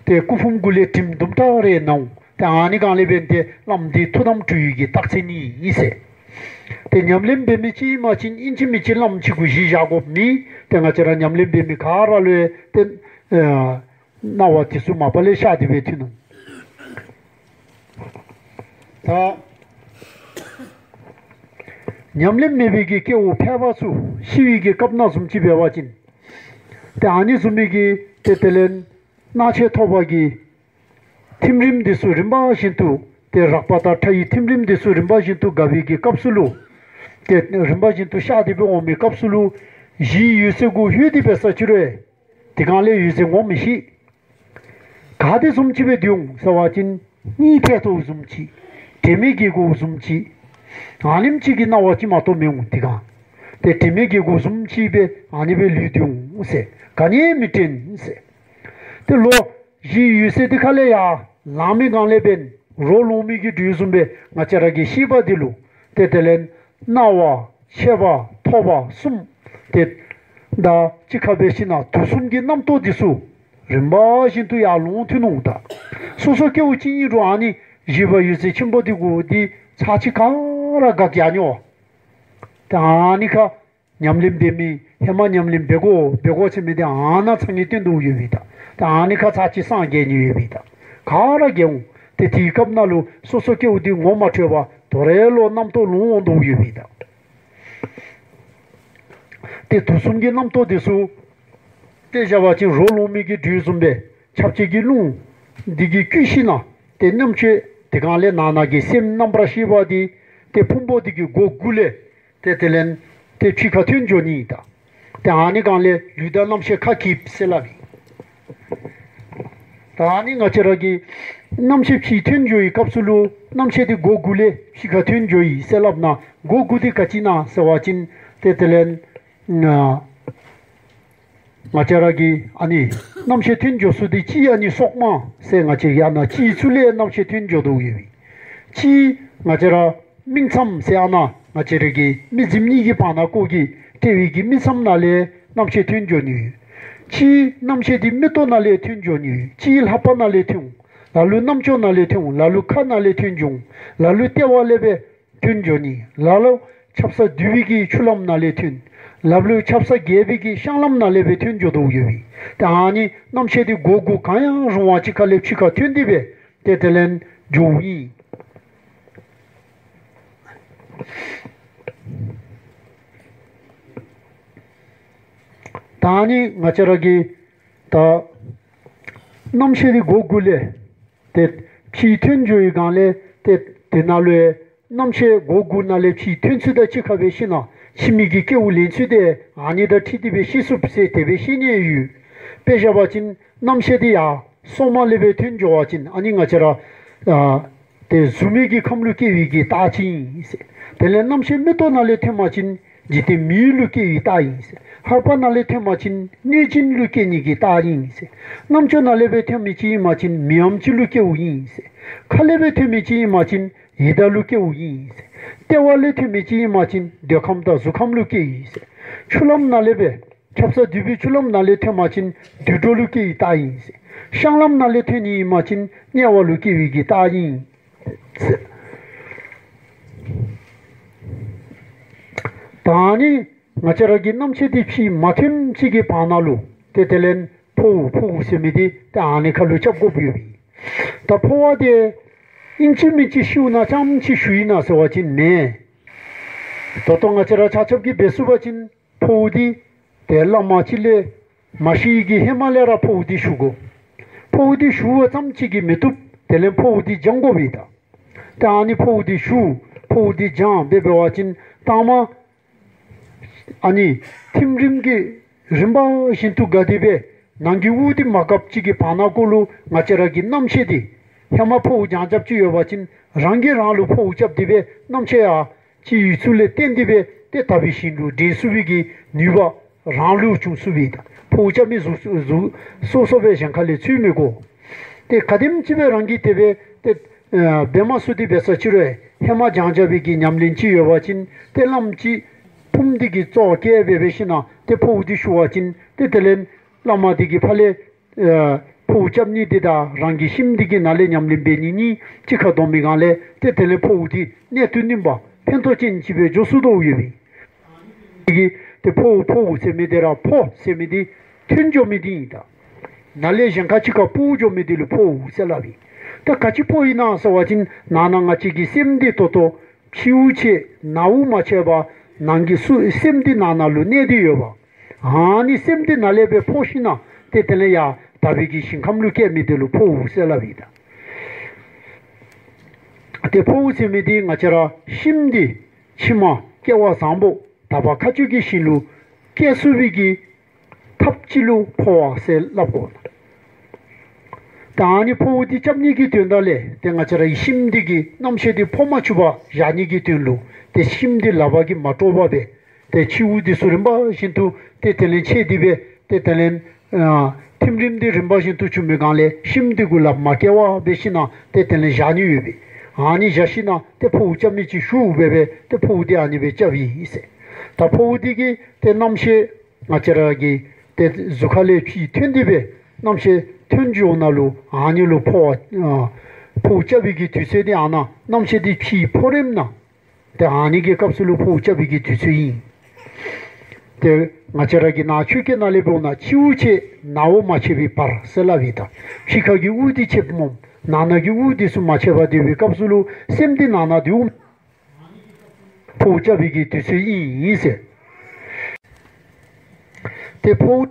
ཏེ་སྐུ་ཕུང་གུ་ལས་དྲིམ་དུམ་གྲ་རེ་ནང་འོང་། ཏེ་ཨ་ནི་སྒང་ལས་འབད་ཏེ་བླམ་འདི་ཐུགས་དམ་གྲོལ་བའི་གི་རྟགས་མཚན་ཨིན་ཟེར། ཏེ་ཉམས་ལེན་འབད་མི་ཅིག་ཨིན་པ་ཅིན་ཨིན་ཅི་མིན་ཅི་བླམ་ཅིག་གུ་གཞི་བཞག་དགོཔ་མེད། ཏེ་ང་བཅས་ར་ཉམས་ལེན་འབད་མི་ག་ར་ལུ་ཡང་ཏེ་ཨ་སྣང་བ་འདི་ཚུ་མ་པ་ལས་ཤར་ཏེ་སྦེ་ཐོན་འོང་། ད་ཉམས་ལེན་མེད་པའི་གི་སྐྱེ་བོ་ཕལ་པ་ཚུ་ཤི་བའི་གི་སྐབས་ནང་བཟུམ་ཅིག་འབད་བ་ཅིན་ཏེ་ཨ་ནི་བཟུམ་མའི་གི་ཏེ་དེ་ལས་སྣང་མཆེད་ཐོབ་པ་གི་ཐིམ་རིམ་འདི་ཚུ་རིམ་པ་བཞིན་དུ་ཏེ་རགས་པ་དང་ཕྲ་བའི་ཐིམ་རིམ་འདི་ཚུ་རིམ་པ་བཞིན་དུ་འགག་པའི་གི་སྐབས་སུ་ལུ་ཏེ་རིམ་པ་བཞིན་དུ་ཤར་ཏེ་སྦེ་འོང་མི་སྐབས་སུ་ལུ་གཞིའི་འོད་ཟེར་གུ་ལྷོད་དེ་འབད་ས་ཅི་རུང་དེ་སྒང་ལས་འོད་ཟེར་ངོ་མི་ཤེས། ག་དེ་བཟུམ་ཅིག་སྦེ་འདུག་ཟེར་བ་ཅིན་གཉིད་ཐལ་དོ་བཟུམ་ཅིག། དྲན་མེད་སྐྱེ་དགོཔ་བཟུམ་ཅིག། ཨ་ནེམ་ཅིག་གི་སྣང་བ་ཅིག་མ་གཏོགས་མི་འོང་དེ་སྒང་། ཏེ་དྲན་མེད་སྐྱེ་དགོཔ་བཟུམ་ཅིག་སྦེ་ཨ་ནི་སྦེ་ལུས་ཏེ་འོང་ཟེར། ག་ནི་མི་དྲན་ཟེར། ཏེ་ལོག་གཞིའི་འོད་ཟེར་འདི་ཁ་ལས་ཡར་ལང་མི་སྒང་ལས་འབདན་རོ་ལངས་མི་གི་སྦུལ་བཟུམ་སྦེ་ང་བཅས་ར་གི་ཤེས་པ་འདི་ལུ་ཏེ་དེ་ལས་སྣང་བ་མཆེད་པ་ཐོབ་པ་གསུམ་ཏེ་ད་གཅིག་ཁར་འབད་ཞིན་ན་དུག་གསུམ་གྱི་རྣམ་རྟོག་འདི་ཚུ་རིམ་པ་བཞིན་དུ་ཡར་ལོང་ཐོན་འོང་ད། སོ་སོ་སྐྱེ་བོ་ཅིག་ཨིན་རུང་ཨ་ནི་བཞི་པ་འོད་ཟེར་ཆེན་པོ་འདི་གུ་འདི་ཚར་གཅིག་ག་ར་འགག་རྒྱ་ནི་འོང་། ཏེ་ཨ་ནི་ཁར་ཉམས་ལེན་འབད་མི་ཧེ་མ་ཉམས་ལེན་འབད་དགོ་འབད་དགོ་ཟེར་མི་འདི་ཨ་ནཱ་ཚང་གི་སྟོན་དོ་ཡོད་པས་ད། ཏེ་ཨ་ནི་ཁར་ཚར་གཅིག་སངས་རྒྱས་ནི་ཡོད་པས་ད། ག་ར་རྒྱས་འོང་། ཏེ་དེའི་སྐབས་ནང་ལུ་སོ་སོ་སྐྱེ་བོ་འདི་ངོ་མ་འཕྲོད་པར་དོ་རུང་ལོག་རྣམ་རྟོག་ལོང་འོང་དོ་ཡོད་པས་ད། ཏེ་དུག་གསུམ་གྱི་རྣམ་རྟོག་འདི་ཚུ་ཏེ་བཞག་པ་ཅིན་རོ་ལངས་མི་གི་སྦྲུལ་བཟུམ་སྦེ་ཆབ་ཆེ་གི་རླུང་འདི་གིས་བསྐུལ་ཞིན་ན་ཏེ་རྣམ་ཤེས་དེ་སྒང་ལས་ནང་ན་གི་སེམས་རྣམ་པར་ཤེས་པ་འདི་ཏེ་ཕུང་པོ་འདི་གི་སྒོ་དགུ་ལས་ཏེ་དེ་ལས་ཏེ་ཕྱི་ཁར་ཐོན་འགྱོ་ནི་ད། ཏེ་ཨ་ནི་སྒང་ལས་ལུས་དང་རྣམ་ཤེས་ཁ་འགྱེས་ཟེར་སླབ་ཨིན། ད་ཨ་ནི་ང་བཅས་ར་གི་རྣམ་ཤེས་ཕྱི་ཐོན་འགྱོ་བའི་སྐབས་སུ་ལུ་རྣམ་ཤེས་འདི་སྒོ་དགུ་ལས་ཕྱི་ཁར་ཐོན་འགྱོ་ཡི་ཟེར་སླབ་ན་སྒོ་དགུ་འདི་ག་ཅི་ཨིན་ན་ཟེར་བ་ཅིན་ཏེ་དེ་ལས་ང་ང་བཅས་ར་གི་ཨ་ནི་རྣམ་ཤེས་ཐོན་འགྱོ་ས་འདི་གཅིག་ཨ་ནི་སྲོག་མ་ཟེར་ང་བཅས་ཡང་ན་སྤྱིའི་ཚུལ་ལས་རྣམ་ཤེས་ཐོན་འགྱོ་དོ་ཡོད་པས། གཅིག་ང་བཅས་ར་སྨིན་མཚམས་ཟེར་ཨ་ནཱ་ང་བཅས་ར་གི་མིག་རྫིམ་གཉིས་ཀྱི་བར་ན་ཀོ་གི་དཔྲལ་བའི་གི་སྨིན་མཚམས་ནང་ལས་རྣམ་ཤེས་ཐོན་འགྱོ་ནི་ཡོད། གཅིག་རྣམ་ཤེས་འདི་མིག་ཏོ་ནང་ལས་ཐོན་འགྱོ་ནི་ཡོད། གཅིག་ལྷ་པ་ནང་ལས་ཐོན་འོང་། ལ་ལུ་རྣམ་ཅོ་ནང་ལས་ཐོན་འོང་། ལ་ལུ་ཁ་ནང་ལས་ཐོན་འགྱོ་འོང་། ལ་ལུ་ལྟེ་བ་ལས་སྦེ་ཐོན་འགྱོ་ནི། ལ་ལུ་ཆབ་གསང་འདུས་པའི་གི་ཆུ་ལམ་ནང་ལས་ཐོན། ལ་ལུ་ཆབ་གསང་རྒྱས་པའི་གི་བཤང་ལམ་ནང་ལས་སྦེ་ཐོན་འགྱོ་དོ་ཡོད་པས། ཏེ་ཨ་ནི་རྣམ་ཤེས་འདི་སྒོ་དགུ་གང་ཡང་རུང་བ་གཅིག་ཁར་ལས་ཕྱི་ཁར་ཐོན་ཏེ་སྦེ་ཏེ་དེ་ལས་འགྱོཝ་ཨིན། ད་ཨ་ནི་ང་བཅས་ར་གི་ད་རྣམ་ཤེས་འདི་སྒོ་དགུ་ལས་ཏེ་ཕྱི་ཐོན་འགྱོ་བའི་སྒང་ལས་ཏེ་དེ་ནང་ལུ་རྣམ་ཤེས་སྒོ་དགུ་ནང་ལས་ཕྱི་ཐོན་ཚུལ་དང་གཅིག་ཁར་སྦེ་ཤེས་ན་ཕྱི་མའི་གི་སྐྱེ་བ་ལེན་ཚུལ་དེ་ཨ་ནི་དང་འཁྲིལ་ཏེ་སྦེ་ཤེས་ཚུགས་ཟེར་དེ་སྦེ་ཤེས་ནི་ཡོད། དཔེ་བཞག་པ་ཅིན་རྣམ་ཤེས་འདི་ཡར་སོ་མ་ལས་སྦེ་ཐོན་འགྱོ་བ་ཅིན་ཨ་ནི་ང་བཅས་ར་ཨ་ཏེ་གཟུགས་མེད་ཀྱི་ཁམས་ལུ་སྐྱེ་བའི་གི་རྟགས་ཅིག་ཨིན་ཟེར། དེ་ལས་རྣམ་ཤེས་མིག་ཏོ་ནང་ལས་ཐོན་པ་ཅིན་འཇིག་རྟེན་མིའི་ལུ་སྐྱེ་བའི་རྟགས་ཨིན་ཟེར། ལྷ་པ་ནང་ལས་ཐོན་པ་ཅིན་གནོད་སྦྱིན་ལུ་སྐྱེ་ནི་གི་རྟགས་ཨིན་ཟེར། རྣམ་ཅོ་ནང་ལས་སྦེ་ཐོན་མི་ཅིག་ཨིན་པ་ཅིན་མི་འམ་ཅིག་ལུ་སྐྱེཝ་ཨིན་ཟེར། ཁ་ལས་སྦེ་ཐོན་མི་ཅིག་ཨིན་པ་ཅིན་ཡི་དྭགས་ལུ་སྐྱེཝ་ཨིན་ཟེར། ལྟེ་བ་ལས་ཐོན་མི་ཅིག་ཨིན་པ་ཅིན་འདོད་ཁམས་དང་གཟུགས་ཁམས་ལུ་སྐྱེ་ཡི་ཟེར། ཆུ་ལམ་ནང་ལས་སྦེ་ཁྱབ་ས་འདུས་པའི་ཆུ་ལམ་ནང་ལས་ཐོན་པ་ཅིན་དུད་འགྲོ་ལུ་སྐྱེ་བའི་རྟགས་ཨིན་ཟེར། བཤང་ལམ་ནང་ལས་ཐོན་ནི་ཨིན་པ་ཅིན་དམྱལ་བ་ལུ་སྐྱེ་བའི་གི་རྟགས་ཨིན་ཟེར། ད་ཨ་ནི་ང་བཅས་ར་གི་རྣམ་ཤེས་འདི་ཕྱི་མ་ཐོན་ཅིག་གི་བར་ན་ལུ་ཏེ་དེ་ལས་འཕོ་བ་འཕོ་བ་ཟེར་མི་འདི་ཏེ་ཨ་ནི་ཁར་ལུ་རྐྱབ་དགོཔ་ཡོད་པས། ད་འཕོ་བ་འདི་ཨིན་ཅི་མིན་ཅི་ཤིཝ་ཨིན་ན་ཙམ་ཅིག་ཞུཝ་ཨིན་ན་ཟེར་བ་ཅིན་མེན། ད་ལྟོ་ང་བཅས་ར་ཆ་ཁྱབ་ཀྱིས་འབད་ཚུགས་པ་ཅིན་འཕོ་བ་འདི་ཏེ་བླ་མ་ཅིག་ལས་མ་ཤི་གི་ཧེ་མ་ལས་ར་འཕོ་བ་འདི་ཞུ་དགོ། འཕོ་བ་འདི་ཞུ་བ་ཙམ་ཅིག་གིས་མི་བཏུབ། དེ་ལས་འཕོ་བ་འདི་སྦྱང་དགོ་པས་ད། ཏེ་ཨ་ནི་འཕོ་བ་འདི་ཞུ་འཕོ་བ་འདི་སྦྱང་འབད་འབད་བ་ཅིན་ལྟག་མ་ཨ་ནི་ཐིམ་རིམ་གྱི་རིམ་པ་བཞིན་དུ་དགའ་སྟེ་སྦེ་ནང་གི་དབུགས་འདི་མ་འགགཔ་ཅིག་གི་བར་ན་གུ་ལུ་ང་བཅས་ར་གི་རྣམ་ཤེས་འདི་ཧེ་མ་འཕོ་བ་སྦྱང་རྐྱབ་ཅིག་ཡོད་པ་ཅིན་རང་གིས་རང་ལུ་འཕོ་བ་རྐྱབ་སྟེ་སྦེ་རྣམ་ཤེས་ཡར་ཅིག་ཡོད་ཚུལ་ལས་བརྟེན་ཏེ་སྦེ་ཏེ་དག་པའི་ཞིང་ལུ་འདྲེན་ཚུགས་པའི་གི་ནུས་པ་རང་ལུ་བྱུང་ཚུགས་པས་ད། འཕོ་བ་རྐྱབ་མི་གཟུགས་གཟུགས་སོ་སོ་སྦེ་གཞན་ཁ་ལས་འཚོལ་མི་དགོ། ཏེ་ག་དེམ་ཅིག་སྦེ་རང་གིས་དེ་སྦེ་ཏེ་ཨ་འབད་མ་ཚུགས་ཏེ་འབད་ས་ཅིག་རུང་ཧེ་མ་སྦྱང་བྱ་བའི་གི་ཉམས་ལེན་ཅིག་ཡོད་པ་ཅིན་ཏེ་བླམ་ཅིག་ཕུངམ་འདི་གིས་གཙོ་བཀལ་འབད་འབད་ཞིན་ན་ཏེ་འཕོ་བ་འདི་ཞུ་བ་ཅིན་ཏེ་དེ་ལས་བླ་མ་འདི་གིས་ཕར་ལས་ཨ་འཕོ་བ་རྐྱབ་ནི་འདི་དང་རང་གི་ཤི་མི་འདི་གི་ནང་ལས་ཉམས་ལེན་འབད་ནི་གཉིས་གཅིག་ཁར་བསྡོམས་པའི་སྒང་ལས་ཏེ་དེ་ལས་འཕོ་བ་འདི་གནད་དུ་བསྣུན་པ་ཕན་ཐོགས་ཅན་ཅིག་སྦེ་འགྱོ་ཚུགས་དོ་ཡོད་པས། འདི་གིས་ཏེ་འཕོ་འཕོ་ཟེར་མི་འདི་ར་འཕོ་ཟེར་མི་འདི་ཐོན་འགྱོ་མི་འདི་ཨིན་ད། ནང་ལས་གཞན་ཁ་ཅིག་ཁར་སྤོ་འགྱོ་མི་འདི་ལུ་འཕོ་ཟེར་སླབ་ཨིན། ད་ག་ཅི་འཕོ་ཨིན་ན་ཟེར་བ་ཅིན་ནང་ན་ང་བཅས་ཀྱི་སེམས་འདི་ད་ལྟོ་ཕྱི་དབུགས་ཆད་ནང་དབུགས་མ་ཆད་པར་ནང་གི་སུ་སེམས་འདི་ནང་ན་ལུ་གནས་ཏེ་ཡོད་པ། ཨ་ནི་སེམས་འདི་ནང་ལས་སྦེ་འཕོ་ཞིན་ན་ཏེ་དེ་ལས་ཡར་དག་པའི་གི་ཞིང་ཁམས་ལུ་སྐྱེ་མི་འདི་ལུ་འཕོ་ཟེར་སླབ་ཨིན་ད། ཏེ་འཕོ་ཟེར་མི་འདི་ང་བཅས་ར་ཤི་མི་འདི་ཕྱི་མ་སྐྱེ་བ་བཟང་པོ་དག་པ་མཁའ་སྤྱོད་ཀྱི་ཞིང་ལུ་སྐྱེ་ཚུགས་པའི་གི་ཐབས་ཅིག་ལུ་འཕོ་བ་ཟེར་སླབ་དགོ། ད་ཨ་ནི་འཕོ་བ་འདི་རྐྱབ་ནི་གི་དོན་དག་ལས་ཏེ་ང་བཅས་ར་ཡི་ཤི་མི་འདི་གི་རྣམ་ཤེས་འདི་འཕོ་མ་བཅུག་པར་བཞག་ནི་གི་དོན་ལུ་ཏེ་ཤི་མི་འདི་ལག་པ་གིས་མ་དཀྲོགས་པར་སྦེ་ཏེ་ཕྱི་དབུགས་འདི་ཚུ་རིམ་པ་བཞིན་དུ་ཏེ་དེ་ལས་ཆད་དེ་སྦེ་ཏེ་དེ་ལས་ཨ་ཐིམ་རིམ་འདི་རིམ་པ་བཞིན་དུ་བྱུང་མི་སྒང་ལས་ཤི་མི་འདི་གུ་ལགཔ་མ་བཀལ་བར་སྦེ་ཞིན་ན་ཏེ་དེ་ལས་བཞག་ནི་ཡོད་པས། ཨ་ནི་བཞག་ཞིན་ན་ཏེ་འཕོ་བ་རྐྱབ་མི་ཅིག་ཞུ་སྦེ་སྦེ་ཏེ་འཕོ་བ་འདི་ཨ་ནི་སྦེ་རྐྱབ་ཨིན་ཟེར། ད་འཕོ་བ་འདི་གིས་ཏེ་རྣམ་ཤེས་ང་བཅས་ར་གི་ཏེ་གཟུགས་ཁ་ལས་ཕྱི་ཐོན་ཏེ་སྦེ་རྣམ་ཤེས་ཐོན་འགྱོ་ནང་ལུ་ཨ་ནི་ལུ་འཕོ་བ་ཨ་འཕོ་བ་རྐྱབ་པའི་གི་དུས་ཚོད་འདི་ཨ་ནཱ་རྣམ་ཤེས་འདི་ཕྱི་འཕོ་རནམ་ནང་ཏེ་ཨ་ནི་གི་སྐབས་སུ་ལུ་འཕོ་བ་རྐྱབ་པའི་གི་དུས་ཚོད་ཨིན། ཏེ་ང་བཅས་ར་གི་ནང་ཆོས་སྐད་ནང་ལས་འབདཝ་ད་ཕྱི་དབུགས་ཆད་ནང་དབུགས་མ་ཆད་པའི་བར་ཟེར་སླབ་ཨིན་ད། ཕྱི་ཁ་གི་དབུགས་འདི་ཆདཔ་སྨོ། ནང་ན་གི་དབུགས་འདི་ཚུ་མ་ཆད་པར་སྡོད་པའི་སྐབས་སུ་ལུ་སེམས་འདི་ནང་ན་སྡོདཔ་འཕོ་བ་རྐྱབ་པའི་གི་དུས་ཚོད་ཨིན་ཟེར། ཏེ་འཕོ་བ་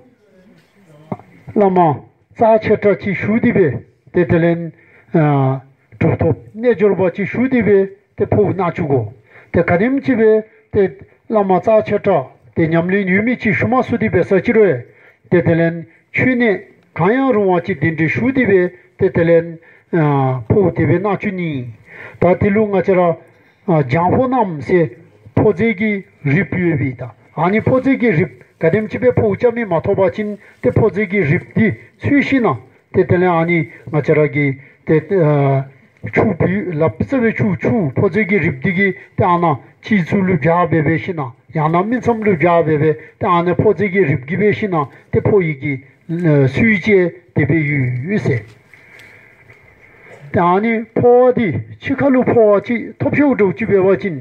བླ་མ་རྩ་ཆེ་དྲགས་ཅིག་ཞུ་སྟེ་སྦེ་ཏེ་དེ་ལས་ཨ་གྲུབ་ཐོབ་རྣལ་འབྱོར་པ་ཅིག་ཞུ་སྟེ་སྦེ་ཏེ་འཕོ་བ་གནང་བཅུག་དགོ། ཏེ་ག་དེམ་ཅིག་སྦེ་ཏེ་བླ་མ་རྩ་ཆེ་དྲགས་ཏེ་ཉམས་ལེན་ཡོད་མི་ཅིག་ཞུ་མ་ཚུགས་ཏེ་འབད་ས་ཅིག་རུང་ཏེ་དེ་ལས་མཆོད་གནས་གང་ཡང་རུང་བ་ཅིག་གདན་འདྲེན་ཞུ་སྟེ་སྦེ་ཏེ་དེ་ལས་ཨ་འཕོ་བ་དེ་སྦེ་གནང་བཅུག་ནི། ད་དེ་ལུ་ང་བཅས་ར་ཨ་སྦྱང་ཕོ་རྣམས་ཟེར་ཕོ་རྫས་ཀྱི་རིགས་ཡོད་པས་ད། ཨ་ནི་ཕོ་རྫས་ཀྱི་རིགས་ག་དེམ་ཅིག་སྦེ་འཕོ་བ་རྐྱབ་མི་མ་ཐོབ་པ་ཅིན་ཏེ་ཕོ་རྫས་ཀྱི་རིགས་འདི་འཚོལ་ཞིན་ན་ཏེ་དེ་ལས་ཨ་ནི་ང་བཅས་ར་གི་ཏེ་ཨ་ཆུ་བུ་ལགཔ་རྩ་བའི་ཆུ་ཆུ་ཕོ་རྫས་ཀྱི་རིགས་འདི་གིས་ཏེ་ཨ་ནཱ་སྤྱི་གཙུག་ལུ་སྦྱར་སྦེ་སྦེ་ཞིན་ན་ཡང་ན་སྨིན་མཚམས་ལུ་སྦྱར་སྦེ་སྦེ་ཏེ་ཨ་ནཱ་ཕོ་རྫས་ཀྱི་རིགས་ཀྱིས་སྦེ་ཞིན་ན་ཏེ་འཕོ་བའི་གི་ཨ་ཚུལ་བཅས་དེ་སྦེ་ཡོད་ཟེར། ཏེ་ཨ་ནི་འཕོ་བ་འདི་ཕྱི་ཁ་ལུ་འཕོ་བ་ཅིག་ཐོབ་ཤོར་འགྱོ་ཅི་འབད་བ་ཅིན་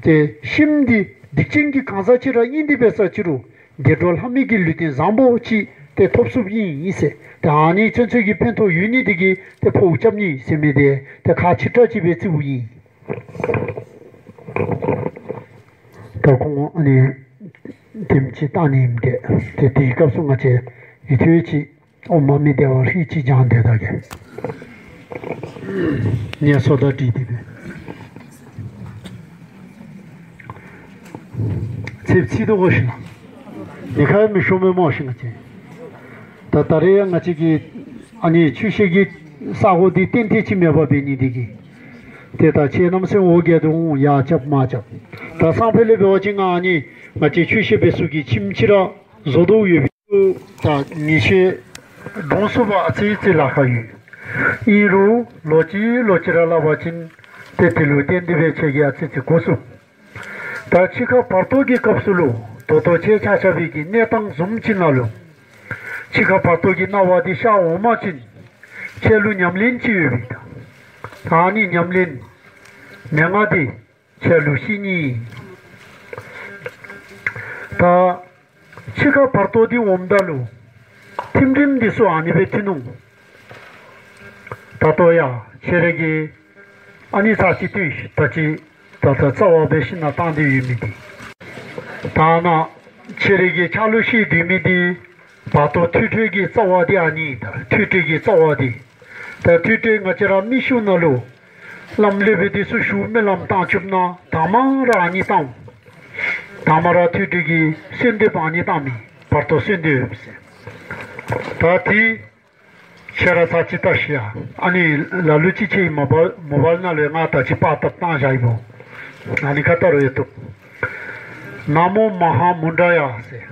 ཏེ་ཤི་མི་འདི་སྡིག་ཅན་གྱི་གང་ཟག་ཅིག་ར་ཨིན་ཏེ་འབད་ས་ཅིག་རུང་བདེ་འགྲོ་ལྷ་མི་གི་ལུས་རྟེན་བཟང་པོ་ཅིག་ཏེ་ཐོབ་ཚུགསཔ་ཨིན་ཟེར། ཏེ་ཨ་ནི་ཚུན་ཚོད་ཀྱི་ཕན་ཐོགས་ཡོད་ནི་འདི་གིས་ཏེ་འཕོ་བ་རྐྱབ་ནི་ཟེར་མི་འདི་ཏེ་ཁག་ཆེ་དྲགས་ཅིག་སྦེ་བརྩིཝ་ཨིན། ད་ཁོང་ཨ་ནི་ དེམ་ཅིག་བཏང་ནི་ཨིནམ་འདྲས། ཏེ་དེའི་སྐབས་སུ་ང་བཅས་ཡུན་ཐུང་ཅིག་ཨོཾ་མ་མི་བདེ་བ་ཧྲིལ་ཅིག་བགྱང་སྟེ་ད་གེ་ངལ་གསོ་དང་འདྲིས་ཏེ་སྦེ། ཚེབ་ཚིག་དོ་གོ་ཤིག། མི་ཁ་མི་ཤོང་མི་མོ་ཤིག་ང་བཅས། ད་ད་རེས་ཡང་ང་བཅས་ཀྱི་ཨ་ནི་ཆོས་བཤད་ཀྱི་ས་གོ་འདི་ཏན་ཏན་ཅིག་མེདཔ་འབད་ནི་འདི་གིས། ཏེ་ད་ཁྱེད་རྣམ་སེམས་འོ་བརྒྱལ་དོ་འོང་། ཡར་རྐྱབ་མར་རྐྱབ། ད་སང་ཕོད་ལས་འབད་བ་ཅིན་ང་ཨ་ནི་ང་བཅས་ཆོས་བཤད་འབད་ས་གི་ཁྱིམ་ཅིག་ར་བཟོ་དོ་ཡོད་པའི། ད་ཉིན་ཤས་འགྲོ་ཚུགས་པ་ཨ་ཙི་ཅིག་ལཱ་ཁག་ཡོད། ཨིན་རུང་ལོ་གཅིག་ལོ་གཅིག་ར་སླབ་པ་ཅིན་ཏེ་དེ་ལུ་བརྟེན་ཏེ་སྦེ་ཁྱེད་ཀྱིས་ཨ་ཙི་ཅིག་གོ་ཚུགས། ད་འཆི་ཁ་བར་དོ་གི་སྐབས་སུ་ལུ་ད་ལྟོ་ཁྱེད་ཆ་ཁྱབ་ཀྱི་གནས་སྟངས་བཟུམ་ཅིག་ནང་ལུ་འཆི་ཁ་བར་དོ་གི་སྣང་བ་འདི་ཤར་འོང་པ་ཅིན་ཁྱེད་ལུ་ཉམས་ལེན་ཅིག་ཡོད་པས། ད་ཨ་ནི་ཉམས་ལེན་མན་ངག་འདི་ཁྱེད་ལུ་བཤད་ནི། ད་འཆི་ཁ་བར་དོ་འདི་འོངམ་ད་ལུ་ཐིམ་རིམ་འདི་ཚུ་ཨ་ནི་སྦེ་ཐིམ་ནུག། ད་ལྟོ་ཡང་ཁྱེད་ར་གིས་ཨ་ནི་ཚར་ཅིག་སྟོན་ཤིག། ད་ཅི་ད་ལྟ་རྩ་བ་སྦེ་ཤིང་ནང་བཏང་སྟེ་ཡོད་མི་འདི། ད་ནཱ་ཁྱེད་ར་གིས་ཕྱག་ལུ་བཞེས་སྡོད་མི་འདི་བར་དོ་ཐོས་གྲོལ་གྱི་རྩ་བ་འདི་ཨ་ནི་ད་ཐོས་གྲོལ་གྱི་རྩ་བ་འདི། ད་ཐོས་གྲོལ་ང་བཅས་ར་མི་ཤུལ་ནང་ལུ་བླམ་སློབ་དཔོན་འདི་ཚུ་ཞུ་སྨོན་ལམ་བཏང་བཅུག་ན་དང་མ་ར་ཨ་ནི་བཏང་། དང་མ་ར་ཐོས་གྲོལ་གྱི་གསོལ་འདེབས་ཨ་ནི་བཏང་མི་བར་དོ་གསོལ་འདེབས་ཟེར། ད་འདི་ཁྱེད་ར་ཚར་ཅིག་བལྟ་ཤིག་ཡ། ཨ་ནི་ལ་ལུ་ཅིག་ཁྱེད་མོ་བཱལ་མོ་བཱལ་ནང་ལུ་ང་ད་ཅི་པར་བཏབ་བཏང་བཞག་ཡི་པོ། ཨ་ནི་ཁ་བལྟ་རུང་ཡང་བཏུབ། ན་མོ་མ་ཧཱ་མུ་ཌ་ཡ་ཟེར།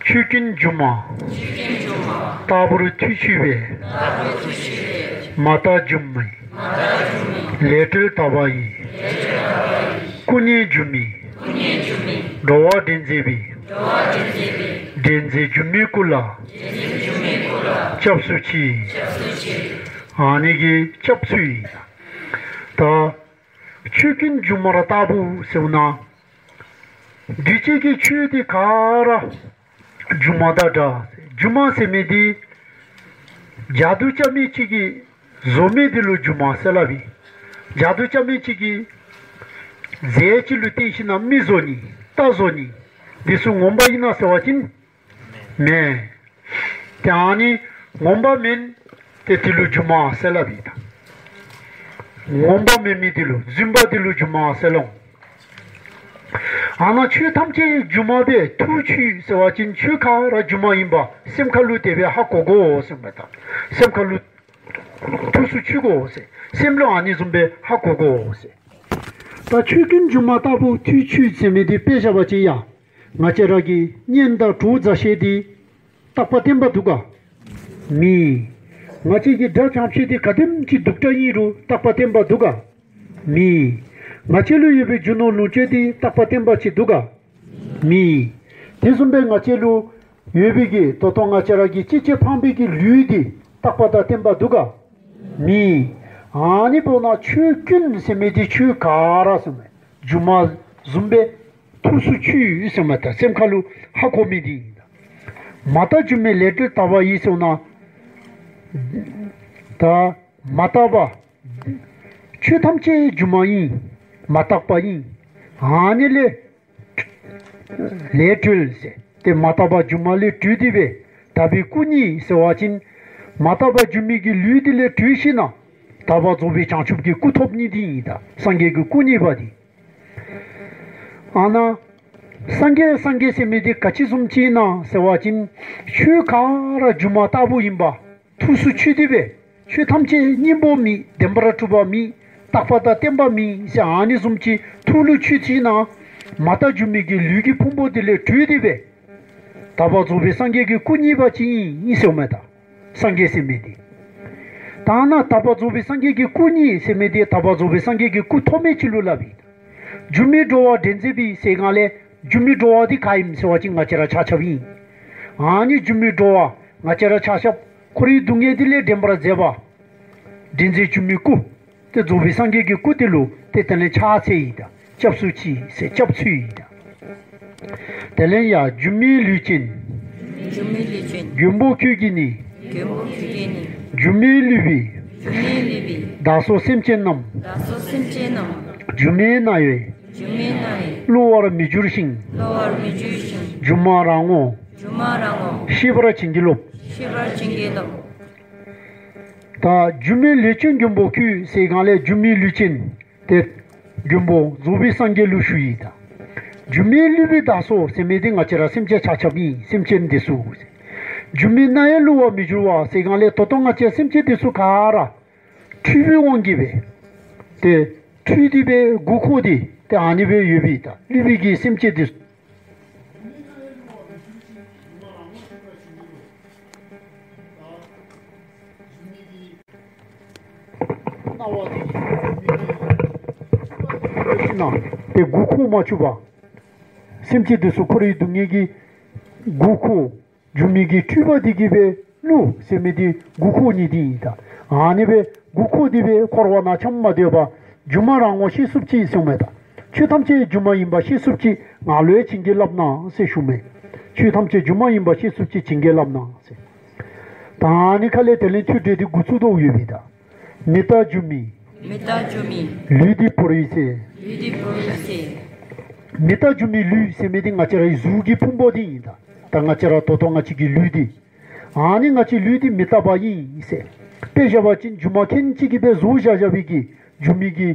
ཆོས་ཀུན་སྒྱུ་མ། ལྟ་བུར་ཐུགས་ཆུད་པས། མ་དག་སྒྱུ་མའི། ལས་སྒྲོལ་དག་པ་ཡི། སྐུ་བརྙེས་སྒྱུ་མའི། འགྲོ་བ་འདྲེན་མཛད་པའི། འདྲེན་མཛད་སྒྱུ་མའི་སྐུ་ལ། སྐྱབས་སུ་མཆི། ཨ་ནི་གིས་སྐྱབས་སུ་མཆི། ད་ཆོས་ཀུན་སྒྱུ་མར་ལྟ་བུ་ཟེར་ན། འདུས་བྱས་ཀྱི་ཆོས་འདི་ག་ར་སྒྱུ་མ་དང་འདྲ། སྒྱུ་མ་ཟེར་མི་འདི་ཇ་དུ་རྐྱབ་མི་ཅིག་གིས་བཟོ་མི་འདི་ལུ་སྒྱུ་མ་ཟེར་སླབ་ཨིན། ཇ་དུ་རྐྱབ་མི་ཅིག་གིས་རྫས་ཅིག་ལུ་བརྟེན་ཞིན་ན་མི་བཟོ་ནི་རྟ་བཟོ་ནི་འདི་ཚུ་ངོ་མ་ཨིན་ན་ཟེར་བ་ཅིན་མེན། ཏེ་ཨ་ནི་ངོ་མ་མེན། ཏེ་དེ་ལུ་སྒྱུ་མ་ཟེར་སླབ་ཨིན་ད། ངོ་མ་མེན་མི་འདི་ལུ་རྫུན་པ་འདི་ལུ་སྒྱུ་མ་ཟེར་སླབ་འོང་། ཨ་ནཱ་ཆོས་ཐམས་ཅད་སྒྱུ་མ་སྦེ་ཐུགས་ཆུད་ཟེར་བ་ཅིན་ཆོས་ག་ར་སྒྱུ་མ་ཨིན་པ་སེམས་ཁ་ལུ་དེ་སྦེ་ཧ་གོ་དགོ་ཟེར་མས་ད། སེམས་ཁ་ལུ་ཐུགས་སུ་ཆུད་དགོ་ཟེར། སེམས་ལུ་ཨ་ནི་བཟུམ་སྦེ་ཧ་གོ་དགོ་ཟེར། ད་ཆོས་ཀུན་སྒྱུ་མ་ལྟ་བུར་ཐུགས་ཆུད་ཟེར་མི་འདི་དཔེ་བཞག་པ་ཅིན་ཡ། ང་བཅས་ར་གི་གཉེན་དང་གྲོགས་མཛའ་བཤེས་འདི་རྟག་པ་བརྟན་པ་འདུག་ག། མེད། ང་བཅས་ཀྱི་དགྲ་བྱམས་བརྩེ་འདི་ག་དེམ་ཅིག་སྡུག་དྲགས་ཨིན་རུང་རྟག་པ་བརྟན་པ་འདུག་ག། མེད། ང་བཅས་ལུ་ཡོད་པའི་རྒྱུ་ནོར་ལོངས་སྤྱོད་འདི་རྟག་པ་བརྟན་པ་ཅིག་འདུག་ག། མེད། དེ་བཟུམ་སྦེ་ང་བཅས་ལུ་ཡོད་པའི་གི་ད་ལྟོ་ང་བཅས་ར་གི་གཅེས་གཅེས་ཕངས་པའི་གི་ལུས་འདི་རྟག་པ་དང་བརྟན་པ་འདུག་ག། མེད། ཨ་ནི་འབདཝ་ད་ཆོས་ཀུན་ཟེར་མི་འདི་ཆོས་ག་ར་ཟེར་མི་སྒྱུ་མ་བཟུམ་སྦེ་ཐུགས་སུ་ཆུད་ཟེར་མས་ད། སེམས་ཁ་ལུ་ཧ་གོ་མི་འདི་ཨིན་ད། མ་དག་སྒྱུ་མའི་ལས་སྒྲོལ་དག་པ་ཡི་ཟེར་ན། ད་མ་དག་པ་ཆོས་ཐམས་ཅད་སྒྱུ་མ་ཨིན། མ་དག་པ་ཨིན། ཨ་ནི་ལས་ལས་གྲོལ་ཟེར། ཏེ་མ་དག་པ་སྒྱུ་མ་ལས་གྲོལ་ཏེ་སྦེ་དག་པའི་སྐུ་བརྙེས་ཟེར་བ་ཅིན་མ་དག་པ་སྒྱུ་མའི་གི་ལུས་འདི་ལས་གྲོལ་ཞིན་ན་དག་པ་རྫོགས་པའི་བྱང་ཆུབ་ཀྱི་སྐུ་ཐོབ་ནི་འདི་ཨིན་ད། སངས་རྒྱས་ཀྱི་སྐུ་བརྙེས་པ་འདི། ཨ་ནཱ་སངས་རྒྱས་སངས་རྒྱས་ཟེར་མི་འདི་ག་ཅི་བཟུམ་ཅིག་ཨིན་ན་ཟེར་བ་ཅིན་ཆོས་ག་ར་སྒྱུ་མ་ལྟ་བུ་ཨིན་པ་ཐུགས་སུ་ཆུད་དེ་སྦེ་ཆོས་ཐམས་ཅད་སྙིང་པོ་མེད། བདེན་པར་གྲུབ་པ་མེད། རྟག་པ་དང་བརྟན་པ་མེད་ཟེར་ཨ་ནི་བཟུམ་ཅིག་ཐུགས་ལུ་ཆུད་ཞིན་ན་མ་དག་སྒྱུ་མའི་གི་ལུས་ཀྱི་ཕུང་པོ་འདི་ལས་གྲོལ་ཏེ་སྦེ་དག་པ་རྫོགས་པའི་སངས་རྒྱས་ཀྱི་སྐུ་བརྙེས་པ་ཅིག་ཨིན་ཟེར་མས་ད། སངས་རྒྱས་ཟེར་མི་འདི། ད་ནཱ་དག་པ་རྫོགས་པའི་སངས་རྒྱས་ཀྱི་སྐུ་བརྙེས་ཟེར་མི་འདི་དག་པ་རྫོགས་པའི་སངས་རྒྱས་ཀྱི་སྐུ་ཐོབ་མི་ཅིག་ལུ་སླབ་ཨིན། སྒྱུ་མའི་འགྲོ་བ་འདྲེན་མཛད་པའི་ཟེར་སྒང་ལས་སྒྱུ་མའི་འགྲོ་བ་འདི་ག་ཨིནམ་ཟེར་བ་ཅིན་ང་བཅས་ར་ཆ་ཁྱབ་ཨིན། ཨ་ནི་སྒྱུ་མའི་འགྲོ་བ་ང་བཅས་ར་ཆ་ཁྱབ་འཁོར་བའི་སྡུག་བསྔལ་འདི་ལས་འདྲེན་པར་མཛད་པ། འདྲེན་མཛད་སྒྱུ་མའི་སྐུ། ཏེ་རྫོགས་པའི་སངས་རྒྱས་ཀྱི་སྐུ་དེ་ལུ་ཏེ་དེ་ལས་ཕྱག་འཚལ་ཡི་ད། སྐྱབས་སུ་མཆི་ཟེར་སྐྱབས་འཚོལ་ཡི་ད། དེ་ལས་ཡང་སྒྱུ་མའི་ལུས་ཅན། སྒྱུ་མའི་ལུས་ཅན། མགོན་པོ་ཁྱོད་ཀྱིས་ནི། མགོན་པོ་ཁྱོད་ཀྱིས་ནི། སྒྱུ་མའི་ལུས་པའི། སྒྱུ་མའི་ལུས་པའི། བདག་སོགས་སེམས་ཅན་རྣམས། བདག་སོགས་སེམས་ཅན་རྣམས། སྒྱུ་མའི་རྣ་བས། སྒྱུ་མའི་རྣ་བས། བསླུ་བར་མི་འགྱུར་ཞིང་། བསླུ་བར་མི་འགྱུར་ཞིང་། སྒྱུ་མ་རང་ངོ་། སྒྱུ་མ་རང་ངོ་། ཤེས་པར་བྱིན་གྱིས་རློབས། ཤེས་པར་བྱིན་གྱིས་རློབས། ད་སྒྱུ་མའི་ལུས་ཅན་མགོན་པོ་ཁྱོད་ཟེར་སྒང་ལས་སྒྱུ་མའི་ལུས་ཅན་ཏེ་མགོན་པོ་རྫོགས་པའི་སངས་རྒྱས་ལུ་ཞུ་ཡི། ད་སྒྱུ་མའི་ལུས་པའི་བདག་སོ་ཟེར་མི་འདི་ང་བཅས་ར་སེམས་ཅན་ཆ་ཁྱབ་ཨིན། སེམས་ཅན་འདི་ཚུ། སྒྱུ་མའི་རྣ་ཡང་བསླུ་བར་མི་འགྱུར་བ་ཟེར་སྒང་ལས་ད་ལྟོ་ང་བཅས་སེམས་ཅན་འདི་ཚུ་ག་ར་འཁྲུལ་པའི་དབང་གིས་སྦེ་ཏེ་འཁྲུལ་ཏེ་སྦེ་མགུ་འཁོར་ཏེ་ཏེ་ཨ་ནི་སྦེ་ཡོད་པའི་ད་བསླུ་བའི་གི་སེམས་ཅན་འདི་ཚུ། ཏེ་མགུ་འཁོར་མ་བཅུག་པར་སེམས་ཅན་འདི་ཚུ་འཁོར་བའི་སྡུག་བསྔལ་གྱིས་མགུ་འཁོར། སྒྱུ་མའི་གི་འཁྲུལ་པ་འདི་གིས་སྦེ་བསླུ་ཟེར་མི་འདི་མགུ་འཁོར་ནི་འདི་ཨིན། ད་ཨ་ནི་སྦེ་མགུ་འཁོར་ཏེ་སྦེ་འཁོར་བ་ནང་འཁྱམས་མ་སྡོད་པར་སྒྱུ་མ་རང་ངོ་ཤེས་ཚུགསཔ་ཅིག་ཟེར་མས། ད་ཆོས་ཐམས་ཅད་སྒྱུ་མ་ཡིན་པ་ཤེས་ཚུགསཔ་ཅིག་ང་ལུ་ཡང་བྱིན་གྱིས་བརླབས་གནང་ཟེར་ཞུ་མས། ཆོས་ཐམས་ཅད་སྒྱུ་མ་ཡིན་པ་ཤེས་ཚུགསཔ་ཅིག་བྱིན་གྱིས་བརླབས་གནང་ཟེར། ད་ཨ་ནི་ཁ་ལས་དེ་ལས་ཐོས་གྲོལ་འདི་འགོ་བཙུགས་དོ་ཡོད་པའི་ད། མི་རྟག་སྒྱུ་མའི། མི་རྟག་སྒྱུ་མའི། ལུས་འདི་བོར་བའི་ཚེ། ལུས་འདི་བོར་བའི་ཚེ། མི་རྟག་སྒྱུ་མའི་ལུས་ཟེར་མི་འདི་ང་བཅས་རའི་གཟུགས་ཀྱི་ཕུང་པོ་འདི་ཨིན། ད་ད་ང་བཅས་ར་ད་ལྟོ་ང་བཅས་ཀྱི་ལུས་འདི། ཨ་ནི་ང་བཅས་ལུས་འདི་མི་རྟག་པ་ཨིན་ཟེར། དཔེ་བཞག་པ་ཅིན་སྒྱུ་མ་མཁན་ཅིག་གིས་སྦེ་བཟོ་བཞག་བཞག་པའི་གི་སྒྱུ་མའི་གི་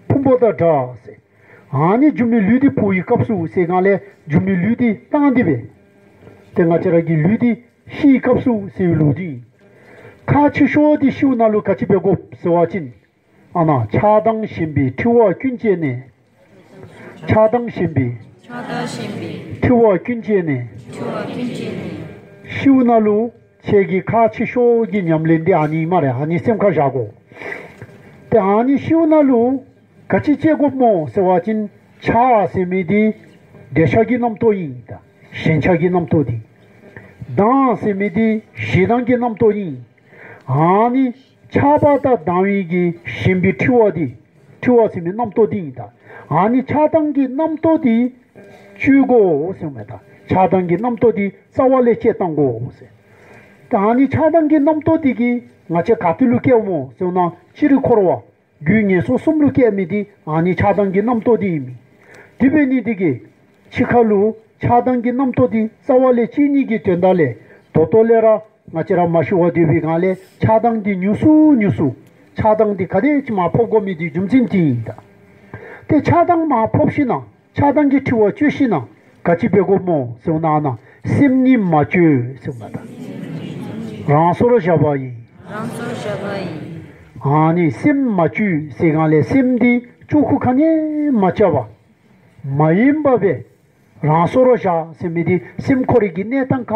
ཕུང་པོ་དང་འདྲ་ཟེར། ཨ་ནི་སྒྱུ་མའི་ལུས་འདི་བོར་བའི་སྐབས་སུ་ཟེར་སྒང་ལས་སྒྱུ་མའི་ལུས་འདི་བཏང་སྟེ་སྦེ་ཏེ་ང་བཅས་ར་གི་ལུས་འདི་ཤི་བའི་སྐབས་སུ་ཟེར་བའི་ལུགས་འདི། ཁག་ཆེ་ཤོས་འདི་ཤིཝ་ནང་ལུ་ག་ཅི་འབད་དགོཔ་ཟེར་བ་ཅིན་ཨ་ནཱ་ཆགས་སྡང་ཞེན་པའི་འཁྲི་བ་ཀུན་བཅད་ནས། ཆགས་སྡང་ཞེན་པའི། ཆགས་སྡང་ཞེན་པའི། འཁྲི་བ་ཀུན་བཅད་ནས། འཁྲི་བ་ཀུན་བཅད་ནས། ཤིཝ་ནང་ལུ་ཁྱེད་ཀྱི་ཁག་ཆེ་ཤོས་ཀྱི་ཉམས་ལེན་འདི་ཨ་ནི་སྨ་རེ། ཨ་ནི་སེམས་ཁར་བཞག་དགོ། ཏེ་ཨ་ནི་ཤིཝ་ནང་ལུ་ག་ཅི་བཅད་དགོཔ་སྨོ་ཟེར་བ་ཅིན་ཆགས་ཟེར་མི་འདི་འདོད་ཆགས་ཀྱི་རྣམ་རྟོག་ཨིན། ད་ཞེན་ཆགས་ཀྱི་རྣམ་རྟོག་འདི། སྡང་ཟེར་མི་འདི་ཞེ་སྡང་གི་རྣམ་རྟོག་ཨིན། ཨ་ནི་ཆགས་པ་དང་སྡང་བའི་གི་ཞེན་པའི་འཁྲི་བ་འདི། འཁྲི་བ་ཟེར་མི་རྣམ་རྟོག་འདི་ཨིན། ད་ཨ་ནི་ཆགས་སྡང་གི་རྣམ་རྟོག་འདི་བཅད་དགོ་ཟེར་མས། ད་ཆགས་སྡང་གི་རྣམ་རྟོག་འདི་རྩ་བ་ལས་བཅད་བཏང་དགོ་ཟེར། ད་ཨ་ནི་ཆགས་སྡང་གི་རྣམ་རྟོག་འདི་གིས་ང་བཅས་ག་ཏེ་ལུ་སྐྱེཝ་སྨོ་ཟེར་ན་སྤྱིར་འཁོར་བ་རྒྱུ་ངན་སོང་གསུམ་ལུ་སྐྱེ་མི་འདི་ཨ་ནི་ཆགས་སྡང་གི་རྣམ་རྟོག་འདི་ཨིན་མས། དེ་འབད་ནི་འདི་གིས་འཆི་ཁ་ལུ་ཆགས་སྡང་གི་རྣམ་རྟོག་འདི་རྩ་བ་ལས་བཅད་ནི་གི་དོན་དག་ལས་ད་ལྟོ་ལས་ར་ང་བཅས་ར་མ་ཤི་བར་སྡོད་པའི་སྒང་ལས་ཆགས་སྡང་འདི་ཉུང་སུ་ཉུང་སུ། ཆགས་སྡང་འདི་ག་དེ་ཅིག་མར་ཕབ་དགོ་མི་འདི་རྒྱུ་མཚན་འདི་ཨིན། ད་ཏེ་ཆགས་སྡང་མར་ཕབ་ཞིན་ན་ཆགས་སྡང་གི་འཁྲི་བ་གཅོད་ཞིན་ན་ག་ཅི་འབད་དགོཔ་སྨོ་ཟེར་ན་ཨ་ནཱ་སེམས་ཉིད་མ་བཅོས་ཟེར་མས། ད་རང་སོར་བཞག་པ་ཡིས། རང་སོར་བཞག་པ་ཡིས། ཨ་ནི་སེམས་མ་བཅོས་ཟེར་སྒང་ལས་སེམས་འདི་ཅོག་ཁུ་ག་ནི་མ་རྐྱབ་པར་མ་ཡེངས་པར་སྦེ་རང་སོར་བཞག་ཟེར་མི་འདི་སེམས་ཁོ་རའི་གི་གནས་སྟངས་ག་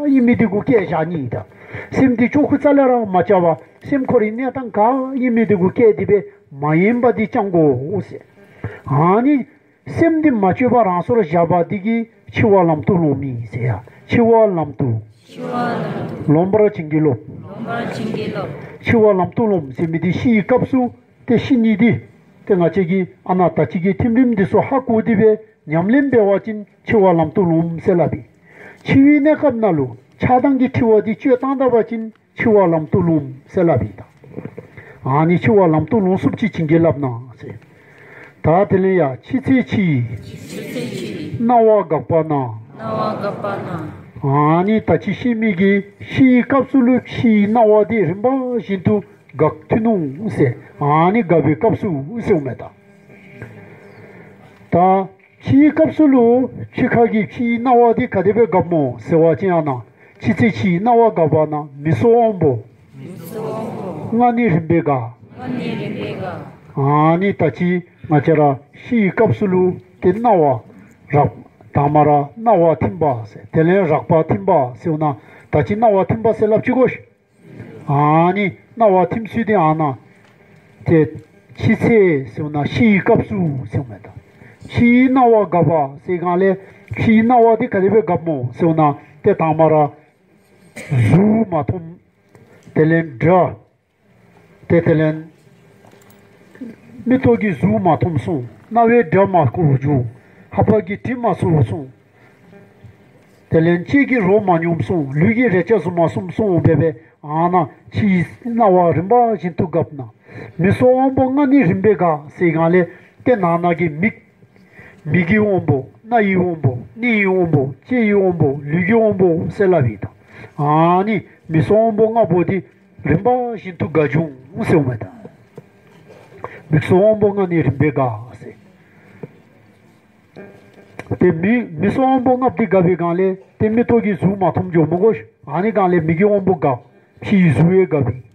ཨིན་མི་འདི་གུ་བཀལ་བཞག་ནི་ཨིན། ད་སེམས་འདི་ཅོག་ཁུ་རྩ་ལས་ར་མ་རྐྱབ་པར་སེམས་ཁོ་རའི་གནས་སྟངས་ག་ཨིན་མི་འདི་གུ་བཀལ་ཏེ་སྦེ་མ་ཡེངས་པ་འདི་བཅང་དགོ་ཟེར། ཨ་ནི་སེམས་འདི་མ་བཅོས་པར་རང་སོར་བཞག་པ་འདི་གིས་འཆི་བ་ལམ་དུ་སློང་མི་ཟེར་ཡ། འཆི་བ་ལམ་དུ། འཆི་བ་ལམ་དུ། སློང་པར་བྱིན་གྱིས་རློབས། སློང་པར་བྱིན་གྱིས་རློབས། འཆི་བ་ལམ་དུ་སློངམ་ཟེར་མི་འདི་ཤི་བའི་སྐབས་སུ་ཏེ་ཤི་ནི་འདི་ཏེ་ང་བཅས་ཀྱིས་ཨ་ནཱ་ད་ཅི་གི་ཐིམ་རིམ་འདི་ཚུ་ཧ་གོ་སྟེ་སྦེ་ཉམས་ལེན་འབད་བ་ཅིན་འཆི་བ་ལམ་དུ་སློངམ་ཟེར་སླབ་ཨིན། འཆི་བའི་གནས་སྐབས་ནང་ལུ་ཆགས་སྡང་གི་འཁྲི་བ་འདི་གཅོད་བཏང་ད་པ་ཅིན་འཆི་བ་ལམ་དུ་སློངམ་ཟེར་སླབ་ཨིན། ད་ཨ་ནི་འཆི་བ་ལམ་དུ་སློང་ཚུགསཔ་ཅིག་བྱིན་གྱིས་བརླབས་གནང་ཟེར། ད་དེ་ལས་ཡ་འཆི་ཚེ་འཆིའི། འཆི་ཚེ་འཆིའི། སྣང་བ་འགག་པ་ན། སྣང་བ་འགག་པ་ན། ཨ་ནི་ད་ཅི་ཤི་མི་གི་ཤི་བའི་སྐབས་སུ་ལུ་ཕྱིའི་སྣང་བ་འདི་རིམ་པ་བཞིན་དུ་འགག་ཐུབ་ནུག་ཟེར། ཨ་ནི་འགག་པའི་སྐབས་སུ་ཟེརཝ་མས། ད་ད་ཕྱིའི་སྐབས་སུ་ལུ་འཆི་ཁ་གི་ཕྱིའི་སྣང་བ་འདི་ག་དེ་སྦེ་འགགཔ་སྨོ་ཟེར་བ་ཅིན་ཨ་ནཱ་འཆི་ཚེ་འཆིའི་སྣང་བ་འགག་པ་ན། མི་གསོ་དབང་པོ། མི་གསོ་དབང་པོ། ལྔ་ནི་རིམ་པས་འགག། ལྔ་ནི་རིམ་པས་འགག། ཨ་ནི་ད་ཅི་ང་བཅས་ར་ཤི་བའི་སྐབས་སུ་ལུ་ཏེ་སྣང་བ་རགས་དང་པ་ར་སྣང་བ་ཐིམ་པ་ཟེར། དེ་ལས་རགས་པ་ཐིམ་པ་ཟེརཝ་ན་ད་ཅི་སྣང་བ་ཐིམ་པ་ཟེར་སླབ་ཅི་གོ་ཤིག། ཨ་ནི་སྣང་བ་ཐིམ་ཚུལ་འདི་ཨ་ནཱ་ཏེ་འཆི་ཚེ་ཟེརཝ་ན་ཤི་བའི་སྐབས་སུ་ཟེརཝ་མས། ད་ཕྱིའི་སྣང་བ་འགག་པ་ཟེར་སྒང་ལས་ཕྱིའི་སྣང་བ་འདི་ག་དེ་སྦེ་འགགཔ་སྨོ་ཟེརཝ་ན་ཏེ་དང་པ་ར་གཟུགས་མ་མཐོངམ། དེ་ལས་སྒྲ། ཏེ་དེ་ལས་མིག་ཏོ་གིས་གཟུགས་མ་མཐོངམ་སོང་། རྣ་བས་སྒྲ་མ་གོ་བར་འགྱུར། ལྷ་པ་གིས་དྲི་མ་ཚོར་སོང་། དེ་ལས་ལྕེ་གིས་རོ་མ་མྱོངམ་སོང་། ལུས་ཀྱིས་རེག་བྱ་གཟུགས་མ་ཚུམས་སོང་སྦེ་སྦེ་ཨ་ནཱ་ཕྱིའི་སྣང་བ་རིམ་པ་བཞིན་དུ་འགགཔ་ན། མི་གསོ་དབང་པོ་ལྔ་ནི་རིམ་པས་འགག་ཟེར་སྒང་ལས་ཏེ་ནང་ན་གི་མིག། མིག་གི་དབང་པོ། རྣ་ཡི་དབང་པོ། སྣའི་དབང་པོ། ལྕེ་ཡི་དབང་པོ། ལུས་ཀྱི་དབང་པོ་ཟེར་སླབ་ཨིན་ད། ཨ་ནི་མིག་སོགས་དབང་པོ་ལྔ་པོ་འདི་རིམ་པ་བཞིན་དུ་འགག་འགྱོཝ་ཟེརཝ་མས་ད། མིག་སོགས་དབང་པོ་ལྔ་ནི་རིམ་པས་འགག་ཟེར། ཏེ་མིག་མིག་སོགས་དབང་པོ་ལྔ་པོ་འདི་འགག་པའི་སྒང་ལས་ཏེ་མིག་ཏོ་གིས་གཟུགས་མ་མཐོངམ་འགྱོཝ་མས་གོ། ཨ་ནི་སྒང་ལས་མིག་གི་དབང་པོ་འགག། ཕྱི་ཡི་གཟུགས་ཡང་འགགཔ་ཨིན།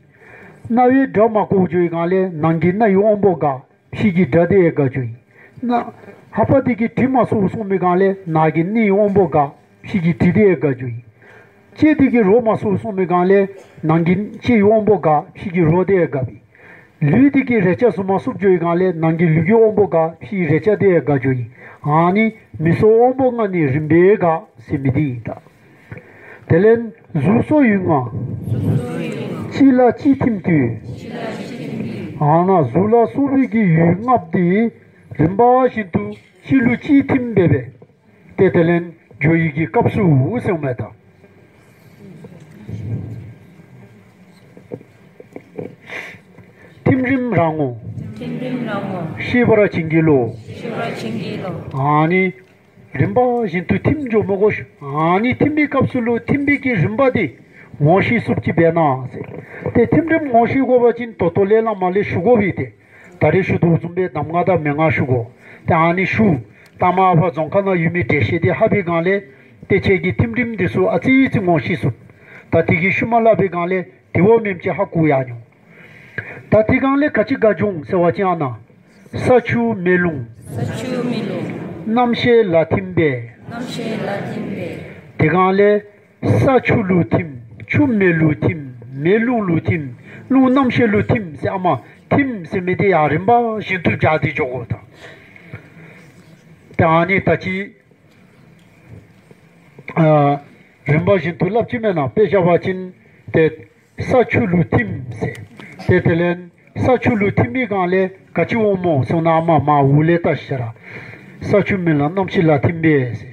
རྣ་བས་སྒྲ་མ་གོ་འགྱོ་བའི་སྒང་ལས་ནང་གི་རྣ་ཡི་དབང་པོ་འགག། ཕྱི་གི་སྒྲ་དེ་ཡང་འགག་འགྱོཝ་ཨིན། རྣ་ལྷ་པ་དེ་གིས་དྲི་མ་ཚོར་སོང་པའི་སྒང་ལས་ནང་གི་སྣའི་དབང་པོ་འགག། ཕྱི་གི་དྲི་དེ་ཡང་འགག་འགྱོཝ་ཨིན། ལྕེ་དེ་གིས་རོ་མ་ཚོར་སོང་པའི་སྒང་ལས་ནང་གི་ལྕེ་ཡི་དབང་པོ་འགག། ཕྱི་གི་རོ་དེ་ཡང་འགགཔ་ཨིན། ལུས་དེ་གིས་རེག་བྱ་གཟུགས་མ་ཚོར་འགྱོ་བའི་སྒང་ལས་ནང་གི་ལུས་ཀྱི་དབང་པོ་འགག། ཕྱི་ཡི་རེག་བྱ་དེ་ཡང་འགག་འགྱོཝ་ཨིན། ཨ་ནི་མིག་སོགས་དབང་པོ་ལྔ་ནི་རིམ་པས་འགག་ཟེར་མི་འདི་ཨིན་ད། དེ་ལས་གཟུགས་སོགས་ཡུལ་ལྔ། གཅིག་ལ་གཅིག་ཐིམ་དུས། ཨ་ནཱ་གཟུགས་ལ་སོགས་པའི་གི་ཡུལ་ལྔ་པོ་འདི་རིམ་པ་བཞིན་དུ་གཅིག་ལུ་གཅིག་ཐིམ་འབད་བའི་ཏེ་དེ་ལས་འགྱོ་བའི་གི་སྐབས་སུ་ཟེརཝ་མས་ད། ཐིམ་རིམ་རང་ངོ་། ཐིམ་རིམ་རང་ངོ་། ཤེས་པར་བྱིན་གྱིས་རློབས། ཤེས་པར་བྱིན་གྱིས་རློབས། ཨ་ནི་རིམ་པ་བཞིན་དུ་ཐིམ་འགྱོཝ་མས་གོ། ཨ་ནི་ཐིམ་པའི་སྐབས་སུ་ལུ་ཐིམ་པའི་གི་རིམ་པ་འདི་ངོ་ཤེས་ཚུགསཔ་ཅིག་འབད་གནང་ཟེར། ཏེ་ཐིམ་རིམ་ངོ་ཤེས་དགོ་པ་ཅིན་ད་ལྟོ་ལས་བླ་མ་ལས་ཞུ་དགོཔ་ཨིན་ཏེ། ད་རེས་ཞུ་དོ་བཟུམ་སྦེ་གདམས་ངག་དང་མན་ངག་ཞུ་དགོ། ཏེ་ཨ་ནི་ཞུ། ད་མ་པ་རྫོང་ཁ་ནང་ཡོད་མི་འགྲེལ་བཤད་འདི་ཧ་པའི་སྒང་ལས་ཏེ་ཁྱེད་ཀྱིས་ཐིམ་རིམ་འདི་ཚུ་ཨ་ཙི་ཙི་ངོ་ཤེས་ཚུགས། ད་དེ་གི་ཤུལ་མ་སླབ་པའི་སྒང་ལས་དེ་བ་མེནམ་ཅིག་ཧ་གོ་ཡར་འགྱོ། ད་དེ་སྒང་ལས་ག་ཅི་འགག་འགྱོ་འོང་ཟེར་བ་ཅིན་ཨ་ནཱ་ས་ཆུ་མེ་རླུང་། ས་ཆུ་མེ་རླུང་། རྣམ་ཤེས་ལ་ཐིམ་པས། རྣམ་ཤེས་ལ་ཐིམ་པས། དེ་སྒང་ལས་ས་ཆུ་ལུ་ཐིམ། ཆུ་མེ་ལུ་ཐིམ། མེ་རླུང་ལུ་ཐིམ། རླུང་རྣམ་ཤེས་ལུ་ཐིམ་ཟེར་ཨ་མ་ཐིམ་ཟེར་མི་འདི་ཡང་རིམ་པ་བཞིན་དུ་འགག་སྟེ་འགྱོ་དགོ་ད། ཏེ་ཨ་ནི་ད་ཅི་ཨ་རིམ་པ་བཞིན་དུ་སླབ་ཅི་མེན་ན། དཔེ་བཞག་པ་ཅིན་ཏེ་ས་ཆུ་ལུ་ཐིམ་ཟེར། ཏེ་དེ་ལས་ས་ཆུ་ལུ་ཐིམ་པའི་སྒང་ལས་ག་ཅི་འོངམ་སྨོ་ཟེར་ན་མ་མ་འུ་ལས་བལྟ་ཤིག་ར། ས་ཆུ་མེ་རླུང་རྣམ་ཤེས་ལ་ཐིམ་པས་ཟེར།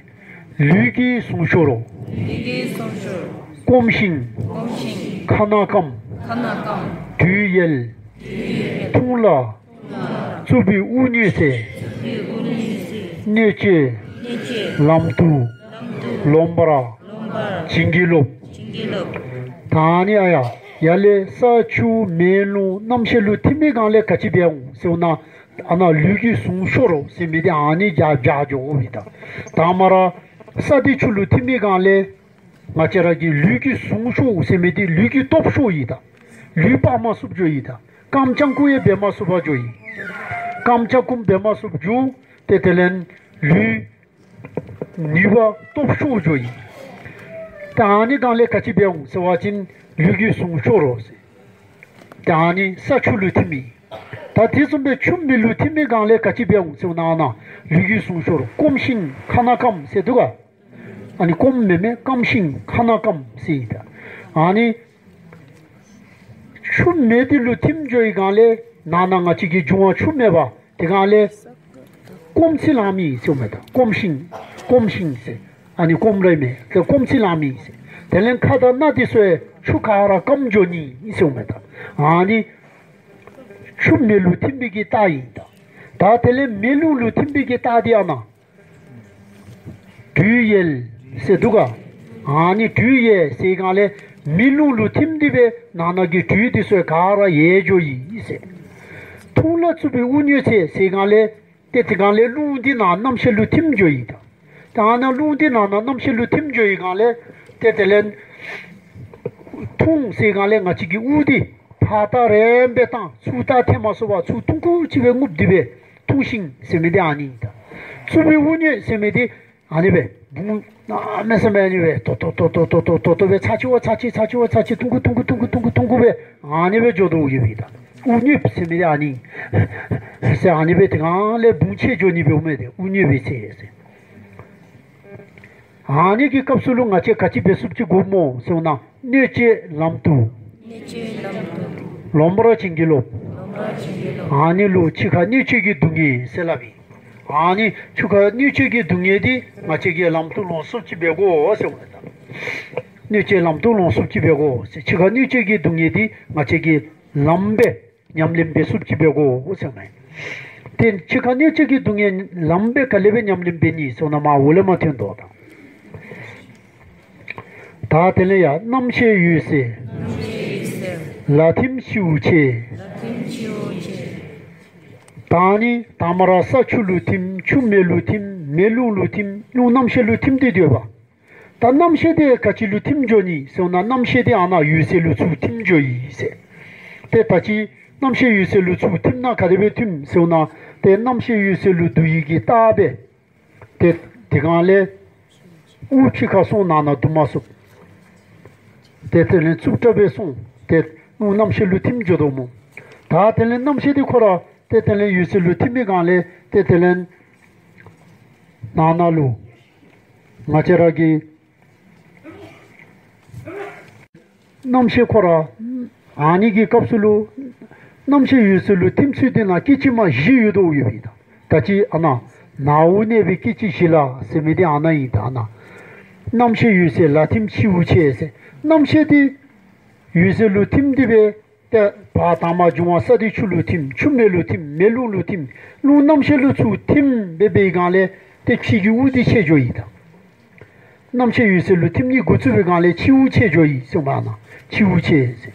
ལུས་ཀྱི་ཟུངས་ཤོག་རོ། ལུས་ཀྱི་ཟུངས་ཤོག་རོ། སྐོམ་ཞིང་། སྐོམ་ཞིང་། ཁ་ན་སྐམ། ཁ་ན་སྐམ། དྲོད་ཡལ། དྲོད་ཡལ། འཐུང་ལ། འཐུང་ལ། རྩུབ་པའི་དབུགས་མྱོས་ཚེ། རྩུབ་པའི་དབུགས་མྱོས་ཚེ། གནོད་བྱེད། གནོད་བྱེད། ལམ་དུ། ལམ་དུ། ལོང་བར། ལོང་བར། བྱིན་གྱིས་རློབས། བྱིན་གྱིས་རློབས། ད་ཨ་ནི་ཨ་ཡ་ཡར་ལས་ས་ཆུ་མེ་རླུང་རྣམ་ཤེས་ལུ་ཐིམ་པའི་སྒང་ལས་ག་ཅི་འབད་འོང་ཟེར་ན། ཨ་ནཱ་ལུས་ཀྱི་ཟུངས་ཤོག་རོ་ཟེར་མི་འདི་ཨ་ནི་འགག་འགག་འགྱོཝ་ཨིན་ད། ད་མ་ར་ས་འདི་ཆུ་ལུ་ཐིམ་པའི་སྒང་ལས་ང་བཅས་ར་གི་ལུས་ཀྱི་ཟུངས་ཤོག་ཟེར་མི་འདི་ལུས་ཀྱི་སྟོབས་ཤོག་ཨིན་ད། ལུས་སྤར་མ་ཚུགསཔ་འགྱོཝ་ཨིན་ད། རྐངམ་རྐྱང་རྐུ་ཡང་འབད་མ་ཚུགསཔ་འགྱོཝ་ཨིན། རྐངམ་རྐྱང་རྐུ་འབད་མ་ཚུགསཔ་འགྱོ། ཏེ་དེ་ལས་ལུས་ནུས་པ་སྟོབས་ཤོར་འགྱོཝ་ཨིན། ཏེ་ཨ་ནི་སྒང་ལས་ག་ཅི་འབད་འོང་ཟེར་བ་ཅིན་ལུས་ཀྱི་ཟུངས་ཤོག་རོ་ཟེར། ཏེ་ཨ་ནི་ས་ཆུ་ལུ་ཐིམ་མི། ད་དེ་བཟུམ་སྦེ་ཆུ་མེ་ལུ་ཐིམ་མི་སྒང་ལས་ག་ཅི་འབད་འོང་ཟེར་བ་ན་ཨ་ནཱ་ལུས་ཀྱི་ཟུངས་ཤོག་རོ། སྐོམ་ཞིང་ཁ་ན་སྐམ་ཟེར་འདུག་ག། ཨ་ནི་སྐོམ་མེན་མས། སྐམ་ཞིང་ཁ་ན་སྐམ་ཟེར་ཨིན་ད། ཨ་ནི་ཆུ་མེ་འདི་ལུ་ཐིམ་འགྱོ་བའི་སྒང་ལས་ནང་ན་ང་བཅས་ཀྱི་འབྱུང་བ་ཆུ་མེད་པ། དེ་སྒང་ལས་སྐོམ་ཚིག་ལང་མི་ཟེརཝ་མས་ད། སྐོམ་ཞིང་། སྐོམ་ཞིང་ཟེར། ཨ་ནི་སྐོམ་ར་མེན། ཏེ་སྐོམ་ཚིག་ལང་མི་ཟེར། དེ་ལས་ཁ་དང་སྣ་འདི་ཚུ་ཡང་ཆུ་ག་ར་སྐམ་འགྱོ་ནི་ཟེརཝ་མས་ད། ཨ་ནི་ཆུ་མེ་ལུ་ཐིམ་པའི་གི་རྟགས་ཨིན་ད། ད་དེ་ལས་མེ་རླུང་ལུ་ཐིམ་པའི་གི་རྟགས་འདི་ཨ་ནཱ་དྲོད་ཡལ་ཟེར་འདུག་ག། ཨ་ནི་དྲོད་ཡལ་ཟེར་སྒང་ལས་མེ་རླུང་ལུ་ཐིམ་སྟེ་སྦེ་ནང་ན་གི་དྲོད་འདི་ཚུ་ག་ར་ཡལ་འགྱོཝ་ཨིན་ཟེར། འཐུང་ལ་རྩུབ་པའི་དབུགས་མྱོས་ཚེ་ཟེར་སྒང་ལས་ཏེ་དེ་སྒང་ལས་རླུང་འདི་ནང་རྣམ་ཤེས་ལུ་ཐིམ་འགྱོཝ་ཨིན་ད། ད་ཨ་ནཱ་རླུང་འདི་ནང་ན་རྣམ་ཤེས་ལུ་ཐིམ་འགྱོཝ་ཨིན་སྒང་ལས་ཏེ་དེ་ལས་འཐུང་ཟེར་སྒང་ལས་ང་བཅས་ཀྱི་དབུགས་འདི་ཕར་ལྟ་རེ་སྦེ་བཏང་། ཚུར་ལྟ་ཐལ་མ་སོང་བར་ཚུར་ཐུང་ཀུ་ཅིག་སྦེ་རྔུབ་སྟེ་སྦེ་འཐུང་ཞིང་ཟེར་མི་འདི་ཨ་ནི་ཨིན་ད། རྩུབ་པའི་དབུགས་མྱོས་ཟེར་མི་འདི་ཨ་ནི་སྦེ་བུང་གནམ་མེད་ས་མེད་ཨ་ནི་སྦེ་ཏོག་ཏོག་སྦེ་ཚར་གཅིག་བ་ཚར་གཅིག་ཚར་གཅིག་བ་ཚར་གཅིག་ཐུང་ཀུ་ཐུང་ཀུ་ཐུང་ཀུ་ཐུང་ཀུ་ཐུང་ཀུ་སྦེ་ཨ་ནི་སྦེ་འགྱོ་དོ་ཡོདཔ་ཨིན་ད། དབུགས་མྱོས་ཟེར་མི་འདི་ཨ་ནི་ཨིན་ཟེར། ཨ་ནི་སྦེ་དེ་སྒང་ལས་བུང་ཆད་འགྱོ་ནི་འབདཝ་མས་ཏེ། དབུགས་མྱོས་པའི་ཚེ་ཟེར། ཨ་ནི་གི་སྐབས་སུ་ལུ་ང་བཅས་ག་ཅི་འབད་ཚུགསཔ་ཅིག་དགོཔ་སྨོ་ཟེར་བ་ན། གནོད་བྱེད་ལམ་དུ། གནོད་བྱེད་ལམ་དུ། ལོང་བར་བྱིན་གྱིས་རློབས། ལོང་བར་བྱིན་གྱིས་རློབས། ཨ་ནི་ལུ་འཆི་ཁ་གནོད་བྱེད་ཀྱི་སྡུག་བསྔལ་ཟེར་སླབ་ཨིན། ཨ་ནི་འཆི་ཁ་གནོད་བྱེད་ཀྱི་སྡུག་བསྔལ་འདི་ང་བཅས་ཀྱིས་ལམ་དུ་ལོང་ཚུགསཔ་ཅིག་འབད་དགོ་ཟེར་བ་ད། གནོད་བྱེད་ལམ་དུ་ལོང་ཚུགསཔ་ཅིག་འབད་དགོ་ཟེར། འཆི་ཁ་གནོད་བྱེད་ཀྱི་སྡུག་བསྔལ་འདི་ང་བཅས་ཀྱིས་ལམ་སྦེ་ཉམས་ལེན་འབད་ཚུགསཔ་ཅིག་འབད་དགོ་ཟེར་མས། ཏེ་འཆི་ཁ་གནོད་བྱེད་ཀྱི་སྡུག་བསྔལ་ལམ་སྦེ་ག་ལས་སྦེ་ཉམས་ལེན་འབད་ནི་ཟེར་ན་མར་འོག་ལས་མར་ཐོན་དོ་ད། ད་དེ་ལས་ཡང་རྣམ་ཤེས་འོད་གསལ། ལ་ཐིམ་ཤེའུ་ཆེ། ད་ནི་དང་མ་ར་ས་ཆུ་ལུ་ཐིམ། ཆུ་མེ་ལུ་ཐིམ། མེ་རླུང་ལུ་ཐིམ། རླུང་རྣམ་ཤེས་ལུ་ཐིམ་སྟེ་སྡོད་པ། ད་རྣམ་ཤེས་དེ་ག་ཅི་ལུ་ཐིམ་འགྱོ་ནི་ཟེར་ན་རྣམ་ཤེས་དེ་ཨ་ནཱ་འོད་གསལ་ལུ་ཚུར་ཐིམ་འགྱོ་ཡི་ཟེར། ཏེ་ད་ཅི་རྣམ་ཤེས་འོད་གསལ་ལུ་ཚུར་ཐིམ་ན་ག་དེ་སྦེ་ཐིམ་ཟེར་ན་ཏེ་རྣམ་ཤེས་འོད་གསལ་ལུ་འདུ་ཡི་གི་རྟགས་སྦེ། ཏེ་དེ་སྒང་ལས་དབུགས་ཕྱི་ཁར་སོང་ནང་ན་འདུ་མ་ཚུགས། ཏེ་དེ་ལས་རྩུབ་དྲགས་སྦེ་སོང་། ཏེ་རླུང་རྣམ་ཤེས་ལུ་ཐིམ་འགྱོ་དོ་སྨོ། ད་དེ་ལས་རྣམ་ཤེས་དེ་ཁོ་ར་ཏེ་དེ་ལས་འོད་གསལ་ལུ་ཐིམ་པའི་སྒང་ལས་ཏེ་དེ་ལས་ནང་ན་ལུ་ང་བཅས་ར་གི་རྣམ་ཤེས་ཁོ་ར་ཨ་ནི་གི་སྐབས་སུ་ལུ་རྣམ་ཤེས་འོད་གསལ་ལུ་ཐིམ་ཚུལ་དེ་ནང་སྐད་ཅིག་མ་བཞི་ཡོད་དོ་ཡོད་པའི་ད། ད་ཅི་ཨ་ནཱ་ནཱ་འོ་གནས་པའི་སྐད་ཅིག་བཞི་ལ་ཟེར་མི་དེ་ཨ་ནཱ་ཨིན་ད་ཨ་ནཱ། རྣམ་ཤེས་འོད་གསལ་ལ་ཐིམ་ཤེའུ་ཆེ་ཟེར། རྣམ་ཤེས་དེ་འོད་གསལ་ལུ་ཐིམ་སྟེ་སྦེ་ཏེ་བ་དང་མ་འབྱུང་བ་ས་དེ་ཆུ་ལུ་ཐིམ། ཆུ་མེ་ལུ་ཐིམ། མེ་རླུང་ལུ་ཐིམ། རླུང་རྣམ་ཤེས་ལུ་ཚུར་ཐིམ་སྦེ་འབད་བའི་སྒང་ལས་ཏེ་ཕྱི་གི་དབུགས་དེ་ཆད་འགྱོ་ཡི་ད། རྣམ་ཤེས་འོད་གསལ་ལུ་ཐིམ་ནི་འགོ་བཙུགས་པའི་སྒང་ལས་ཕྱི་དབུགས་ཆད་འགྱོ་ཡི་ཟེར་མས་ཨ་ནཱ། ཕྱི་དབུགས་ཆད་ཟེར།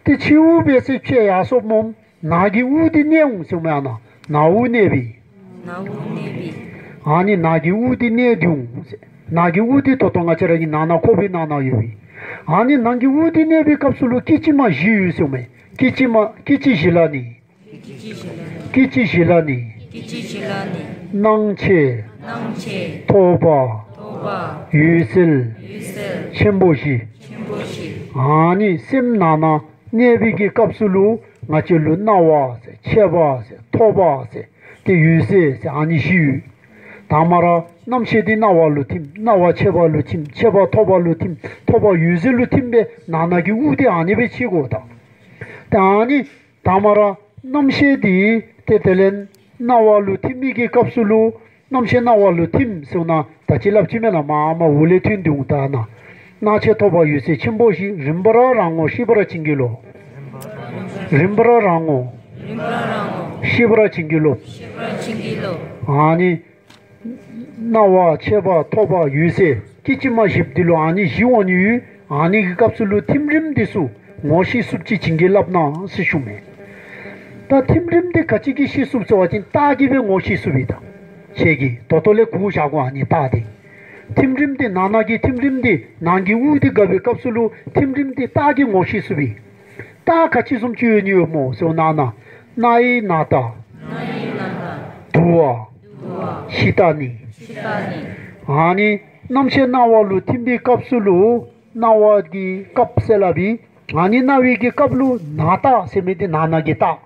ཏེ་ཕྱི་དབུགས་སྦེ་ཟེར་ཆད་ཡར་སོཔ་སྨོ། ནང་གི་དབུགས་འདི་གནས་འོང་ཟེར་མས་ཨ་ནཱ། ནང་དབུགས་གནས་པའི། ནང་དབུགས་གནས་པའི། ཨ་ནི་ནང་གི་དབུགས་འདི་གནས་ཏེ་འོང་ཟེར། ནང་གི་དབུགས་འདི་ད་ལྟོ་ང་བཅས་ར་གི་ནང་ན་ཁོག་པའི་ནང་ན་ཡོད་པའི། ཨ་ནི་ནང་གི་དབུགས་འདི་གནས་པའི་སྐབས་སུ་ལུ་སྐད་ཅིག་མ་བཞི་ཡོད་ཟེར་མས། སྐད་ཅིག་མ་སྐད་ཅིག་བཞི་ལ་ནི། སྐད་ཅིག་བཞི་ལ་ནི། སྣང་མཆེད། ཐོབ་པ། འོད་གསལ། ཆེན་པོ་བཞི། ཨ་ནི་སེམས་ནང་ན་གནས་པའི་གི་སྐབས་སུ་ལུ་ང་བཅས་ལུ་སྣང་བ་ཟེར་མཆེད་པ་ཟེར་ཐོབ་པ་ཟེར་ཏེ་འོད་གསལ་ཟེར་ཨ་ནི་བཞི་ཡོད། དང་མ་ར་རྣམ་ཤེས་དེ་སྣང་བ་ལུ་ཐིམ། སྣང་བ་མཆེད་པ་ལུ་ཐིམ། མཆེད་པ་ཐོབ་པ་ལུ་ཐིམ། ཐོབ་པ་འོད་གསལ་ལུ་ཐིམ་སྦེ་ནང་ན་གི་དབུགས་དེ་ཨ་ནི་སྦེ་ཕྱེ་དགོ་ད། ཏེ་ཨ་ནི་དང་མ་ར་རྣམ་ཤེས་དེ་ཏེ་དེ་ལས་སྣང་བ་ལུ་ཐིམ་མི་གི་སྐབས་སུ་ལུ་རྣམ་ཤེས་སྣང་བ་ལུ་ཐིམ་ཟེར་ན་ད་ཅི་སླབ་ཅི་མེན་ན་མར་མར་འོག་ལས་ཐོན་ཏེ་འོང་ད་ཨ་ནཱ། སྣང་མཆེད་ཐོབ་པ་འོད་གསལ་ཆེན་པོ་བཞི། རིམ་པར་རང་ངོ་ཤེས་པར་བྱིན་གྱིས་རློབས། རིམ་པར་རང་ངོ་ཤེས་པར་བྱིན་གྱིས་རློབས། ཨ་ནི་སྣང་བ་མཆེད་པ་ཐོབ་པ་འོད་གསལ་སྐད་ཅིག་མ་བཞི་འདི་ལུ་ཨ་ནི་བཞི་འོང་ནི་ཡོད། ཨ་ནི་གི་སྐབས་སུ་ལུ་ཐིམ་རིམ་འདི་ཚུ་ངོ་ཤེས་ཚུགསཔ་ཅིག་བྱིན་གྱིས་བརླབས་གནང་ཟེར་ཞུ་མས། ད་ཐིམ་རིམ་འདི་ག་ཅི་གིས་ཤེས་ཚུགས་ཟེར་བ་ཅིན་རྟགས་ཀྱིས་སྦེ་ངོ་ཤེས་ཚུགས་པས་ད། ཁྱེད་ཀྱིས་ད་ལྟོ་ལས་གོ་བཞག་དགོ་ཨ་ནི་རྟགས་འདི། ཐིམ་རིམ་འདི་ནང་ན་གི་ཐིམ་རིམ་འདི་ནང་གི་དབུགས་འདི་འགག་པའི་སྐབས་སུ་ལུ་ཐིམ་རིམ་འདི་རྟགས་ཀྱིས་ངོ་ཤེས་ཚུགས་པས། རྟགས་ག་ཅི་བཟུམ་ཅིག་ཡོད་ནི་ཡོད་སྨོ་ཟེར་བ་ན་ན་སྣའི་ན་ད། དུ་བ། ཕྱི་ལྟ་ནི། ཨ་ནི་རྣམ་ཤེས་སྣང་བ་ལུ་ཐིམ་པའི་སྐབས་སུ་ལུ་སྣང་བ་གི་སྐབས་ཟེར་སླབ་པའི་ཨ་ནི་སྣང་བའི་གི་སྐབས་ལུ་ན་ད་ཟེར་མི་འདི་ནང་ན་གི་རྟགས།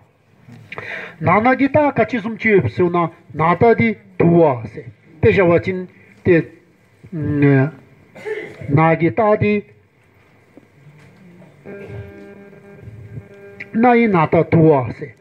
ནང་ན་གི་རྟགས་ག་ཅི་བཟུམ་ཅིག་ཡོད་ཟེར་ན་ན་ད་འདི་དུ་བ་ཟེར། དཔེ་བཞག་པ་ཅིན་ཏེ་ན་གི་རྟགས་འདི་སྣའི་ན་ད་དུ་བ་ཟེར།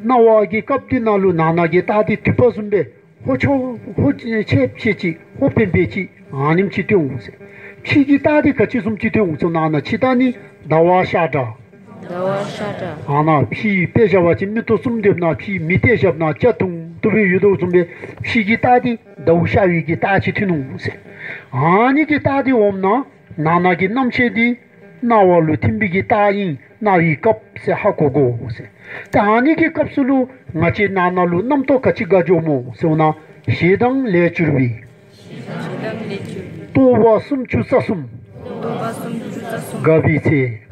སྣང་བ་གི་སྐབས་འདི་ནང་ལུ་ནང་ན་གི་རྟགས་འདི་དུད་པ་བཟུམ་སྦེ་ཧོ་ཆོ་ཧོ་ཆེ་ཕྱེད་ཅིག་ཧོ་སྤེན་པེ་ཅིག་ཨ་ནེམ་ཅིག་སྟོན་འོང་ཟེར། ཕྱི་གི་རྟགས་འདི་ག་ཅི་བཟུམ་ཅིག་སྟོན་འོང་ཟེར་ན་ན་ཕྱི་ལྟ་ནི་ཟླ་བ་ཤར་དྲགས། ཟླ་བ་ཤར་དྲགས། ཨ་ནཱ་ཕྱི་དཔེ་བཞག་པ་ཅིན་མིག་ཏོ་བཙུམ་སྡོདཔ་ན་ཕྱི་མེ་ཏོག་བཞགཔ་ན་སྐྱ་དུང་དུ་སྦེ་ཡོད་དོ་བཟུམ་སྦེ་ཕྱི་གི་རྟགས་འདི་ཟླཝ་ཤར་བའི་གི་རྟགས་ཅིག་ཐོན་འོང་ཟེར། ཨ་ནི་གི་རྟགས་འདི་འོངམ་ན་ནང་ན་གི་རྣམ་ཤེས་འདི་སྣང་བ་ལུ་ཐིམ་པའི་གི་རྟགས་ཨིན། སྣང་བའི་སྐབས་ཟེར་ཧ་གོ་དགོ་ཟེར། ཏེ་ཨ་ནི་གི་སྐབས་སུ་ལུ་ང་བཅས་ནང་ན་ལུ་རྣམ་རྟོག་ག་ཅི་འགག་འགྱོཝ་སྨོ་ཟེར་ན་ཞེ་སྡང་ལས་གྱུར་པའི་རྟོག་པ་སུམ་ཅུ་རྩ་གསུམ་འགག་པའི་ཚེ།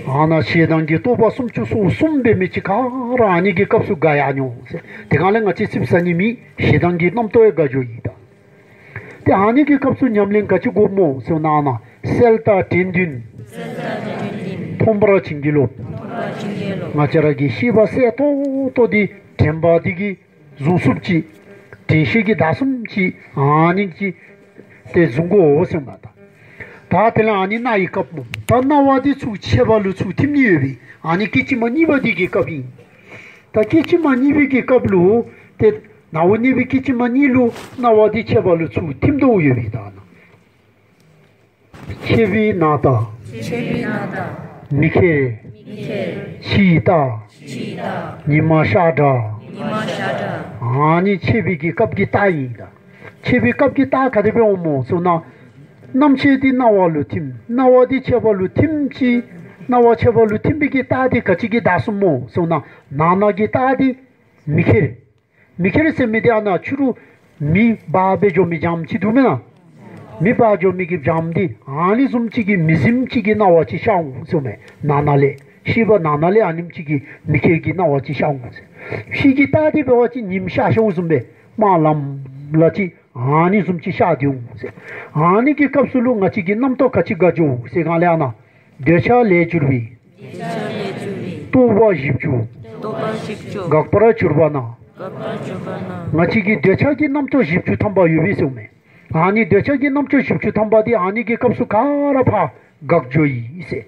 ཨ་ནཱ་ཞེ་སྡང་གི་རྟོག་པ་སུམ་ཅུ་སོ་གསུམ་འབད་མི་ཅིག་ག་ར་ཨ་ནི་གི་སྐབས་སུ་འགག་ཡར་འགྱོ་འོང་ཟེར། དེ་སྒང་ལས་ང་བཅས་ཚིགཔ་ཟ་ནི་མེད། ཞེ་སྡང་གི་རྣམ་རྟོག་ཡང་འགག་འགྱོཝ་ཨིན་ད། ཏེ་ཨ་ནི་གི་སྐབས་སུ་ཉམས་ལེན་ག་ཅི་དགོཔ་སྨོ་ཟེར་ན་ཨ་ནཱ་གསལ་དག་དྲན་འདུན་ཐོན་པར་བྱིན་གྱིས་རློབས། ང་བཅས་ར་གི་ཤེས་པ་གསལ་ཏོག་ཏོ་འདི་དྲན་པ་འདི་གིས་བཟུང་ཚུགསཔ་ཅིག་དྲན་ཤེས་ཀྱིས་བདའ་ཚུགསཔ་ཅིག་ཨ་ནི་ཅིག་ཏེ་བཟུང་དགོ་ཟེར་མས་ད། ད་དེ་ལས་ཨ་ནི་སྣང་བའི་སྐབས་སྨོ། ད་སྣང་བ་འདི་ཚུར་མཆེད་པ་ལུ་ཚུར་ཐིམ་ནི་ཡོད་པས། ཨ་ནི་སྐད་ཅིག་མ་གཉིས་པ་འདི་གི་སྐབས་ཨིན། ད་སྐད་ཅིག་མ་གཉིས་པའི་གི་སྐབས་ལུ་ཏེ་ནང་དབུགས་གནས་པའི་སྐད་ཅིག་མ་གཉིས་ལུ་སྣང་བ་འདི་མཆེད་པ་ལུ་ཚུར་ཐིམ་དོ་ཡོད་པས་ད་ཨ་ནཱ། མཆེད་པའི་ན་ད། མཆེད་པའི་ན་ད། མི་ཁེར། མི་ཁེར། ཕྱིའི་རྟགས། ཕྱིའི་རྟགས། ཉི་མ་ཤར་དྲགས། ཉི་མ་ཤར་དྲགས། ཨ་ནི་ཆད་པའི་གི་སྐབས་ཀྱི་རྟགས་ཨིན་ད། ཆད་པའི་སྐབས་ཀྱི་རྟགས་ག་དེ་སྦེ་འོང་སྨོ་ཟེར་ན། རྣམ་ཤེས་འདི་སྣང་བ་ལུ་ཐིམ། སྣང་བ་འདི་ཆད་པ་ལུ་ཐིམ་ཅི། སྣང་བ་ཆད་པ་ལུ་ཐིམ་པའི་གི་རྟགས་འདི་ག་ཅི་གིས་བདའ་ཚུགས་སྨོ་ཟེར་ན། ནང་ན་གི་རྟགས་འདི་མེ་ཁྱེར། མེ་ཁྱེར་ཟེར་མི་འདི་ཨ་ནཱ་ཕྱི་རུ་མེ་འབར་སྦེ་འགྱོ་མི་སྦྱངམ་ཅིག་འདུག་མེན་ན། མེ་འབར་འགྱོ་མི་གི་སྦྱངམ་འདི་ཨ་ནི་བཟུམ་ཅིག་གི་མེ་ཟིམ་ཅིག་གི་སྣང་བ་ཅིག་ཤར་འོང་ཟེར་མས། ནང་ན་ལས་ཤེས་པ་ནང་ན་ལས་ཨ་ནེམ་ཅིག་གི་མེ་ཁྱེར་གྱི་སྣང་བ་ཅིག་ཤར་འོང་ཟེར། ཕྱི་གི་རྟགས་འདི་འབད་བ་ཅིན་ཉིམ་ཤར་ཤརཝ་བཟུམ་སྦེ་དམར་ལམ་ལ་ཅིག་ཨ་ནི་བཟུམ་ཅིག་ཤར་ཏེ་འོང་ཟེར། ཨ་ནི་གི་སྐབས་སུ་ལུ་ང་བཅས་ཀྱི་རྣམ་རྟོག་ག་ཅི་འགག་འགྱོ་ཟེར་གང་ལས་ཨ་ནཱ། འདོད་ཆགས་ལས་གྱུར་པའི། འདོད་ཆགས་ལས་གྱུར་པའི། རྟོག་པ་བཞི་བཅུ། རྟོག་པ་བཞི་བཅུ། འགག་པར་གྱུར་པ་ན། འགག་པར་གྱུར་པ་ན། ང་བཅས་ཀྱི་འདོད་ཆགས་ཀྱི་རྣམ་རྟོག་བཞི་བཅུ་ཐམ་པ་ཡོད་པས་ཟེར་མས། ཨ་ནི་འདོད་ཆགས་ཀྱི་རྣམ་རྟོག་བཞི་བཅུ་ཐམ་པ་འདི་ཨ་ནི་གི་སྐབས་སུ་ག་ར་ཕར་འགག་འགྱོ་ཡི་ཟེར།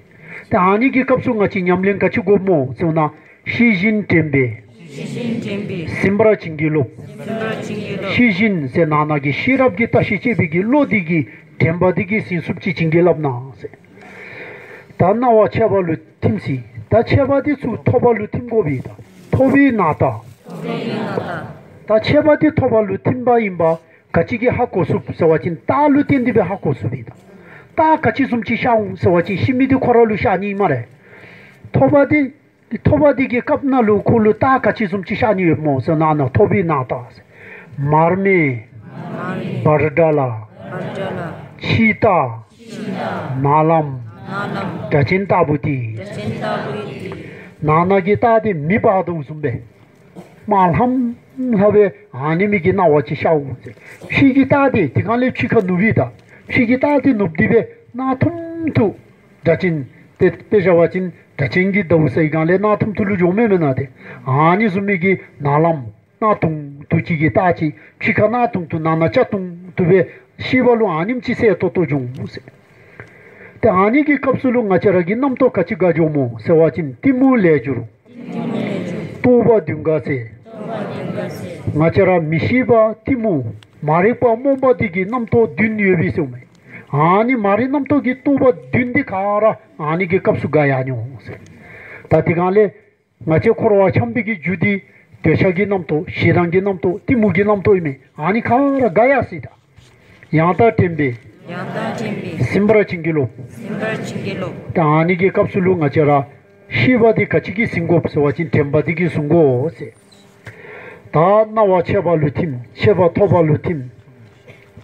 ཏེ་ཨ་ནི་གི་སྐབས་སུ་ང་བཅས་ཉམས་ལེན་ག་ཅི་དགོཔ་སྨོ་ཟེར་ན། ཤེས་བཞིན་དྲན་པས། ཤེས་བཞིན་དྲན་པས། ཟིན་པར་བྱིན་གྱིས་རློབས། ཟིན་པར་བྱིན་གྱིས་རློབས། ཤེས་བཞིན་ཟེར་ནང་ན་གི་ཤེས་རབ་ཀྱི་བརྟག་ཤིང་དཔྱད་པའི་གི་བློ་འདི་གིས་དྲན་པ་འདི་གིས་ཟིན་ཚུགསཔ་ཅིག་བྱིན་གྱིས་བརླབས་གནང་ཟེར། ད་སྣང་བ་ཆད་པ་ལུ་ཐིམ་ཅི། ད་ཆད་པ་འདི་ཚུར་ཐོབ་པ་ལུ་ཐིམ་དགོ་པས་ད། ཐོབ་པའི་ནང་རྟགས། ཐོབ་པའི་ནང་རྟགས། ད་ཆད་པ་འདི་ཐོབ་པ་ལུ་ཐིམ་པ་ཨིན་པ་ག་ཅི་གིས་ཧ་གོ་ཚུགས་ཟེར་བ་ཅིན་རྟགས་ལུ་བརྟེན་ཏེ་སྦེ་ཧ་གོ་ཚུགས་པས་ད། རྟགས་ག་ཅི་བཟུམ་ཅིག་ཤར་འོང་ཟེར་བ་ཅིན་ཤེས་མི་འདི་ཁོ་ར་ལུ་ཤར་ནི་ཨིན་སྨ་རེ། ཐོབ་པ་འདི་ཐོབ་པ་འདི་གི་སྐབས་ནང་ལུ་ཁོ་ལུ་རྟགས་ག་ཅི་བཟུམ་ཅིག་ཤར་ནི་ཡོདཔ་སྨོ་ཟེར་ན་ཨ་ནཱ་ཐོབ་པའི་ནང་རྟགས། མར་མེ། མར་མེ། བར་སྒྲ་ལ། བར་སྒྲ་ལ། ཕྱི་རྟགས། ཕྱི་རྟགས། ནག་ལམ། ནག་ལམ། སྒྲ་གཅན་ལྟ་བུ་སྟེ། སྒྲ་གཅན་ལྟ་བུ་སྟེ། ནང་ན་གི་རྟགས་འདི་མེ་འབར་དོ་བཟུམ་སྦེ་དམར་ལྷམ་ལྷམ་སྦེ་ཨ་ནི་མི་གི་སྣང་བ་ཅིག་ཤར་འོང་ཟེར། ཕྱི་གི་རྟགས་འདི་དེ་གང་ལས་ཕྱི་ཁར་ནུབ་པས་ད། ཕྱི་གི་རྟགས་འདི་ནུབ་སྟེ་སྦེ་ནང་ཐུམ་ཐུ། སྒྲ་གཅན་ཏེ་དཔེ་བཞག་པ་ཅིན་སྒྲ་གཅན་གྱི་ཟླཝ་ཟེར་གང་ལས་ནང་ཐུམ་ཐུ་ལུ་འགྱོཝ་མས་མེན་ན་ཏེ། ཨ་ནི་བཟུམ་མའི་གི་ནག་ལམ་ནང་ཐུང་ཐུང་ཅིག་གི་རྟགས་ཅིག། ཕྱི་ཁར་ནང་ཐུང་ཐུང་ནང་ན་སྐྱ་ཐུང་ཐུང་སྦེ་ཤེས་པ་ལུ་ཨ་ནེམ་ཅིག་གསལ་ཏོག་ཏོ་འབྱུང་ཟེར། ཏེ་ཨ་ནི་གི་སྐབས་སུ་ལུ་ང་བཅས་ར་གི་རྣམ་རྟོག་ག་ཅི་འགག་འགྱོཝ་སྨོ་ཟེར་བ་ཅིན་གཏི་མུག་ལས་གྱུར། རྟོག་པ་བདུན་འགགས་ཟེར། ང་བཅས་ར་མི་ཤེས་པ་གཏི་མུག་མ་རིག་པ་རྨོངས་པ་འདི་གི་རྣམ་རྟོག་བདུན་ཡོད་པས་ཟེར་མས། ཨ་ནི་མ་རིག་རྣམ་རྟོག་གི་རྟོག་པ་བདུན་འདི་ག་ར་ཨ་ནི་གི་སྐབས་སུ་འགག་ཡར་འོང་ཟེར། ད་དེ་གང་ལས་ང་བཅས་འཁོར་བ་འཁྱམས་པའི་གི་རྒྱུ་འདི་འདོད་ཆགས་ཀྱི་རྣམ་རྟོག་ཞེ་སྡང་གི་རྣམ་རྟོག་གཏི་མུག་གི་རྣམ་རྟོག་ཨིན་མས། ཨ་ནི་ག་ར་འགག་ཡར་སོ་ཡི་ད། ཡང་དག་དྲན་པས། ཡང་དག་དྲན་པས། ཟིན་པར་བྱིན་གྱིས་རློབས། ཟིན་པར་བྱིན་གྱིས་རློབས། ད་ཨ་ནི་གི་སྐབས་སུ་ལུ་ང་བཅས་ར་ཤེས་པ་འདི་ག་ཅི་གིས་ཟིན་དགོཔ་ཟེར་བ་ཅིན་དྲན་པ་འདི་གིས་ཟིན་དགོ་ཟེར། ད་སྣང་བ་ཆད་པ་ལུ་ཐིམ། ཆད་པ་ཐོབ་པ་ལུ་ཐིམ།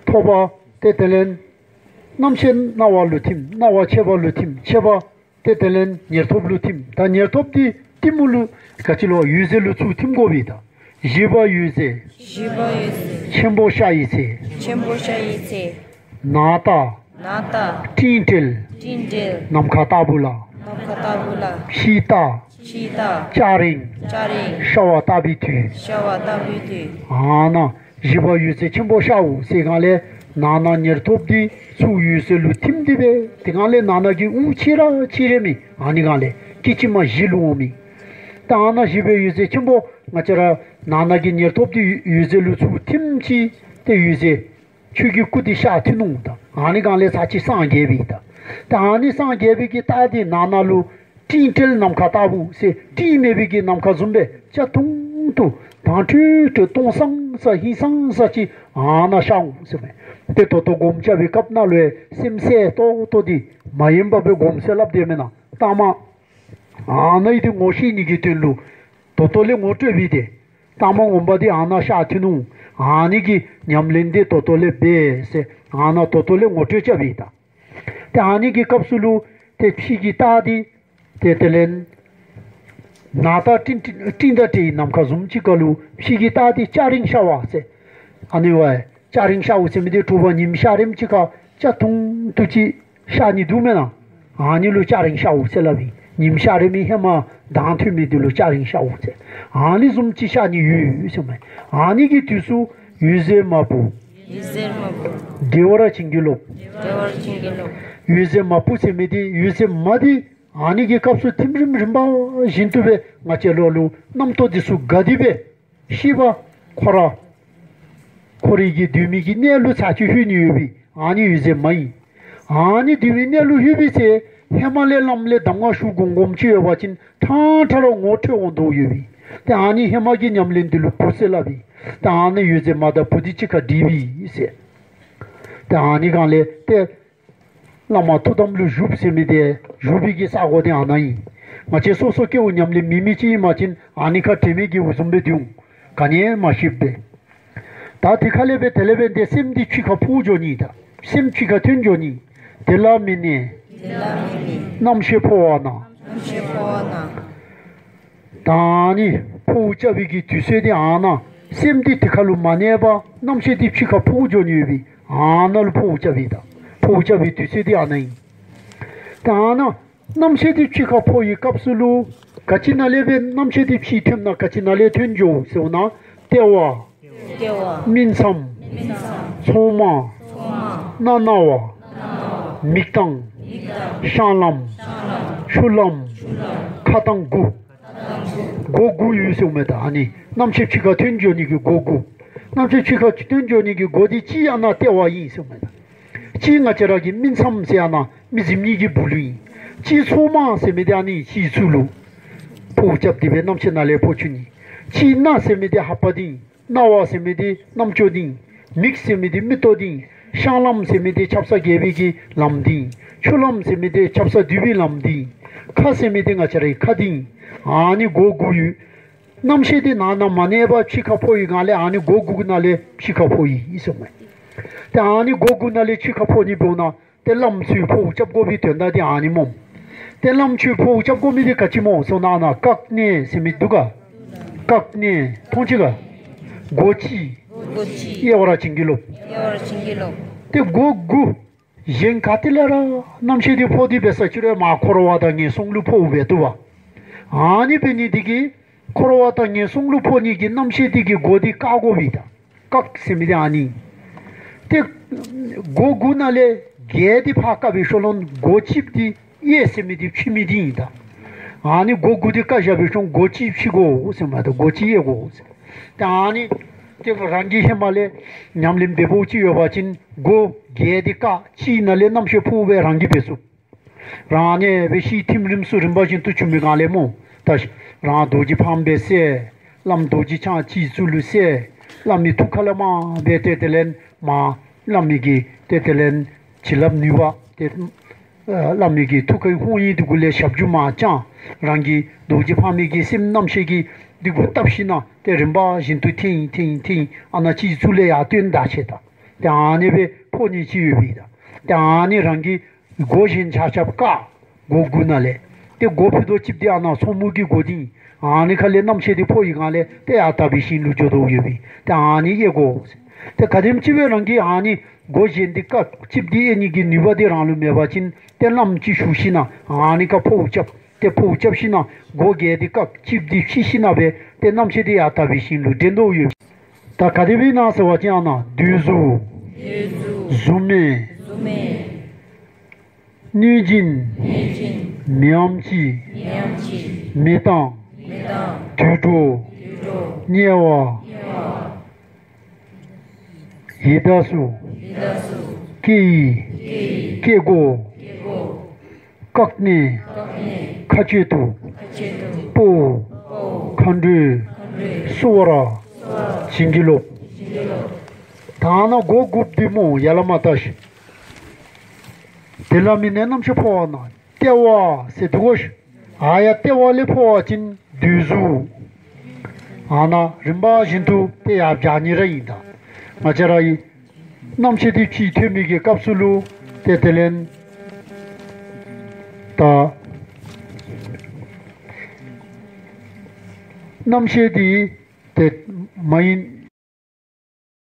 ཐོབ་པ་ཏེ་དེ་ལས་རྣམ་ཤེས་སྣང་བ་ལུ་ཐིམ། སྣང་བ་ཆད་པ་ལུ་ཐིམ། ཆད་པ་ཏེ་དེ་ལས་ཉེར་ཐོབ་ལུ་ཐིམ། ད་ཉེར་ཐོབ་འདི་གཏི་མུག་ལུ་ག་ཅི་ལུ་འོད་གསལ་ལུ་ཚུར་ཐིམ་དགོ་པས་ད། བཞི་པ་འོད་གསལ། བཞི་པ་འོད་གསལ། ཆེན་པོ་ཤར་བའི་ཚེ། ཆེན་པོ་ཤར་བའི་ཚེ། ནང་རྟགས། ནང་རྟགས། སྤྲིན་བྲལ། སྤྲིན་བྲལ། ནམ་མཁའ་ལྟ་བུ་ལ། ནམ་མཁའ་ལྟ་བུ་ལ། ཕྱི་རྟགས། ཕྱི་རྟགས། སྐྱ་རེངས། སྐྱ་རེངས། ཤར་བ་ལྟ་བུའི་དུས། ཤར་བ་ལྟ་བུའི་དུས། ཨ་ནཱ་བཞི་པ་འོད་གསལ་ཆེན་པོ་ཤརཝ་ཟེར་གང་ལས་ནང་ན་ཉེར་ཐོབ་འདི་ཚུར་འོད་གསལ་ལུ་ཐིམ་སྟེ་སྦེ་དེ་གང་ལས་ནང་ན་གི་དབུགས་ཆེ་ར་ཆེ་རེ་མི་ཨ་ནི་གང་ལས་སྐད་ཅིག་མ་བཞི་ལུ་འོང་མི། ད་ཨ་ནཱ་བཞི་པའི་འོད་གསལ་ཆེན་པོ་ང་བཅས་ར་ནང་ན་གི་ཉེར་ཐོབ་འདི་འོད་གསལ་ལུ་ཚུར་ཐིམ་ཅི། ཏེ་འོད་གསལ་ཆོས་ཀྱི་སྐུ་འདི་ཤར་ཐོན་འོང་ད། ཨ་ནི་གང་ལས་ས་ཅིག་སངས་རྒྱས་པས་ད། ད་ཨ་ནི་སངས་རྒྱས་པའི་གི་རྟགས་འདི་ནང་ན་ལུ་སྤྲིན་བྲལ་ནམ་མཁའ་ལྟ་བུ་ཟེར་སྤྲིན་མེད་པའི་གི་ནམ་མཁའ་བཟུམ་སྦེ་སྐྱ་ཐུང་ཐུང་དྭངས་འཕྲོས་འཕྲོས་སྟོང་སང་ས་ཧིང་སང་ས་ཅིག་ཨ་ནཱ་ཤར་འོང་ཟེར་མས། ཏེ་ད་ལྟོ་སྒོམ་རྐྱབ་པའི་སྐབས་ནང་ལུ་སེམས་གསལ་ཏོག་ཏོ་འདི་མ་ཡེངས་པར་སྦེ་སྒོམ་ཟེར་སླབ་དེས་མེན་ན། ལྟ་མ་ཨ་ནཱ་ཡི་འདི་ངོ་ཤེས་ནི་གི་དོན་ལུ་ད་ལྟོ་ལས་ངོ་སྤྲོད་འབད་དེ། ལྟ་མ་ངོ་མ་འདི་ཨ་ནཱ་ཤར་ཐོན་འོང་། ཨ་ནི་གི་ཉམས་ལེན་འདི་ད་ལྟོ་ལས་འབད་ཟེར་ཨ་ནཱ་ད་ལྟོ་ལས་ངོ་སྤྲོད་རྐྱབ་ཨིན་ད། ཏེ་ཨ་ནི་གི་སྐབས་སུ་ལུ་ཏེ་ཕྱི་གི་རྟགས་འདི་ཏེ་དེ་ལས་ནང་རྟགས་སྤྲིན་སྤྲིན་དང་བྲལ་བའི་ནམ་མཁའ་བཟུམ་ཅིག་ཁར་ལུ་ཕྱི་གི་རྟགས་འདི་སྐྱ་རེངས་ཤར་བ་ཟེར། ཨ་ནི་བ་སྐྱ་རེངས་ཤརཝ་ཟེར་མི་འདི་དྲོ་པ་ཉིམ་ཤར་རནམ་ཅིག་ཁར་སྐྱ་ཐུང་ཐུང་ཅིག་ཤར་ནི་འདུག་མེན་ན། ཨ་ནི་ལུ་སྐྱ་རེངས་ཤརཝ་ཟེར་སླབ་ཨིན། ཉིམ་ཤར་རནམ་ཧེ་མ་མདངས་ཐོན་མི་འདི་ལུ་སྐྱ་རེངས་ཤརཝ་ཟེར། ཨ་ནི་བཟུམ་ཅིག་ཤར་ནི་ཡོད་ཟེར་མས། ཨ་ནི་གི་དུས་སུ་འོད་ཟེར་མ་བུ། འོད་ཟེར་མ་བུ། བདེ་བར་བྱིན་གྱིས་རློབས། བདེ་བར་བྱིན་གྱིས་རློབས། འོད་ཟེར་མ་བུ་ཟེར་མི་འདི་འོད་ཟེར་མ་འདི་ཨ་ནི་གི་སྐབས་སུ་ཐིམ་རིམ་རིམ་པ་བཞིན་དུ་སྦེ་ང་བཅས་ལུ་ལུ་རྣམ་རྟོག་འདི་ཚུ་འགག་སྟེ་སྦེ་ཤེས་པ་ཁོ་ར་ཁོ་རའི་གི་སྡོད་མི་གི་གནས་ལུ་ཚར་གཅིག་ལྷོད་ནི་ཡོད་པའི་ཨ་ནི་འོད་ཟེར་མ་ཨིན། ཨ་ནི་སྡོད་མི་གནས་ལུ་ལྷོད་པའི་ཚེ་ཧེ་མ་ལས་ལམ་ལས་གདམས་ངག་ཞུ་སྒོམ་སྒོམ་ཅིག་ཡོད་པ་ཅིན་ཕྲང་ཕྲང་ར་ངོ་འཕྲོད་འོང་དོ་ཡོད་པའི། ཏེ་ཨ་ནི་ཧེ་མ་གི་ཉམས་ལེན་འདི་ལུ་བུ་ཟེར་སླབ་ཨིན། ཏེ་ཨ་ནི་ཡོད་ཚད་མ་དང་བུ་འདི་གཅིག་ཁར་སྒྲིགཔ་ཨིན་ཟེར། ཏེ་ཨ་ནི་སྒང་ལས་ཏེ་བླ་མ་ཐུགས་དམ་ལུ་བཞུགས་ཟེར་མི་འདི་བཞུགས་པའི་གི་ས་གོ་འདི་ཨ་ནཱ་ཨིན། ང་བཅས་སོ་སོ་སྐྱེ་བོ་ཉམས་ལེན་མེད་མི་ཅིག་ཨིན་པ་ཅིན་ཨ་ནི་ཁར་དྲན་མེད་ཀྱི་འུ་བཟུམ་སྦེ་སྡོད་འོང་། ག་ནི་ཡང་མ་ཤེསཔ་སྦེ། ད་དེ་ཁ་ལས་སྦེ་དེ་ལས་སྦེ་ཏེ་སེམས་འདི་ཕྱི་ཁར་འཕོ་འགྱོ་ནི་ད། སེམས་ཕྱི་ཁར་ཐོན་འགྱོ་ནི། དེ་ལ་མི་གནས། དེ་ལ་མི་གནས། རྣམ་ཤེས་འཕོ་བ་ན། རྣམ་ཤེས་འཕོ་བ་ན། ད་ཨ་ནི་འཕོ་བ་རྐྱབ་པའི་གི་དུས་ཚོད་འདི་ཨ་ནཱ། སེམས་འདི་དེ་ཁ་ལུ་མ་གནས་པར་རྣམ་ཤེས་འདི་ཕྱི་ཁར་འཕོ་འགྱོ་ནི་ཡོད་པའི་ཨ་ནཱ་ལུ་འཕོ་བ་རྐྱབ་པའི་ད། འཕོ་བ་རྐྱབ་པའི་དུས་ཚོད་འདི་ཨ་ནཱ་ཨིན། ད་ཨ་ནཱ་རྣམ་ཤེས་འདི་ཕྱི་ཁར་འཕོ་བའི་སྐབས་སུ་ལུ་ག་ཅི་ནང་ལས་སྦེ་རྣམ་ཤེས་འདི་ཕྱི་ཐོནམ་ན་ག་ཅི་ནང་ལས་ཐོན་འགྱོ་ཟེར་བ་ན། ལྟེ་བ། ལྟེ་བ། སྨིན་མཚམས། སྨིན་མཚམས། མཚོག་མ། མཚོག་མ། སྣ་སྣང་བ། སྣ་སྣང་བ། མིག་དང་། མིག་དང་། བཤང་ལམ། བཤང་ལམ། ཆུ་ལམ། ཆུ་ལམ། ཁ་དང་དགུ། སྒོ་དགུ་ཡོད་ཟེརཝ་མས། ད་ཨ་ནི་རྣམ་ཤེས་ཕྱི་ཁར་ཐོན་འགྱོ་ནི་གི་སྒོ་དགུ། རྣམ་ཤེས་ཕྱི་ཁར་ཐོན་འགྱོ་ནི་གི་སྒོ་འདི་གཅིག་ཨ་ནཱ་ལྟེ་བ་ཨིན་ཟེརཝ་མས། ད་གཅིག་ང་བཅས་ར་གི་སྨིན་མཚམས་ཟེར་ཨ་ནཱ་མི་གཟིམ་ནི་གི་སྦུག་ལུ་ཨིན། གཅིག་མཚོག་མ་ཟེར་མི་འདི་ཨ་ནི་སྤྱི་གཙུག་ལུ་འཕོ་བ་རྐྱབ་སྟེ་སྦེ་རྣམ་ཤེས་ནང་ལས་འཕོ་བཅུག་ནི། གཅིག་སྣ་ཟེར་མི་འདི་ལྷ་པ་འདི་ཨིན། སྣང་བ་ཟེར་མི་འདི་རྣམ་ཅོ་འདི་ཨིན། མིག་ཟེར་མི་འདི་མིག་ཏོ་འདི་ཨིན། བཤང་ལམ་ཟེར་མི་འདི་ཆབ་གསང་རྒྱས་པའི་གི་ལམ་འདི་ཨིན། ཆུ་ལམ་ཟེར་མི་འདི་ཆབ་གསང་འདུས་པའི་ལམ་འདི་ཨིན། ཁ་ཟེར་མི་འདི་ང་བཅས་རའི་ཁ་འདི་ཨིན། ཨ་ནི་སྒོ་དགུ་ཡོད། རྣམ་ཤེས་འདི་ནང་ན་མ་གནས་པར་ཕྱི་ཁར་འཕོ་བའི་སྒང་ལས་ཨ་ནི་སྒོ་དགུ་ནང་ལས་ཕྱི་ཁར་འཕོ་ཡི་ཟེརཝ་མས། ཏེ་ཨ་ནི་སྒོ་དགུ་ནང་ལས་ཕྱི་ཁར་འཕོ་ནི་འབདཝ་ད་ཏེ་བླམ་ཚུ་འཕོ་བ་རྐྱབ་དགོ་པའི་དོན་དག་འདི་ཨ་ནི་སྨོ། ཏེ་བླམ་ཚུ་འཕོ་བ་རྐྱབ་དགོ་མི་འདི་ག་ཅི་སྨོ་ཟེར་བ་ན་ཨ་ནཱ་བཀའ་གནས་ཟེར་མི་འདུག་ག། བཀའ་གནས་མཐོང་ཅི་ག། སྒོ་ཅི། སྒོ་ཅི། དབྱེ་བ་ར་བྱིན་གྱིས་རློབས། དབྱེ་བ་ར་བྱིན་གྱིས་རློབས། ཏེ་སྒོ་དགུ། གཞན་ག་ཏེ་ལས་ར་རྣམ་ཤེས་འདི་འཕོ་སྟེ་འབད་ས་ཅིག་རུང་མར་འཁོར་བ་དང་ངན་སོང་ལུ་འཕོ་འབད་དོ་བ། ཨ་ནི་འབད་ནི་འདི་གིས་འཁོར་བ་དང་ངན་སོང་ལུ་འཕོ་ནི་གི་རྣམ་ཤེས་འདི་གི་སྒོ་འདི་བཀག་དགོ་པས་ད། བཀག་ཟེར་མི་འདི་ཨ་ནི། ཏེ་སྒོ་དགུ་ནང་ལས་བརྒྱད་འདི་ཕར་བཀག་པའི་ཤུལ་ལུ་སྒོ་གཅིག་འདི་དབྱེ་ཟེར་མི་འདི་ཕྱེ་མི་འདི་ཨིན་ད། ཨ་ནི་སྒོ་དགུ་འདི་བཀག་བཞག་པའི་ཤུལ་སྒོ་གཅིག་ཕྱེ་དགོ་ཟེརཝ་མས། ད་སྒོ་གཅིག་དབྱེ་དགོ་ཟེར། ཏེ་ཨ་ནི་ཏེ་རང་གིས་ཧེ་མ་ལས་ཉམས་ལེན་འབད་འབདཝ་ཅིག་ཡོད་པ་ཅིན་སྒོ་བརྒྱད་འདི་བཀག་གཅིག་ནང་ལས་རྣམ་ཤེས་འཕོ་བ་རང་གིས་འབད་ཚུགས། རང་ཨ་ནི་སྦེ་ཤི་ཐིམ་རིམ་སུ་རིམ་པ་བཞིན་དུ་བྱུང་བའི་སྒང་ལས་སྨོ། ད་རང་རྡོ་རྗེ་ཕག་མོ་སྦེ་བསད། བླམ་རྡོ་རྗེ་འཆང་སྤྱི་གཙུག་ལུ་བསད། བླ་མའི་ཐུགས་ཁ་ལས་མར་སྦེ་ཏེ་དེ་ལས་མར་བླ་མའི་གི་ཏེ་དེ་ལས་བྱིན་རླབས་ནུས་པ་ཏེ་ཨ་བླ་མའི་གི་ཐུགས་ཀའི་ཧཱུྃ་ཡིག་འདི་གུ་ལས་ཞབས་ཀྱུ་མར་བརྐྱངས། རང་གི་རྡོ་རྗེ་ཕག་མོ་གི་སེམས་རྣམ་ཤེས་ཀྱིས་འདི་གུ་བཏབ་ཞིནམ་ལས་ཏེ་རིམ་པ་བཞིན་དུ་ཐིམ་ཐིམ་ཐིམ་ཨ་ནཱ་སྤྱི་གཙུག་ལས་ཡར་བཏོན་ད་ཆེ་ད། ཏེ་ཨ་ནི་སྦེ་འཕོ་ནི་ཅིག་ཡོད་པས་ད། ཏེ་ཨ་ནི་རང་གི་སྒོ་གཞན་ཆ་ཁྱབ་བཀག། སྒོ་དགུ་ནང་ལས། ཏེ་སྒོ་ཕུད་རྡོག་གཅིགཔོ་འདི་ཨ་ནཱ་མཚོག་མ་གི་སྒོ་འདི་ཨིན། ཨ་ནི་ཁ་ལས་རྣམ་ཤེས་འདི་འཕོ་བའི་སྒང་ལས་ཏེ་ཡར་དག་པའི་ཞིང་ལུ་འགྱོ་དོ་ཡོད་པས། ཏེ་ཨ་ནི་དབྱེ་དགོ། ཏེ་གལ་སྲིད་ཅིག་སྦེ་རང་གིས་ཨ་ནི་སྒོ་གཞན་འདི་བཀག་གཅིགཔོ་འདི་དབྱེ་ནི་གི་ནུས་པ་འདི་རང་ལུ་མེད་པ་ཅིན་ཏེ་བླམ་ཅིག་ཞུ་ཞིནམ་ལས་ཨ་ནི་ཁར་འཕོ་བ་རྐྱབ། ཏེ་འཕོ་བ་རྐྱབ་ཞིནམ་ལས་སྒོ་བརྒྱད་འདི་བཀག་གཅིགཔོ་འདི་ཕྱེ་ཞིནམ་ལས་སྦེ་ཏེ་རྣམ་ཤེས་འདི་ཡར་དག་པའི་ཞིང་ལུ་འདྲེན་དོ་ཡོད། ད་ག་དེ་སྦེ་ཨིན་ན་ཟེར་བ་ཅིན་ཨ་ནཱ་འདོད་གཟུགས། འདོད་གཟུགས། གཟུགས་མེད། གཟུགས་མེད། གནོད་སྦྱིན། གནོད་སྦྱིན། མི་འམ་ཅི། མི་འམ་ཅི། མི་དང་། མི་དང་། དུད་འགྲོ། དུད་འགྲོ། དམྱལ་བ། དམྱལ་བ། ཡི་དྭགས་སུ། ཡི་དྭགས་སུ། སྐྱེ་ཡི། སྐྱེ་ཡི། སྐྱེ་དགོ། སྐྱེ་དགོ། བཀག་ནས། བཀག་ནས། མཁའ་སྤྱོད་དུ། མཁའ་སྤྱོད་དུ། སྤོ། སྤོ། མཁའ་འགྲོས། མཁའ་འགྲོས། གསོལ་བ་ར། གསོལ་བ་ར། བྱིན་གྱིས་རློབས། བྱིན་གྱིས་རློབས། ད་ནཱ་སྒོ་དགུཔོ་འདི་སྨོ་ཡར་ལས་མར་བལྟ་ཤིག། དེ་ལ་མི་གནས་རྣམ་ཤེས་འཕོ་བ་ན། ལྟེ་བ་ཟེར་འདུག་གོ་ཤིག། ཨ་ཡར་ལྟེ་བ་ལས་འཕོ་བ་ཅིན་འདོད་གཟུགས། ཨ་ནཱ་རིམ་པ་བཞིན་དུ་ཏེ་ཡར་འབྱར་ནི་ར་ཨིན་ད། ང་བཅས་ར་ཨིན། རྣམ་ཤེས་འདི་ཕྱི་ཐོན་མི་གི་སྐབས་སུ་ལུ་ཏེ་དེ་ལས་ད་རྣམ་ཤེས་འདི་ཏེ་མ་ཡིན་